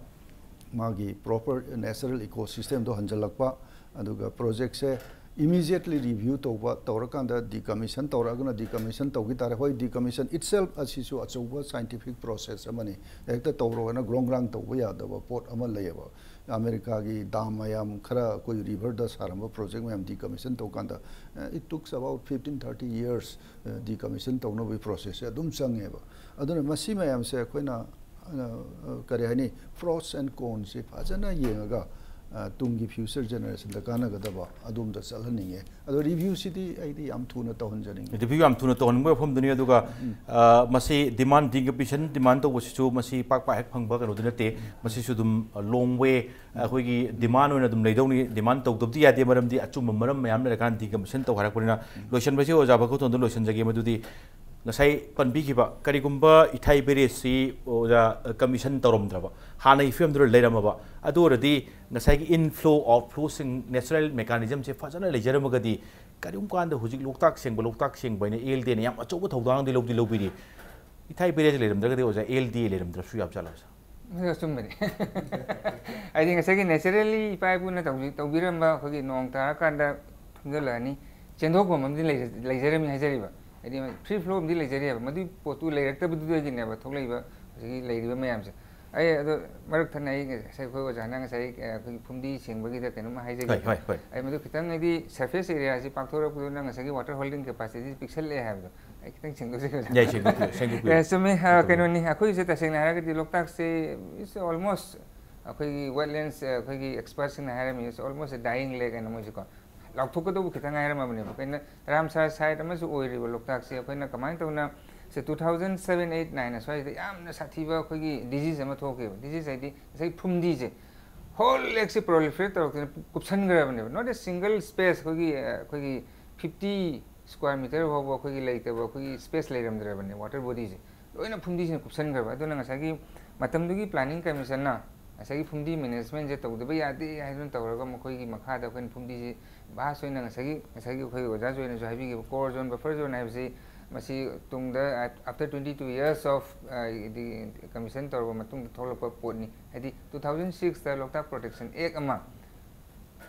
ꯃꯥꯒꯤ proper natural ecosystemꯗꯣ ꯍꯟꯖꯜꯂꯛꯄ, ꯑꯗꯨꯒ ꯄ꯭ꯔꯣꯖꯦꯛꯁꯦ immediately review ꯇꯧꯕ, ꯇꯧꯔꯀꯥꯟꯗ decommission ꯇꯧꯔꯛꯑꯒꯅ decommission ꯇꯧꯈꯤ ꯇꯥꯔꯦ꯫ ꯍꯣꯏ, decommission itself ꯑꯁꯤꯁꯨ ꯑꯆꯧꯕ scientific process ꯑꯃꯅꯤ, ꯍꯦꯛꯇ ꯇꯧꯔꯣꯅ ꯒ꯭ꯔꯣꯡ ꯒ꯭ꯔꯥꯡ ꯇꯧꯕ ꯌꯥꯗꯕ ꯄꯣꯠ ꯑꯃ ꯂꯩꯌꯦꯕ꯫ ꯑꯃꯦꯔꯤꯀꯥꯒꯤ ꯗꯥꯝ ꯃꯌꯥꯝ ꯈꯔ ꯑꯩꯈꯣꯏ ꯔꯤꯚꯔꯗ ꯁꯥꯔꯝꯕ ꯄ꯭ꯔꯣꯖꯦꯛ ꯃꯌꯥꯝ decommission ꯇꯧꯀꯥꯟꯗ, ꯑ, it tooks about fifteen thirty years, ꯑ, decommission ꯇꯧꯅꯕꯒꯤ ꯄ꯭ꯔꯣꯁꯦꯁꯁꯦ ꯑꯗꯨꯝ ꯆꯪꯉꯦꯕ꯫ ꯑꯗꯨꯅ ꯃꯁꯤ ꯃꯌꯥꯝꯁꯦ ꯑꯩꯈꯣꯏꯅ, ꯑ, ꯑ, ꯀꯔꯤ ꯍꯥꯏꯅꯤ, pros and consꯁꯦ ꯐꯖꯅ ꯌꯦꯡꯉꯒ, ꯑ, ꯇꯨꯡꯒꯤ future generationꯗ ꯀꯥꯟꯅꯒꯗꯕ ꯑꯗꯣꯝꯗ ꯆꯠꯍꯟꯅꯤꯡꯉꯦ꯫ ꯑꯗꯣ reviewꯁꯤꯗꯤ ꯑꯩꯗꯤ ꯌꯥꯝ ꯊꯨꯅ ꯇꯧꯍꯟꯖꯅꯤꯡꯉꯤ꯫ Review ꯌꯥꯝ ꯊꯨꯅ ꯇꯧꯍꯟꯅꯤꯡꯕꯒꯤ ꯋꯥꯐꯝꯗꯨꯅꯤ꯫ ꯑꯗꯨꯒ, ꯎꯝ꯫ ꯑ, ꯃꯁꯤ demand, decommission demand ꯇꯧꯕꯁꯤꯁꯨ ꯃꯁꯤ ꯄꯥꯛ ꯄꯥꯛ ꯍꯦꯛ ꯐꯪꯕ ꯀꯩꯅꯣꯗꯤ ꯅꯠꯇꯦ꯫ ꯃꯁꯤꯁꯨ ꯑꯗꯨꯝ, ꯑ, long way, ꯑꯩꯈꯣꯏꯒꯤ demand ꯑꯣꯏꯅ ꯑꯗꯨꯝ ꯂꯩꯗꯧꯅꯤ꯫ Demand ꯇꯧꯗꯕꯗꯤ ꯌꯥꯗꯦ, ꯃꯔꯝꯗꯤ ꯑꯆꯨꯝꯕ ꯃꯔꯝ ꯃꯌꯥꯝ ꯂꯩꯔꯀꯥꯟꯗ decommission ꯇꯧ ꯍꯥꯏꯔꯛꯄꯅꯤꯅ꯫ ꯂꯣꯏꯁꯤꯟꯕꯁꯤ ꯑꯣꯖꯥ ꯚꯥꯒꯣꯊꯣꯟꯗ ꯂꯣꯏꯁꯤꯟꯖꯒꯦ꯫ ꯃꯗꯨꯗꯤ ꯉꯁꯥꯏ ꯄꯟꯕꯤꯈꯤꯕ, ꯀꯔꯤꯒꯨꯝꯕ ꯏꯊꯥꯏ barrageꯁꯤ ꯑꯣꯖꯥ, ꯑ, commission ꯇꯧꯔꯝꯗ꯭ꯔꯕ, ꯍꯥꯟꯅꯒꯤ ꯐꯤꯕꯝꯗꯨꯗ ꯂꯩꯔꯝꯃꯕ, ꯑꯗꯨ ꯑꯣꯏꯔꯗꯤ ꯉꯁꯥꯏꯒꯤ inflow outflowꯁꯤꯡ natural mechanismꯁꯦ ꯐꯖꯅ ꯂꯩꯖꯔꯝꯃꯒꯗꯤ, ꯀꯔꯤꯒꯨꯝꯕ ꯀꯥꯟꯗ ꯍꯧꯖꯤꯛ ꯂꯣꯛꯇꯥꯛ ꯁꯦꯡꯕ, ꯂꯣꯛꯇꯥꯛ ꯁꯦꯡꯕ ꯍꯥꯏꯅ ALDꯅ ꯌꯥꯝ ꯑꯆꯧꯕ ꯊꯧꯗꯥꯡꯗꯤ ꯂꯧꯗꯤ ꯂꯧꯕꯤꯔꯤ꯫ ꯏꯊꯥꯏ barrage ꯂꯩꯔꯝꯗ꯭ꯔꯒꯗꯤ ꯑꯣꯖꯥ, ALD ꯂꯩꯔꯝꯗ꯭ꯔꯁꯨ ꯌꯥꯕ ꯖꯥꯠꯂꯣ ꯑꯣꯖꯥ? ꯃꯗꯨ ꯑꯆꯨꯝꯕꯅꯤ꯫ ꯍꯥꯏꯗꯤ ꯉꯁꯥꯏꯒꯤ naturally ꯏꯄꯥ ꯏꯄꯨꯅ ꯇꯧꯕꯤ-, ꯇꯧꯕꯤꯔꯝꯕ ꯑꯩꯈꯣꯏꯒꯤ ꯅꯣꯡ ꯇꯥꯔꯀꯥꯟꯗ ꯊꯨꯝꯖꯤꯜꯂꯛꯑꯅꯤ, ꯆꯦꯟꯊꯣꯛꯐꯝ ꯑꯃꯗꯤ ꯂꯩꯖ-, ꯂꯩꯖꯔꯝꯃꯤ ꯍꯥꯏꯖꯔꯤꯕ꯫ ꯍꯥꯏꯗꯤ free flow ꯑꯃꯗꯤ ꯂꯩꯖꯔꯤꯑꯕ꯫ ꯃꯗꯨꯒꯤ ꯄꯣꯠꯇꯨ ꯂꯩꯔꯛꯇꯕꯗꯨꯗꯒꯤꯅꯦꯕ ꯊꯣꯛꯂꯛꯏꯕ ꯍꯧꯖꯤꯛꯀꯤ ꯂꯩꯔꯤꯕ ꯃꯌꯥꯝꯁꯦ꯫ ꯑꯩ ꯑꯗꯣ ꯃꯔꯛ ꯊꯠꯅ ꯑꯩ ꯉꯁꯥꯏ ꯑꯩꯈꯣꯏ ꯑꯣꯖꯥꯅ ꯉꯁꯥꯏ, ꯑ, ꯑꯩꯈꯣꯏꯒꯤ ꯐꯨꯝꯗꯤ ꯁꯦꯡꯕꯒꯤꯗ ꯀꯩꯅꯣꯝ ꯍꯣꯏ, ꯍꯥꯏꯖꯒꯦ꯫ ꯍꯣꯏ, ꯍꯣꯏ꯫ ꯑꯩ ꯃꯗꯨ ꯈꯤꯇꯪ, ꯍꯥꯏꯗꯤ surface areaꯁꯤ ꯄꯥꯛꯊꯣꯔꯛꯄꯗꯨꯅ ꯉꯁꯥꯏꯒꯤ water holding capacityꯁꯤ ꯄꯤꯛꯁꯜꯂꯛꯑꯦ ꯍꯥꯏꯕꯗꯣ ꯑꯩ ꯈꯤꯇꯪ ꯁꯦꯡꯗꯣꯛꯆꯒꯦ, ꯑꯣꯖꯥ꯫ ꯌꯥꯏ, ꯁꯦꯡꯗꯣꯛꯄꯤꯌꯨ, ꯁꯦꯡꯗꯣꯛꯄꯤꯌꯨ꯫ ꯑꯦ, ꯆꯨꯝꯃꯤ꯫ ꯑ, ꯁꯦꯡꯗꯣꯛꯄꯤꯌꯨ꯫ ꯀꯩꯅꯣꯅꯤ, ꯑꯩꯈꯣꯏꯁꯦ ꯇꯁꯦꯡꯅ ꯍꯥꯏꯔꯒꯗꯤ ꯂꯣꯛꯇꯥꯛꯁꯦ it's almost, ꯑꯩꯈꯣꯏꯒꯤ wetlands, ꯑ, ꯑꯩꯈꯣꯏꯒꯤ expertsꯁꯤꯡꯅ ꯍꯥꯏꯔꯝꯃꯤ, it's almost a dying lake ꯍꯥꯏꯅ ꯃꯣꯏꯁꯦꯀꯣ꯫ ꯂꯥꯎꯊꯣꯛꯀꯗꯧꯕ ꯈꯤꯇꯪ ꯉꯥꯏꯔꯝꯃꯕꯅꯦꯕ꯫ ꯑꯩꯈꯣꯏꯅ ꯔꯥꯝꯁꯥꯔ site ꯑꯃꯁꯨ ꯑꯣꯏꯔꯤꯕ ꯂꯣꯛꯇꯥꯛꯁꯦ ꯑꯩꯈꯣꯏꯅ ꯀꯃꯥꯏꯅ ꯇꯧꯅ, ꯁꯦ, two thousand seven, eight, nine ꯑꯁ꯭ꯋꯥꯏꯁꯤꯗ ꯌꯥꯝꯅ ꯁꯥꯊꯤꯕ ꯑꯩꯈꯣꯏꯒꯤ disease ꯑꯃ ꯊꯣꯛꯈꯤꯕ꯫ Disease ꯍꯥꯏꯗꯤ ꯉꯁꯥꯏ ꯐꯨꯝꯗꯤꯁꯦ whole lakeꯁꯦ proliferate ꯇꯧꯔꯛꯇꯅ ꯀꯨꯞꯁꯟꯈ꯭ꯔꯕꯅꯦꯕ꯫ Not a single space ꯑꯩꯈꯣꯏꯒꯤ, ꯑ, ꯑꯩꯈꯣꯏꯒꯤ fifty square meter ꯐꯥꯎꯕ ꯑꯩꯈꯣꯏꯒꯤ ꯂꯩꯇꯕ ꯑꯩꯈꯣꯏꯒꯤ space ꯂꯩꯔꯝꯗ꯭ꯔꯕꯅꯦ, water bodyꯁꯦ꯫ ꯂꯣꯏꯅ ꯐꯨꯝꯗꯤꯁꯤꯅ ꯀꯨꯞꯁꯟꯈ꯭ꯔꯕ꯫ ꯑꯗꯨꯅ ꯉꯁꯥꯏꯒꯤ ꯃꯇꯝꯗꯨꯒꯤ planning commissionꯅ ꯉꯁꯥꯏꯒꯤ ꯐꯨꯝꯗꯤ managementꯁꯦ ꯇꯧꯗꯕ ꯌꯥꯗꯦ ꯍꯥꯏꯗꯨꯅ ꯇꯧꯔꯒ ꯃꯈꯣꯏꯒꯤ ꯃꯈꯥꯗ ꯑꯩꯈꯣꯏꯅ ꯐꯨꯝꯗꯤꯁꯤ vast ꯑꯣꯏꯅ ꯉꯁꯥꯏꯒꯤ, ꯉꯁꯥꯏꯒꯤ ꯑꯩꯈꯣꯏ ꯑꯣꯖꯥ ꯖꯣꯏꯅꯁꯨ ꯍꯥꯏꯕꯤꯈꯤꯕ core zone, buffer zone ꯍꯥꯏꯕꯁꯤ ꯃꯁꯤ ꯇꯨꯡꯗ after twenty two years of, ꯑ, the commission ꯇꯧꯔꯕ ꯃꯇꯨꯡꯗ ꯊꯣꯛꯂꯛꯄ ꯄꯣꯠꯅꯤ꯫ ꯍꯥꯏꯗꯤ two thousand sixꯇ Loktak Protection Act ꯑꯃ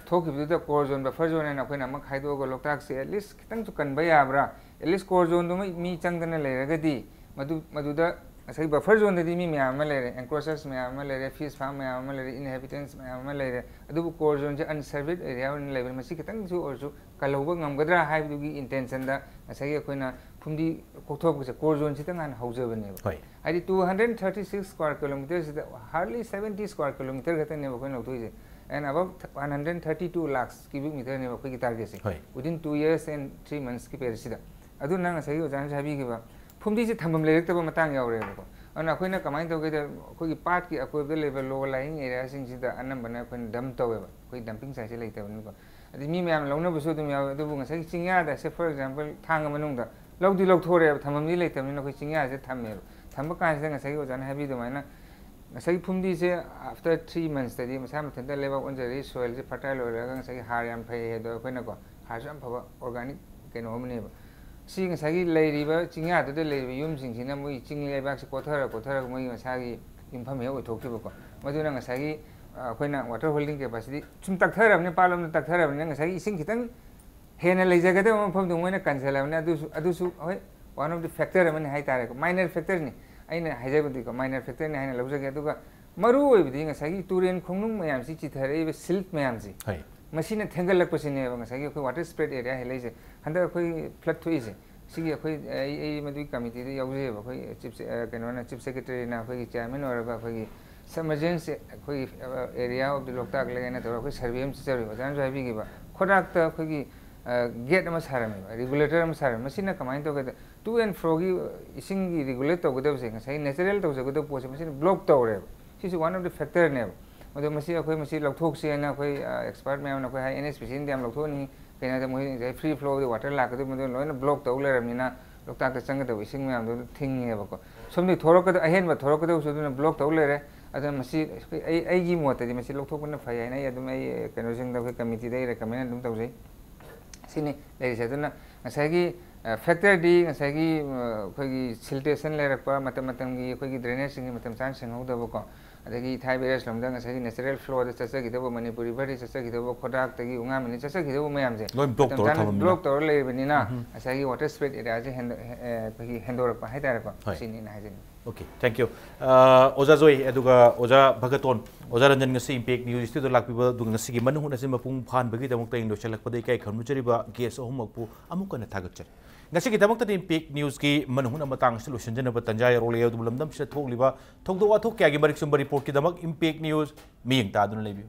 ꯊꯣꯛꯈꯤꯕꯗꯨꯗ core zone, buffer zone ꯍꯥꯏꯅ ꯑꯩꯈꯣꯏꯅ ꯑꯃ ꯈꯥꯏꯗꯣꯛꯑꯒ ꯂꯣꯛꯇꯥꯛꯁꯦ at least ꯈꯤꯇꯪꯁꯨ ꯀꯟꯕ ꯌꯥꯕ꯭ꯔꯥ, at least core zoneꯗꯨꯃ ꯃꯤ ꯆꯪꯗꯅ ꯂꯩꯔꯒꯗꯤ ꯃꯗꯨ, ꯃꯗꯨꯗ ꯉꯁꯥꯏꯒꯤ buffer zoneꯗꯗꯤ ꯃꯤ ꯃꯌꯥꯝ ꯑꯃ ꯂꯩꯔꯦ, encroachers ꯃꯌꯥꯝ ꯑꯃ ꯂꯩꯔꯦ, fish farm ꯃꯌꯥꯝ ꯑꯃ ꯂꯩꯔꯦ, inhabitants ꯃꯌꯥꯝ ꯑꯃ ꯂꯩꯔꯦ, ꯑꯗꯨꯕꯨ core zoneꯁꯦ unsurveyed area ꯑꯣꯏꯅ ꯂꯩꯕꯅꯤ꯫ ꯃꯁꯤ ꯈꯤꯇꯪꯁꯨ ꯑꯣꯏꯔꯁꯨ ꯀꯜꯍꯧꯕ ꯉꯝꯒꯗ꯭ꯔꯥ ꯍꯥꯏꯕꯗꯨꯒꯤ intentionꯗ ꯉꯁꯥꯏꯒꯤ ꯑꯩꯈꯣꯏꯅ ꯐꯨꯝꯗꯤ ꯀꯣꯛꯊꯣꯛꯄꯁꯦ core zoneꯁꯤꯗꯪ ꯍꯥꯟꯅ ꯍꯧꯖꯕꯅꯦꯕ꯫ ꯍꯣꯏ꯫ ꯍꯥꯏꯗꯤ two hundred thirty six square kilometerꯁꯤꯗ hardly seventy square kilometer ꯈꯛꯇꯅꯦꯕ ꯑꯩꯈꯣꯏꯅ ꯂꯧꯊꯣꯛꯏꯁꯦ꯫ And above one hundred thirty two lakhs cubic meterꯅꯦꯕ ꯑꯩꯈꯣꯏꯒꯤ targetꯁꯦ꯫ ꯍꯣꯏ꯫ Within two years and three monthsꯀꯤ periodꯁꯤꯗ꯫ ꯑꯗꯨꯅ ꯉꯁꯥꯏꯒꯤ ꯑꯣꯖꯥꯅꯁꯨ ꯍꯥꯏꯕꯤꯈꯤꯕ ꯐꯨꯝꯗꯤꯁꯦ ꯊꯝꯐꯝ ꯂꯩꯔꯛꯇꯕ ꯃꯇꯥꯡ ꯌꯥꯎꯔꯦꯕꯀꯣ꯫ ꯑꯗꯨꯅ ꯑꯩꯈꯣꯏꯅ ꯀꯃꯥꯏꯅ ꯇꯧꯒꯦꯗ, ꯑꯩꯈꯣꯏꯒꯤ ꯄꯥꯠꯀꯤ ꯑꯀꯣꯏꯕꯗ ꯂꯩꯕ low lying areaꯁꯤꯡꯁꯤꯗ ꯑꯅꯝꯕꯅ ꯑꯩꯈꯣꯏꯅ dump ꯇꯧꯋꯦꯕ, ꯑꯩꯈꯣꯏ dumping siteꯁꯦ ꯂꯩꯇꯕꯅꯤꯅꯀꯣ꯫ ꯑꯗꯩ ꯃꯤ ꯃꯌꯥꯝ ꯂꯧꯅꯕꯁꯨ ꯑꯗꯨꯝ ꯌꯥꯎꯋꯦ꯫ ꯑꯗꯨꯕꯨ ꯉꯁꯥꯏꯒꯤ ꯆꯤꯡꯌꯥꯗ, say for example, ꯊꯥꯡꯒ ꯃꯅꯨꯡꯗ ꯂꯧꯗꯤ ꯂꯧꯊꯣꯔꯛꯑꯦꯕ, ꯊꯝꯐꯝꯗꯤ ꯂꯩꯇꯕꯅꯤꯅ ꯑꯩꯈꯣꯏ ꯆꯤꯡꯌꯥꯁꯦ ꯊꯝꯃꯦꯕ꯫ ꯊꯝꯕ ꯀꯥꯟꯁꯤꯗ ꯉꯁꯥꯏꯒꯤ ꯑꯣꯖꯥꯅ ꯍꯥꯏꯕꯤꯗꯨꯃꯥꯏꯅ ꯉꯁꯥꯏꯒꯤ ꯐꯨꯝꯗꯤꯁꯦ after three monthsꯇꯗꯤ ꯃꯁꯥ ꯃꯊꯟꯇ ꯂꯩꯕꯥꯛ ꯑꯣꯟꯖꯔꯛꯏ, soilꯁꯦ fertile ꯑꯣꯏꯔꯒ ꯉꯁꯥꯏꯒꯤ ꯍꯥꯔ ꯌꯥꯝ ꯐꯩ ꯍꯥꯏꯗꯣ ꯑꯩꯈꯣꯏꯅꯀꯣ, ꯍꯥꯔꯁꯨ ꯌꯥꯝ ꯐꯕ organic ꯀꯩꯅꯣ ꯑꯃꯅꯦꯕ꯫ ꯁꯤ ꯉꯁꯥꯏꯒꯤ ꯂꯩꯔꯤꯕ ꯆꯤꯡꯌꯥꯗꯨꯗ ꯂꯩꯔꯤꯕ ꯌꯨꯝꯁꯤꯡꯁꯤꯅ ꯃꯣꯏ ꯆꯤꯡ ꯂꯩꯕꯥꯛꯁꯦ ꯀꯣꯊꯔ ꯀꯣꯊꯔꯒ ꯃꯣꯏꯒꯤ ꯃꯁꯥꯒꯤ ꯌꯨꯝꯐꯝ ꯍꯦꯛ ꯑꯣꯏꯊꯣꯛꯈꯤꯕꯀꯣ꯫ ꯃꯗꯨꯅ ꯉꯁꯥꯏꯒꯤ, ꯑ, ꯑꯩꯈꯣꯏꯅ water holding capacity ꯁꯨꯝ ꯇꯛꯊꯔꯕꯅꯤ, ꯄꯥꯠꯂꯣꯝꯗ ꯇꯛꯊꯔꯕꯅꯤꯅ ꯉꯁꯥꯏꯒꯤ ꯏꯁꯤꯡ ꯈꯤꯇꯪ ꯍꯦꯟꯅ ꯂꯩꯖꯒꯗꯕ ꯃꯐꯝꯗꯣ ꯃꯣꯏꯅ ꯀꯟꯁꯤꯜꯂꯕꯅꯤ꯫ ꯑꯗꯨꯁꯨ, ꯑꯗꯨꯁꯨ ꯍꯣꯏ, one of the factor ꯑꯃꯅꯤ ꯍꯥꯏꯇꯥꯔꯦꯀꯣ, minor factorꯅꯤ꯫ ꯑꯩꯅ ꯍꯥꯏꯖꯕꯗꯤꯀꯣ, ꯃꯥꯏꯅꯔ ꯐꯦꯛꯇꯔꯅꯤ ꯍꯥꯏꯅ ꯂꯧꯖꯒꯦ꯫ ꯑꯗꯨꯒ ꯃꯔꯨ ꯑꯣꯏꯕꯗꯤ ꯉꯁꯥꯏꯒꯤ ꯇꯨꯔꯦꯟ ꯈꯣꯡꯅꯨꯡ ꯃꯌꯥꯝꯁꯤ ꯆꯤꯊꯔꯛꯏꯕ ꯁꯤꯜꯠ ꯃꯌꯥꯝꯁꯤ, ꯍꯣꯏ ꯃꯁꯤꯅ ꯊꯦꯡꯒꯠꯂꯛꯄꯁꯤꯅꯦꯕ ꯉꯁꯥꯏꯒꯤ ꯑꯩꯈꯣꯏ ꯋꯥꯇꯔ ꯁ꯭ꯄ꯭ꯔꯦꯗ ꯑꯦꯔꯤꯌꯥ ꯍꯦꯜꯂꯛꯏꯁꯦ꯫ ꯍꯟꯗꯛ ꯑꯩꯈꯣꯏ ꯐ꯭ꯂꯠ ꯊꯣꯛꯏꯁꯦ, ꯁꯤꯒꯤ ꯑꯩꯈꯣꯏ, ꯑꯩ ꯑꯩ ꯃꯗꯨꯒꯤ ꯀꯃꯤꯇꯤꯗ ꯌꯥꯎꯖꯩꯑꯕ꯫ ꯑꯩꯈꯣꯏ ꯆꯤꯞ ꯀꯩꯅꯣꯅ, ꯆꯤꯞ ꯁꯦꯀ꯭ꯔꯦꯇꯔꯤꯅ ꯑꯩꯈꯣꯏꯒꯤ ꯆꯤꯌꯥꯔꯃꯦꯟ ꯑꯣꯏꯔꯒ ꯑꯩꯈꯣꯏꯒꯤ ꯁꯕꯃꯔꯖꯦꯟꯁ ꯑꯩꯈꯣꯏꯒꯤ ꯑꯦꯔꯤꯌꯥ ꯑꯣꯐ ꯗꯤ ꯂꯣꯛꯇꯥꯛ ꯂꯦꯛ ꯍꯥꯏꯅ ꯇꯧꯔꯒ ꯑꯩꯈꯣꯏ ꯁꯔꯚꯦ ꯑꯃ ꯆꯠꯆꯔꯨꯏ꯫ ꯑꯣꯖꯥꯅꯁꯨ ꯍꯥꯏꯕꯤꯈꯤꯕ, ꯈꯣꯗꯥꯛꯇ ꯑꯩꯈꯣꯏꯒꯤ ꯒꯦꯠ ꯑꯃ ꯁꯥꯔꯝꯃꯦꯕ, ꯔꯤꯒꯨꯂꯦꯇꯔ ꯑꯃ ꯁꯥꯔꯝꯃꯦ꯫ ꯃꯁꯤꯅ ꯀꯃꯥꯏꯅ ꯇꯧꯒꯦꯗ, ꯇꯨ ꯑꯦꯟ ꯐ꯭ꯔꯣꯒꯤ ꯏꯁꯤꯡꯒꯤ ꯔꯤꯒꯨꯂꯦꯠ ꯇꯧꯒꯗꯕꯁꯦ, ꯉꯁꯥꯏꯒꯤ ꯅꯦꯆꯔꯦꯜ ꯇꯧꯖꯒꯗꯕ ꯄꯣꯠꯁꯦ ꯃꯁꯤꯅ ꯕ꯭ꯂꯣꯛ ꯇꯧꯔꯦꯕ꯫ ꯁꯤꯁꯨ ꯋꯥꯟ ꯑꯣꯐ ꯗꯤ ꯐꯦꯛꯇꯔꯅꯦꯕ꯫ ꯑꯗꯣ ꯃꯁꯤ ꯑꯩꯈꯣꯏ, ꯃꯁꯤ ꯂꯧꯊꯣꯛꯁꯤ ꯍꯥꯏꯅ ꯑꯩꯈꯣꯏ ꯑꯦꯛꯁꯄꯔꯠ ꯃꯌꯥꯝꯅ ꯑꯩꯈꯣꯏ ꯍꯥꯏ, ꯑꯦꯟ ꯑꯦꯁ ꯄꯤ ꯁꯤꯅꯗꯤ ꯌꯥꯝ ꯂꯧꯊꯣꯛꯍꯟꯅꯤꯡꯉꯤ꯫ ꯀꯩꯅꯣꯗ ꯃꯣꯏ ꯉꯁꯥꯏ free flow of the water ꯂꯥꯛꯀꯗꯕ, ꯃꯗꯨ ꯂꯣꯏꯅ ꯕ꯭ꯂꯣꯛ ꯇꯧ ꯂꯩꯔꯕꯅꯤꯅ ꯂꯣꯛꯇꯥꯛꯇ ꯆꯪꯒꯗꯕ ꯏꯁꯤꯡ ꯃꯌꯥꯝꯗꯣ ꯊꯤꯡꯉꯦꯕꯀꯣ꯫ ꯁꯣꯝꯗꯒꯤ ꯊꯣꯔꯛꯀꯗꯕ, ꯑꯍꯦꯟꯕ ꯊꯣꯔꯛꯀꯗꯕꯁꯨ ꯑꯗꯨꯅ ꯕ꯭ꯂꯣꯛ ꯇꯧ ꯂꯩꯔꯦ꯫ ꯑꯗꯨꯅ ꯃꯁꯤ ꯑꯩꯈꯣꯏ, ꯑꯩ ꯑꯩꯒꯤ ꯃꯣꯠꯇꯗꯤ ꯃꯁꯤ ꯂꯧꯊꯣꯛꯄꯅ ꯐꯩ ꯍꯥꯏꯅ ꯑꯩ ꯑꯗꯨꯝ, ꯑꯩ ꯀꯩꯅꯣꯁꯤꯡꯗ, ꯑꯩꯈꯣꯏ ꯀꯃꯤꯇꯤꯗ ꯑꯩ ꯔꯦꯀꯃꯦꯟ ꯑꯗꯨꯝ ꯇꯧꯖꯩ꯫ ꯁꯤꯅꯤ ꯂꯩꯔꯤꯁꯦ꯫ ꯑꯗꯨꯅ ꯉꯁꯥꯏꯒꯤ ꯐꯦꯛꯇꯔꯗꯤ ꯉꯁꯥꯏꯒꯤ ꯑ, ꯑꯩꯈꯣꯏꯒꯤ ꯁꯤꯜꯇꯦꯁꯟ ꯂꯩꯔꯛꯄ, ꯃꯇꯝ ꯃꯇꯝꯒꯤ ꯑꯩꯈꯣꯏꯒꯤ ꯗ꯭ꯔꯦꯅꯦꯖꯁꯤꯡꯒꯤ ꯃꯇꯝ ꯆꯥꯅ ꯁꯦꯡꯍꯧꯗꯕꯀꯣ, ꯑꯗꯒꯤ ꯏꯊꯥꯏ ꯕꯦꯔꯦꯖ ꯂꯣꯝꯗ ꯉꯁꯥꯏꯒꯤ ꯅꯦꯆꯔꯦꯜ ꯐ꯭ꯂꯣꯗ ꯆꯠꯆꯈꯤꯗꯕ, ꯃꯅꯤꯄꯨꯔ ꯔꯤꯚꯔꯗꯒꯤ ꯆꯠꯆꯈꯤꯗꯕ, ꯈꯣꯗꯥꯛꯇꯒꯤ ꯎꯉꯥꯃꯤꯅ ꯆꯠꯆꯈꯤꯗꯕ ꯃꯌꯥꯝꯁꯦ ꯂꯣꯏ ꯕ꯭ꯂꯣꯛ ꯃꯇꯝ ꯇꯧꯔ ꯆꯥꯅ ꯊꯝꯃꯝꯅꯤꯅ꯫ ꯕ꯭ꯂꯣꯛ ꯇꯧꯔ ꯂꯩꯕꯅꯤꯅ ꯉꯁꯥꯏꯒꯤ ꯋꯥꯇꯔ ꯁ꯭ꯄ꯭ꯔꯦꯗ ꯑꯦꯔꯤꯌꯥꯁꯦ ꯍꯦꯟꯗꯣ-, ꯑꯦ, ꯑꯩꯈꯣꯏꯒꯤ ꯍꯦꯟꯗꯣꯔꯛꯄ ꯍꯥꯏꯇꯥꯔꯦꯀꯣ꯫ ꯍꯣꯏ꯫ ꯁꯤꯅꯤ ꯑꯩꯅ ꯍꯥꯏꯖꯅꯤꯡꯉꯤ꯫ Okay, thank you. ꯑꯣꯖꯥ ꯖꯣꯏ ꯑꯗꯨꯒ ꯑꯣꯖꯥ ꯚꯒꯇꯣꯟ, ꯑꯣꯖꯥ ꯔꯟꯖꯟ ꯉꯁꯤ ꯏꯝꯄꯦꯛ ꯅ꯭ꯌꯨꯁ ꯁ꯭ꯇꯨꯗꯤꯑꯣꯗ ꯂꯥꯛꯄꯤꯕ ꯑꯗꯨꯒ ꯉꯁꯤꯒꯤ ꯃꯅꯨꯡ ꯍꯨꯠꯅ ꯑꯁꯤ ꯃꯄꯨꯡ ꯐꯥꯍꯟꯕꯒꯤꯗꯃꯛꯇ ꯑꯩꯅ ꯂꯣꯏꯁꯤꯜꯂꯛꯄꯗ ꯏꯀꯥꯏ ꯈꯨꯝꯅꯖꯔꯤꯕ ꯒꯦꯁ ꯑꯍꯨꯝꯃꯛꯄꯨ ꯑꯃꯨꯛ ꯍꯟꯅ ꯊꯥꯒꯠꯆꯔꯤ꯫ ꯉꯁꯤꯒꯤꯗꯃꯛꯇꯗꯤ ꯏꯝꯄꯦꯛ ꯅ꯭ꯌꯨꯁꯀꯤ ꯃꯅꯨꯡ ꯍꯨꯠꯅ ꯃꯇꯥꯡ ꯑꯁꯤ ꯂꯣꯏꯁꯤꯟꯖꯅꯕ ꯇꯟꯖꯥ ꯌꯧꯔꯛꯂꯦ꯫ ꯑꯗꯨꯕꯨ ꯂꯝꯗꯝꯁꯤꯗ ꯊꯣꯛꯂꯤꯕ ꯊꯧꯗꯣꯛ ꯋꯥꯊꯣꯛ ꯀꯌꯥꯒꯤ ꯃꯔꯤꯛ ꯆꯨꯝꯕ ꯔꯤꯄꯣꯔꯠꯀꯤꯗꯃꯛ ꯏꯝꯄꯦꯛ ꯅ꯭ꯌꯨꯁ ꯃꯤꯠꯌꯦꯡ ꯇꯥꯗꯨꯅ ꯂꯩꯕꯤꯌꯨ꯫